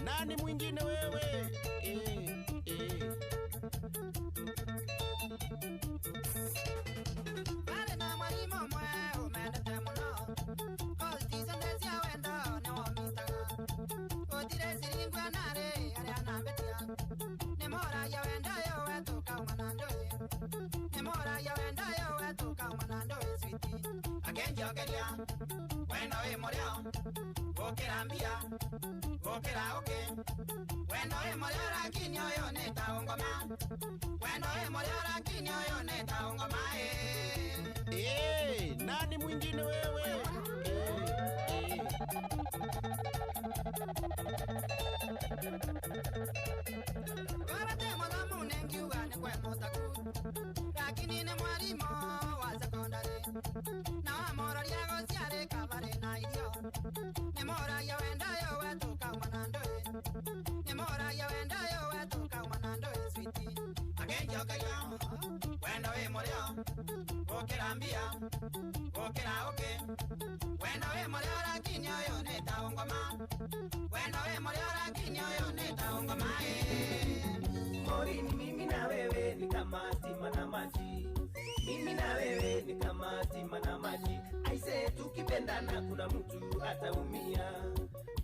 Speaker 12: Nani mwingine wewe?
Speaker 13: Pale na mwalimu mwe umendete muno. Koltizo ndezia wendo ne womitaga. Otire siringwa nare aria nambetia. Ne mora ya wendo yo wetuka umanandoe. Ne mora ya wendo yo wetuka umanandoe switi. Akenjokeria wendo we morio. Gokera mbia gokera oke. Wendo we morio lakini oyo neta ongoma. Wendo we morio lakini oyo neta ongoma.
Speaker 12: Nani mwingine wewe?
Speaker 13: Karate mwana nengiuga ni kwe motaku. Lakini ni mwalimu wa sekondari. Na wamoraria gociarĩ kabarĩ na irio. Nĩ moragia wendo ũyũ wetuka umana ndũĩ. Nĩ moragia wendo ũyũ wetuka umana ndũĩ switi. Akĩnjokeria wendo wĩ mũrĩo gũkĩra mbia gũkĩra ũkĩ. Wendo wĩ mũrĩo lakini ũyũ nĩ ta ũngoma. Wendo wĩ mũrĩo lakini ũyũ nĩ ta ũngoma.
Speaker 12: Morini mimi na wewe ni kama stima na maji. Mimi na wewe ni kama stima na maji. Aise tukipendana kuna mtu ataumia.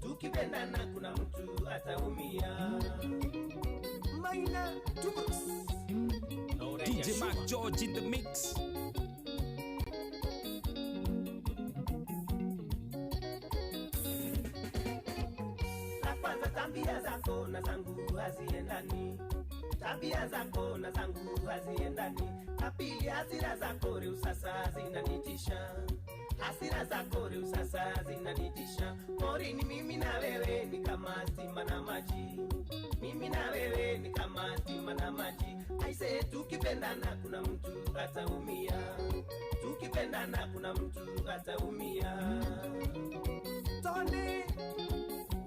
Speaker 12: Tukipendana kuna mtu ataumia. Maina Tubus.
Speaker 14: DJ Mark George in the mix.
Speaker 12: La kwanza tabia zako na zangu haziendani. Tabia zako na zangu haziendani. La pili hasira zako reu sasa zinanitisha. Hasira zako reu sasa zinanitisha. Morini mimi na wewe ni kama stima na maji. Mimi na wewe ni kama stima na maji. Aise tukipendana kuna mtu ataumia. Tukipendana kuna mtu ataumia. Tony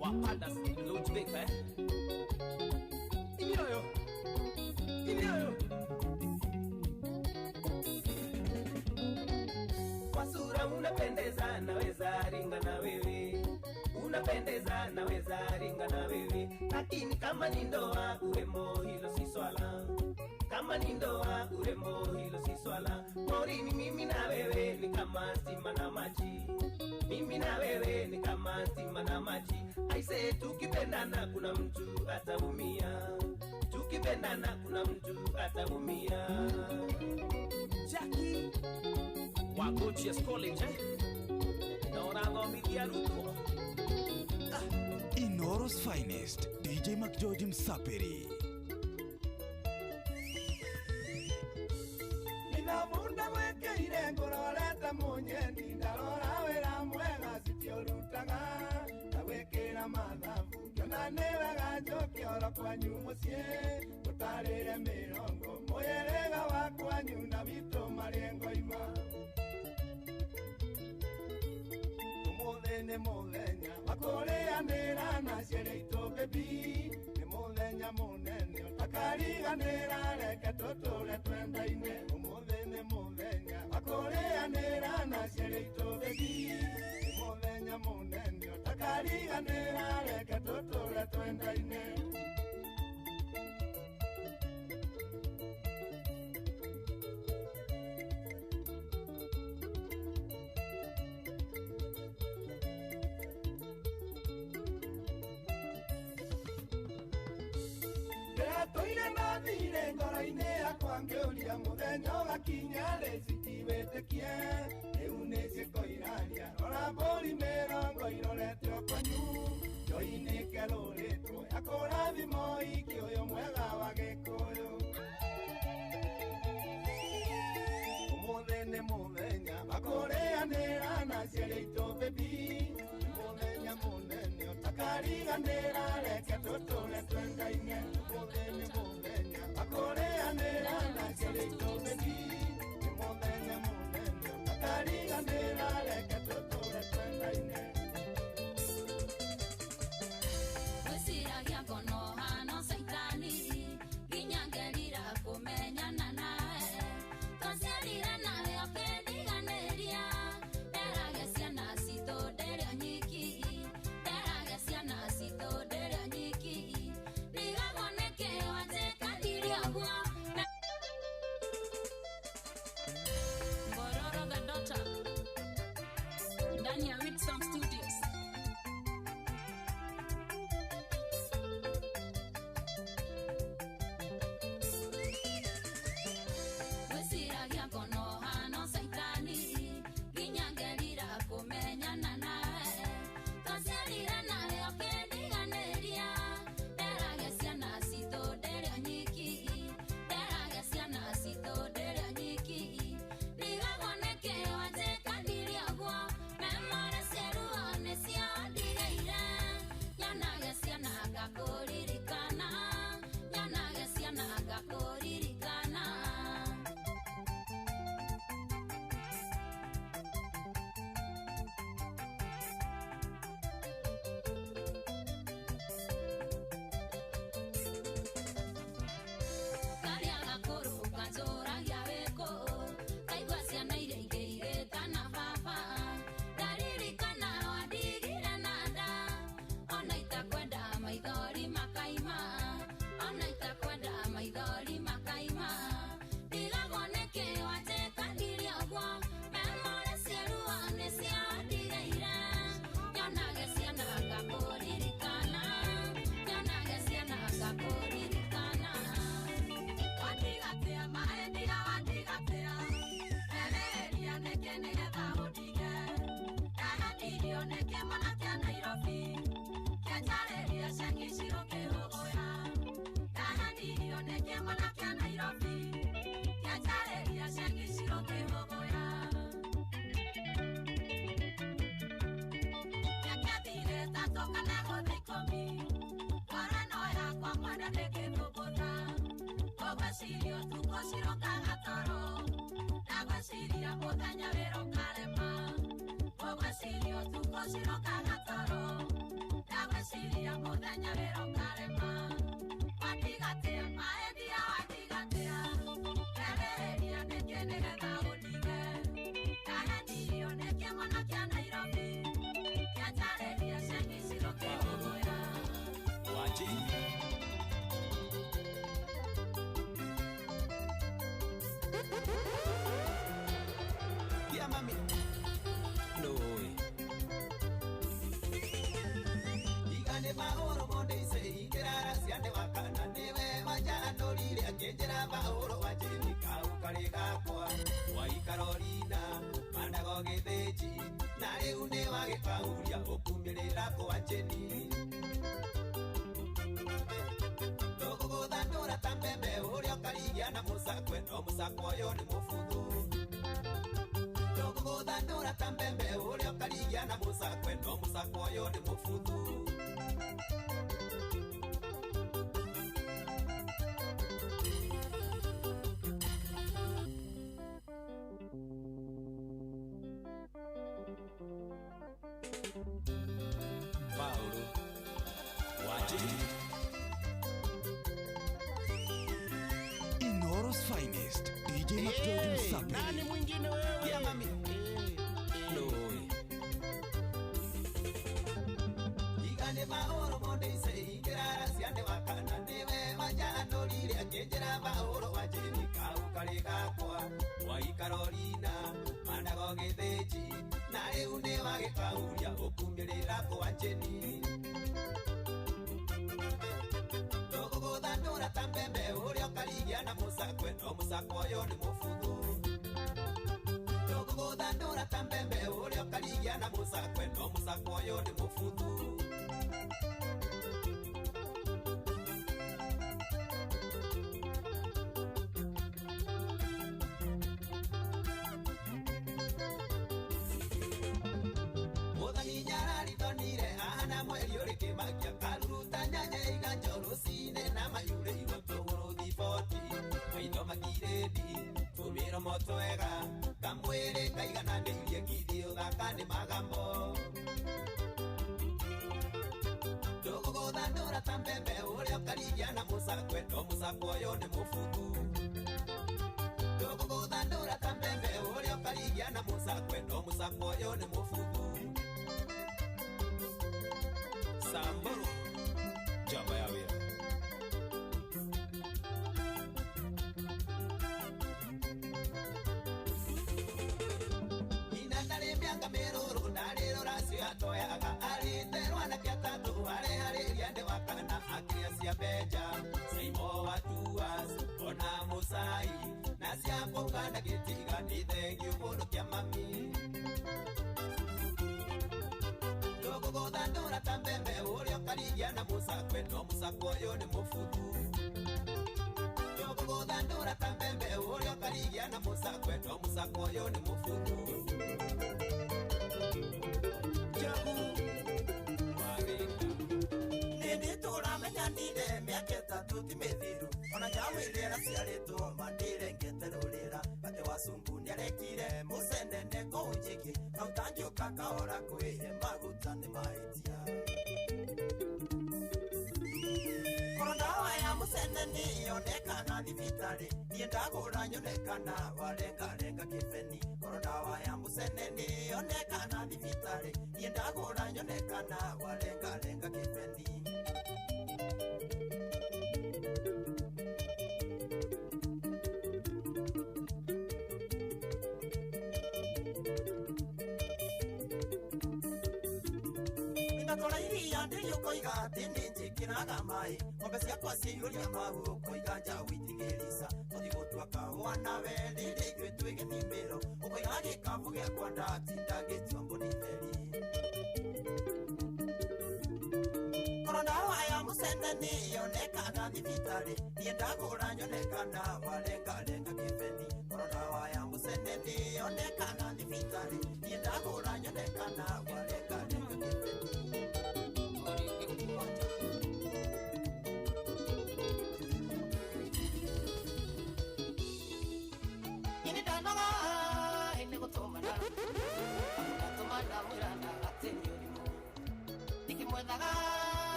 Speaker 14: Wapadas Ludwig
Speaker 12: Inyoyo. Inyoyo. Kwa sura unapendeza naweza ringa na wewe. Unapendeza naweza ringa na wewe. Lakini kama ni ndoa urembo hilo si swala. Kama ni ndoa urembo hilo si swala. Morini mimi na wewe ni kama stima na maji. Mimi na wewe ni kama stima na maji. Aise tukipendana kuna mtu ataumia. Tukipendana kuna mtu ataumia.
Speaker 14: Jackie wa Gochias College na ũrathomithia arutwo.
Speaker 1: Inooro's finest DJ Mark George Msapiri.
Speaker 12: Nina
Speaker 6: mathabu ngĩona nĩ wega njoke oro kwanyu mũciĩ tũtarĩre mĩrongo mũyerega wa kwanyu na witũ marĩ ngoima ũmũthĩ nĩ mũthenya wa kũrĩanĩra na ciana itũ baby nĩ mũthenya mũnene ũtakariganĩra reke tũtũre twendaine ũmũthĩ nĩ mũthenya wa kũrĩanĩra na ciana itũ baby nĩ mũthenya mũnene ũtakariganĩra reke tũtũre twendaine. Ndĩratũire na thirĩ ngoro-inĩ yakwa ngĩũria mũthenya ũgakinya rĩ citiwĩtĩkie rĩu nĩ ciĩko iraria rora mbũri mĩrongo irorete o kwanyu njũi-inĩ kerũrĩtwo ya kũrathimo iki ũyũ mwega wa Gĩkũyũ. Ũmũthĩ nĩ mũthenya wa kũrĩanĩra na ciana itũ baby nĩ mũthenya mũnene ũtakariganĩra reke tũtũre twendaine ũmũthĩ nĩ mũthenya wa kũrĩanĩra na ciana itũ baby nĩ mũthenya mũnene ũtakariganĩra reke tũtũre twendaine.
Speaker 7: Gwĩciragia ngono hano caitani nginya ngerira kũmenyana nawe twaciarire nawe ũkĩndiganĩria nderage ciana citũ ndĩrĩ o nyiki nderage ciana citũ ndĩrĩ o nyiki ndigagwo nĩkĩ wanjĩkanirie ũguo.
Speaker 9: Ngororo the daughter ndani ya Whitson Studios.
Speaker 7: Gwĩciragia ngono hano caitani nginya ngerira kũmenyana nawe twaciarire nawe ũkĩndiganĩria nderage ciana citũ ndĩrĩ o nyiki nderage ciana citũ ndĩrĩ o nyiki ndigagwo nĩkĩ wanjĩkanirie ũguo memore cia ruo nĩcio ndigaire nyonage ciana ngakũririkana nyonage ciana ngakũririkana. Karĩa gakũrũ kanjũragia wĩkũ kaigua ciana iria ingĩ igĩtana baba ndaririkana wandigire na nda ona itakwenda maithori makaima ona itakwenda maithori makaima ndigagwo nĩkĩ wanjĩkanirie ũguo memore cia ruo nĩcio ndigaire nyonage ciana ngakũririkana nyonage ciana ngakũririkana.
Speaker 9: Wandigatia maĩ ndiga wandigatia ereria nĩkĩ nĩgetha ũndige ndahanirio nĩkĩ mwana kĩa Nairobi kĩanjarĩria cengi cirũkĩhũgũya ndahanirio nĩkĩ mwana kĩa Nairobi kĩanjarĩria cengi cirũkĩhũgũya mĩaka ĩthire ĩtatũ kana gũthiĩ ikũmi ngoro ĩno yakwa mwene ndĩngĩthũngũtha ũgwĩciria ũtukũ cirokaga toro ndagwĩciria mũthenya wĩra ũkarema ũgwĩciria ũtukũ cirokaga toro ndagwĩciria mũthenya wĩra ũkarema wandigatia maĩ ndia wandigatia ereria nĩkĩ nĩgetha ũndige ndahenirio nĩkĩ mwana kĩa Nairobi kĩanjarĩria cengi cirũkĩhũgũya.
Speaker 14: Wanjĩ Yeah, mami. No.
Speaker 17: Igane maoro monde ise ikirara ciane wakana niwe wanjandũrire akĩnjĩra maũro wanjĩni kau karĩ gakwa waikarorina manago gĩthĩnji na rĩu nĩ wagĩkahuria ũkumĩrĩra kwa njĩni tũgũgũthandũra ta mbembe ũrĩa ũkarigia na mũcakwe no mũcakwe ũyũ nĩ mũbuthu tũgũgũthandũra ta mbembe ũrĩa ũkarigia na mũcakwe no mũcakwe ũyũ nĩ mũbuthu.
Speaker 1: Inoro's finest DJ McGeorge Msapiri.
Speaker 12: Nani mwingine wewe? Yeah, mami. Igane maoro monde ise ingirara ciande wakana niwe wanjanũrire akĩnjĩra maũro wanjĩni kau karĩ gakwa waikarorina manago gĩthĩnji na rĩu nĩ wagĩkauria ũkumĩrĩra kwanjĩni tũgũgũthandũra ta mbembe ũrĩa ũkarigia na mũcakwe no mũcakwe ũyũ nĩ mũbuthu tũgũgũthandũra ta mbembe ũrĩa ũkarigia na mũcakwe no mũcakwe ũyũ nĩ mũbuthu. Motwega kamwĩrĩ kaigananĩirie ngithio gaka nĩ magambo tũgũgũthandũra ta mbembe ũrĩa ũkarigia na mũcakwe no mũcakwe ũyũ nĩ mũbuthu tũgũgũthandũra ta mbembe ũrĩa ũkarigia na mũcakwe no mũcakwe ũyũ nĩ mũbuthu.
Speaker 14: Samburu njamba ya wĩra.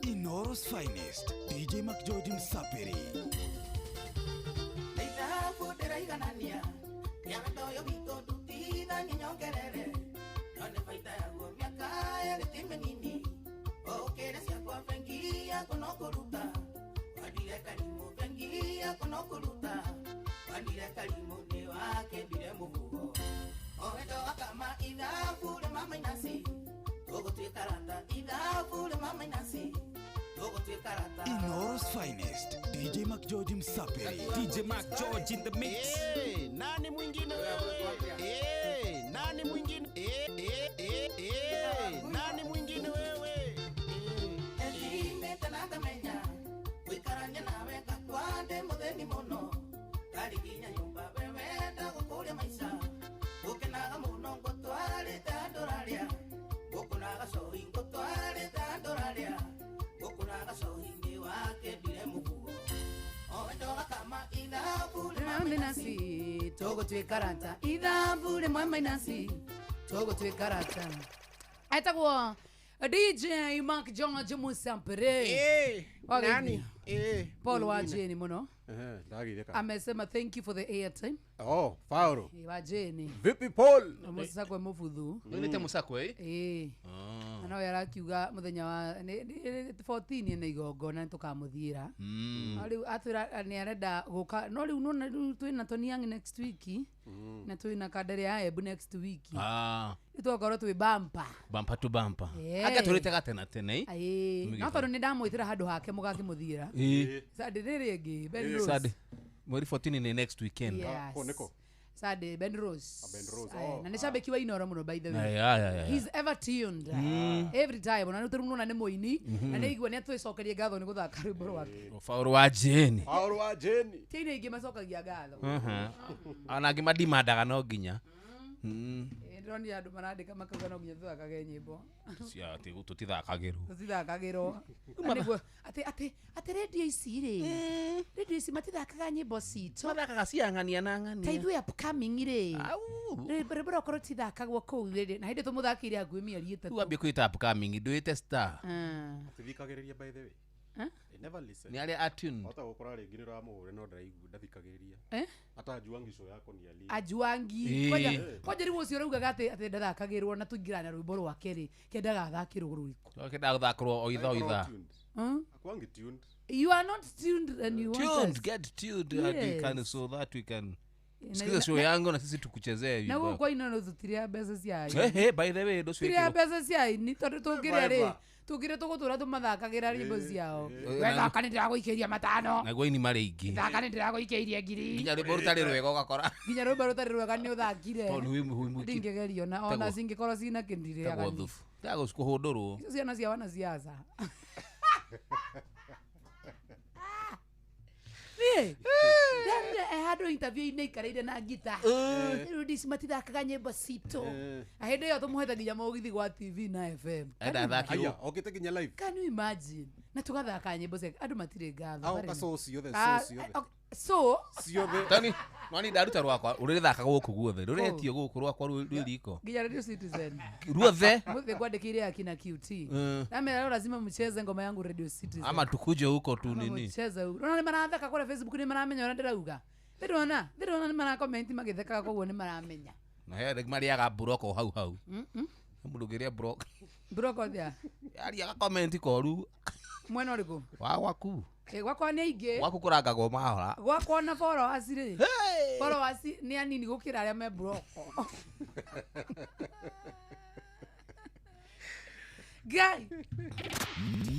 Speaker 1: Inoro's finest DJ McGeorge Msapiri. Inooro's finest DJ Mac George Msaperi.
Speaker 14: DJ Mac George in the mix.
Speaker 5: Hey, nani mwingine wewe? Hey, nani mwingine? Hey, hey, hey, hey, nani mwingine wewe?
Speaker 13: Endimete na ngamenya gwikarania nawe ngakwa ndi muthĩni mũno ndariginya nyũmba wewe ndagũkũria maica ngũkenaga mũno ngũtwarĩte andũ raria ngũkũnaga cohi ngũtwarĩte andũ raria ngũkũnaga cohi nĩ wakĩndire mũguo o ndoga kama ithabu
Speaker 15: rĩmwe mainasi tũgũtuĩka rata ithabu rĩmwe mainasi tũgũtuĩka rata etagwo DJ Mark George Musampere.
Speaker 5: Eh,
Speaker 15: Wageithia.
Speaker 5: nani? Eh,
Speaker 15: Paul wa
Speaker 11: mwingine.
Speaker 15: Jane muno
Speaker 11: Ehe, ndageithĩka.
Speaker 15: amesema thank you for the airtime.
Speaker 11: Oh, Fauro.
Speaker 15: Eh, wa Jane
Speaker 11: Vipi Paul?
Speaker 15: Musakwe mubuthu
Speaker 8: Nĩ Musakwe?
Speaker 15: Ĩĩ. Na no arakiuga muthenya wa 14 nĩ igongona nĩ tũkamũthiĩra. No rĩu atwĩra nĩ arenda gũka no rĩu nona rĩu twĩna Tony Young next week na twĩna Kandere ya Embu next week.
Speaker 8: Ah,
Speaker 15: Rĩu tũgakorwo twĩ bumper.
Speaker 8: bumper to bumper.
Speaker 15: Eh.
Speaker 8: Anga tũrĩte gatene tene.
Speaker 15: Ĩĩ. No tondũ nĩ ndamwĩtĩra handũ hake mũgakĩmũthiĩra.
Speaker 8: Ĩĩ.
Speaker 15: Sunday rĩrĩ ĩngĩ Ben Rose.
Speaker 8: Sunday. Mweri 14 nĩ next weekend.
Speaker 15: Yes. Sunday Ben Rose.
Speaker 11: Ben Rose,
Speaker 15: Aye,
Speaker 11: oh,
Speaker 15: na nĩ cambĩki wa Inooro mũno by the way.
Speaker 8: Aye, aye, aye, aye.
Speaker 15: He's ever tuned. Every time ona rĩu nona nĩ mũini na nĩ igua nĩ atwĩcokerie ngatho nĩ gũthaka rwĩmbo rwake.
Speaker 8: Fauro wa Jane.
Speaker 11: Fauro wa Jane.
Speaker 15: Ti aini aingĩ macokagia ngatho.
Speaker 8: Ona angĩ madimandaga no nginya.
Speaker 15: Ĩĩ, ndĩronire andũ marandĩka makauga no nginya tũthakage nyĩmbo.
Speaker 8: Cia atĩ tũtithakagĩrwo.
Speaker 15: Tũtithakagĩrwo. Na nĩguo atĩ atĩ atĩ redio ici rĩ redio ici matithakaga nyĩmbo citũ.
Speaker 8: Mathakaga cia ng'ania na ng'ania.
Speaker 15: Ta ithuĩ upcoming rĩ. Rwĩmbo rwakorwo rũtithakagwo kũu rĩ na hĩndĩ tũmũthakĩire hakuhĩ mĩeri ĩtatũ.
Speaker 8: Rĩu wambie kwĩta upcoming ndwĩte star.
Speaker 11: Atithikagĩrĩria by the way.
Speaker 15: Huh?
Speaker 11: They never listen.
Speaker 8: Nĩ arĩa attuned.
Speaker 11: Hata gũkora rĩngĩ nĩ ũramũhũra no ndaraigua ndathikagĩrĩria.
Speaker 15: Eh?
Speaker 11: Hata ajuangi show yako ni ya lini.
Speaker 15: Ajuangi.
Speaker 8: Ĩĩ.
Speaker 15: Kwanja kwanja rĩu ũcio ũraugaga atĩ atĩ ndathakagĩrwo na tũingĩra na rwĩmbo rwake rĩ kendaga athakĩrwo rũrĩkũ.
Speaker 8: Kendaga gũthakĩrwo o ithaa o ithaa.
Speaker 15: Hmm?
Speaker 11: Akuangi tuned.
Speaker 15: You are not tuned and you want
Speaker 8: Tuned,
Speaker 15: us.
Speaker 8: get tuned and we can
Speaker 15: Yes.
Speaker 8: so that we can
Speaker 15: Na-
Speaker 8: sikiza show
Speaker 15: na-
Speaker 8: yangu na sisi tukuchezee
Speaker 15: na
Speaker 8: vibaya.
Speaker 15: gũkũ kwa Inooro tũtirĩa mbeca cia aini.
Speaker 8: Hey, hey, by the way
Speaker 15: Tũtirĩa
Speaker 8: ndũciĩkĩrwo.
Speaker 15: mbeca cia aini tondũ tũngĩrĩa rĩ
Speaker 11: Viber.
Speaker 15: tũngĩrĩa tũgũtũra tũmathakagĩra nyĩmbo ciao.
Speaker 8: Eh,
Speaker 15: We thaka nĩ ndĩragũikĩria matano.
Speaker 8: Naguo aini marĩ aingĩ.
Speaker 15: Thaka nĩ ndĩragũikĩirie ngiri.
Speaker 8: Nginya rwĩmbo rũtarĩ rwega ũgakora.
Speaker 15: Nginya rwĩmbo rũtarĩ rwega nĩ ũthakire.
Speaker 8: Tondũ wĩ mũhu-
Speaker 15: Ndingĩgerio na ona
Speaker 8: Tagwo-
Speaker 15: cingĩkorwo cina kĩndirĩaga
Speaker 8: tagwo
Speaker 15: niĩ.
Speaker 8: thubu. Tagwo kũhũndũrwo.
Speaker 15: Icio ciana cia wanasiasa. Niĩ ndonire e handũ interview-inĩ aikarĩire na ngita rĩu ndici matithakaga nyĩmbo citũ na hĩndĩ ĩyo tũmũhete nginya mũgithi gwa TV na FM.
Speaker 8: Enda athakirwo.
Speaker 11: Aya, okĩte nginya live.
Speaker 15: Can you imagine? Na tũgathaka nyĩmbo ciake andũ matirĩ ngatho.
Speaker 11: Aoka
Speaker 15: barĩ na-
Speaker 11: so ciothe,
Speaker 15: Ah,
Speaker 11: so ciothe.
Speaker 15: ok, so
Speaker 11: Ciothe.
Speaker 8: Tani, noni ndaruta rwakwa rũrĩthaka gũkũ guothe rũretio gũkũ rwakwa rwĩ riko
Speaker 15: nginya Radio Citizen.
Speaker 8: ruothe
Speaker 15: Mũthĩ ngwandĩkĩire akina QT. Namera leo lazima mcheze ngoma yangu Radio Citizen.
Speaker 8: ama tukuje huko tu
Speaker 15: Ama
Speaker 8: nini
Speaker 15: mcheze huko. Unaona nĩ maratheka kũrĩa Facebook nĩ maramenya ũrĩa ndĩrauga. Ndĩrona, ndĩrona nĩ marakomenti magĩthekaga koguo nĩ maramenya.
Speaker 8: na he arĩa marĩaga mburoko hau hau mũndũ ũngĩrĩa mburoko
Speaker 15: Mburoko atĩa?
Speaker 8: ariaga komenti koru
Speaker 15: Mwena ũrĩkũ?
Speaker 8: wa gwaku
Speaker 15: Ĩ, gwakwa nĩ aingĩ.
Speaker 8: gwaku kũrangagwo mahora
Speaker 15: Gwakwa na followers rĩ. Followers nĩ anini gũkĩra arĩa me mburoko. Ngai.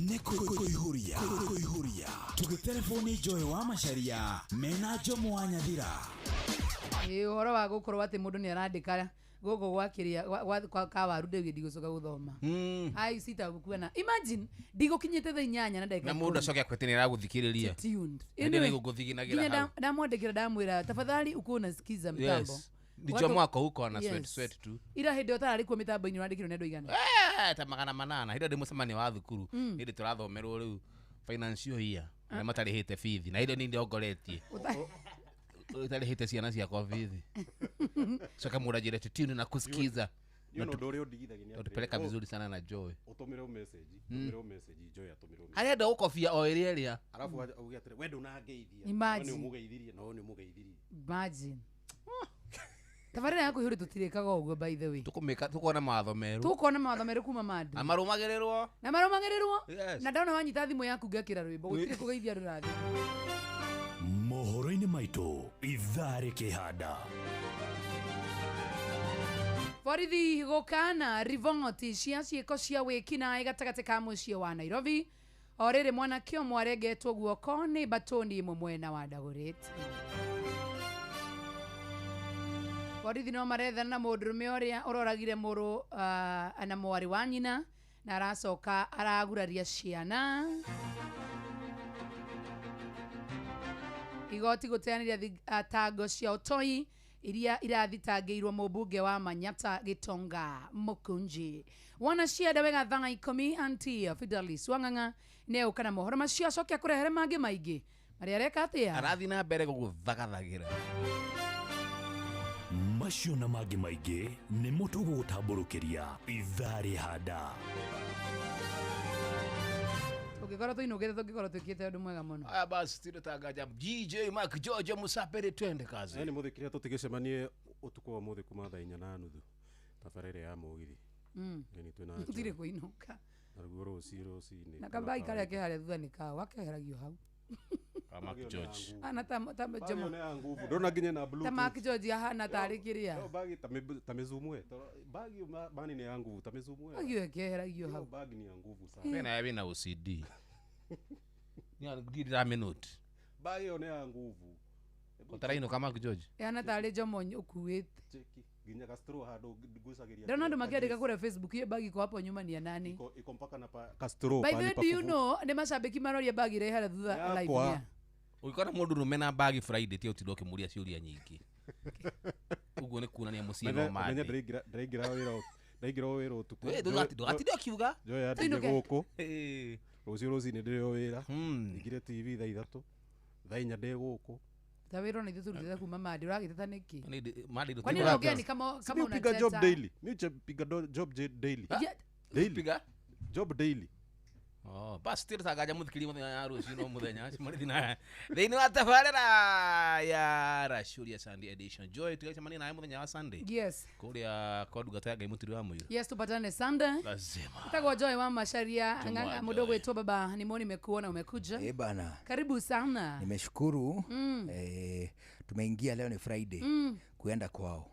Speaker 1: Nĩ kũihũria kũihũria tũgĩtereboni Joy wa Macharia mena Jomo wa Nyathira.
Speaker 15: Ĩ, ũhoro wa gũkorwo atĩ mũndũ nĩ arandĩka gũkũ gwa kĩrĩa gwa kawaru ndĩu ndigũcoka gũthoma. Ai sitakuwa na imagine ndigũkinyĩte thaa inyanya na ndagĩka
Speaker 8: na mũndũ
Speaker 15: ikũmi.
Speaker 8: acoke akwĩte nĩ aragũthikĩrĩria
Speaker 15: Tuned.
Speaker 8: Hĩndĩ
Speaker 15: Anyway,
Speaker 8: nĩ gũgũthiginagĩra
Speaker 15: nginya
Speaker 8: hau
Speaker 15: ndamwandĩkĩra ndamwĩra tafadhali ukuwa unasikiza mtambo.
Speaker 8: Yes. Ni
Speaker 15: Watu-
Speaker 8: Jomo wako huko ana sweat
Speaker 15: Yes.
Speaker 8: sweat tu
Speaker 15: Ira hĩndĩ ĩyo ũtararĩ kuo mĩtambo-inĩ ũrandĩkĩrwo nĩ andũ aigana?
Speaker 8: Eh, ta 800 hĩndĩ ĩyo ndĩ mũcemanio wa thukuru hĩndĩ tũrathomerwo rĩu financial year arĩa matarĩhĩte bithi na hĩndĩ ĩyo niĩ ndongoretie ũtarĩhĩte ciana ciakwa bithi coka mũndũ anjĩre tutune na kusikiza
Speaker 11: Niĩ ona ũndũ ũrĩa ũndigithagia nĩ atĩrĩrĩ,
Speaker 8: utupeleka
Speaker 11: oh,
Speaker 8: vizuri sana na Joy
Speaker 11: ũtũmĩrwo message, ũtũmĩrwo message, Joy atũmĩrwo message.
Speaker 8: arenda gũkobia o ĩrĩa ĩrĩa
Speaker 11: Arabu auge atĩrĩ, we ndũnangeithia.
Speaker 15: Imagine.
Speaker 11: We nĩ ũmũgeithirie, na we nĩ ũmũgeithirie.
Speaker 15: Imagine. Tabarĩra ya kũihũrĩ tũtirĩkaga ũguo by the way.
Speaker 8: Tũkũmĩka tũkona mawatho merũ
Speaker 15: Tũkona mawatho merũ kuma Madrid.
Speaker 8: na marũmagĩrĩrwo
Speaker 15: Na marũmagĩrĩrwo.
Speaker 8: Yes.
Speaker 15: Na ndona wanyita thimũ yaku ngekĩra rwĩmbo gũtirĩ kũgeithia andũ na thimũ.
Speaker 10: Mohoro-inĩ maitũ ithaa rĩkĩhanda.
Speaker 15: Borithi gũkana riboti cia ciĩko cia wĩkinaĩ gatagatĩ ka mũciĩ wa Nairobi. O rĩrĩ mwanake ũmwe arengetwo guoko nĩ batoni ĩmwe mwena wa Dagoretti. Borithi no marethana na mũndũrũme ũrĩa ũroragire mũrũ na mwarĩ wa nyina na aracoka araguraria ciana. Igoti gũteanĩria tango cia ũtoi iria irathitangĩirwo mũmbunge wa Manyata Gitonga Mukunji. Wona cienda wega thaa 10 anti Fidelis Wang'ang'a nĩ na mohoro macio acoke akũrehere mangĩ maingĩ marĩa areka atĩa
Speaker 8: arathi na mbere gũgũthagathagĩra.
Speaker 10: Macio na mangĩ maingĩ nĩmo tũgũgũtambũrũkĩria ithaa rĩhanda.
Speaker 15: Tũngĩkorwo tũinũkĩte tũngĩkorwo twĩkĩte ũndũ mwega mũno.
Speaker 8: Aya basi tindotagaja DJ Mark George Musapere twende kazi.
Speaker 11: Nĩ mũthikĩria tũtigĩcemanie ũtukũ wa mũthĩ kuma thaa 4:30 tabarĩra ya mũgithi. Nĩ twĩna
Speaker 15: Gũtirĩ kũinũka.
Speaker 11: Naruo rũciũ rũcinĩ.
Speaker 15: Na kambagi karĩa ke harĩa thutha nĩ kao gakeheragio hau.
Speaker 8: Mark George.
Speaker 15: Ana ta Jomo.
Speaker 11: Ndona nginya na Bluetooth.
Speaker 15: Ta Mark George ahana tarĩ kĩrĩa.
Speaker 11: Bagi ta mĩzumwe. Bagi bani ni ya nguvu ta mĩzumwe.
Speaker 15: Bagi ĩkeheragio hau.
Speaker 11: Bagi ni ya nguvu sana.
Speaker 8: Mena yabi na OCD. Ni ndira minute.
Speaker 11: Bagi yo ni ya nguvu.
Speaker 8: Kotara ino Mark George.
Speaker 15: Ehana tarĩ Jomo ũkuĩte.
Speaker 11: Cheki nginya Castro handũ ngucagĩria.
Speaker 15: Ndona andũ makĩandĩka kũrĩa Facebook hiyo bagi iko hapo nyuma ni ya nani?
Speaker 11: Iko mpaka na Castro.
Speaker 15: By the way, do you know nĩ macambĩki maroria bagi ĩrĩa harĩa thutha live ya.
Speaker 8: Ũngĩkora mũndũ rũme na bagi Friday ti ũtinda ũkĩmũria ciũria nyingĩ. Ũguo nĩ kuonania mũciĩ no mande.
Speaker 11: Menya ndĩraingĩra wĩra ndaingĩra wĩra ũtukũ.
Speaker 8: We ndũgatinda ũkiuga.
Speaker 11: Njoya ndĩ gũkũ. Rũciũ rũcinĩ ndĩrĩ o wĩra. Ingire TV thaa 3. Thaa 4 ndĩ gũkũ.
Speaker 15: Ta wĩra ona ithuĩ tũrutĩte kuma Monday ũragĩteta nĩkĩ?
Speaker 8: Monday
Speaker 15: Kwani unaongea ni kama
Speaker 11: unateta. Job daily. Mi piga job daily. Daily.
Speaker 8: Piga
Speaker 11: job daily.
Speaker 8: Oh, basi tĩrĩtagaja mũthikĩria mũthenya ya rũciũ no mũthenya cemanithi na thĩinĩ wa tabarĩra ya Racuria Sunday edition. Joy tugacemania nawe mũthenya wa Sunday.
Speaker 15: Yes.
Speaker 8: Kũrĩa kwa ndungata ya Ngai Mũturi wa Mũirũ.
Speaker 15: Yes, tupatane Sunday.
Speaker 8: Lazima.
Speaker 15: Itakuwa Joy wa Macharia mũndũ gwĩtwo baba nimoni nimekuona umekuja.
Speaker 2: Eh bana.
Speaker 15: Karibu sana.
Speaker 2: Nimeshukuru. Tumeingia leo ni Friday. Kuenda kwao.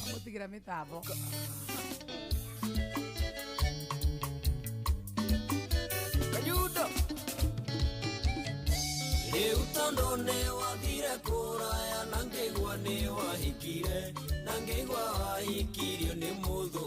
Speaker 15: Amutigira mitabo.
Speaker 16: Rĩu tondũ nĩwathire kũraya na ngĩigua nĩwahikire na ngĩigua wahikirio nĩ mũthũngũ.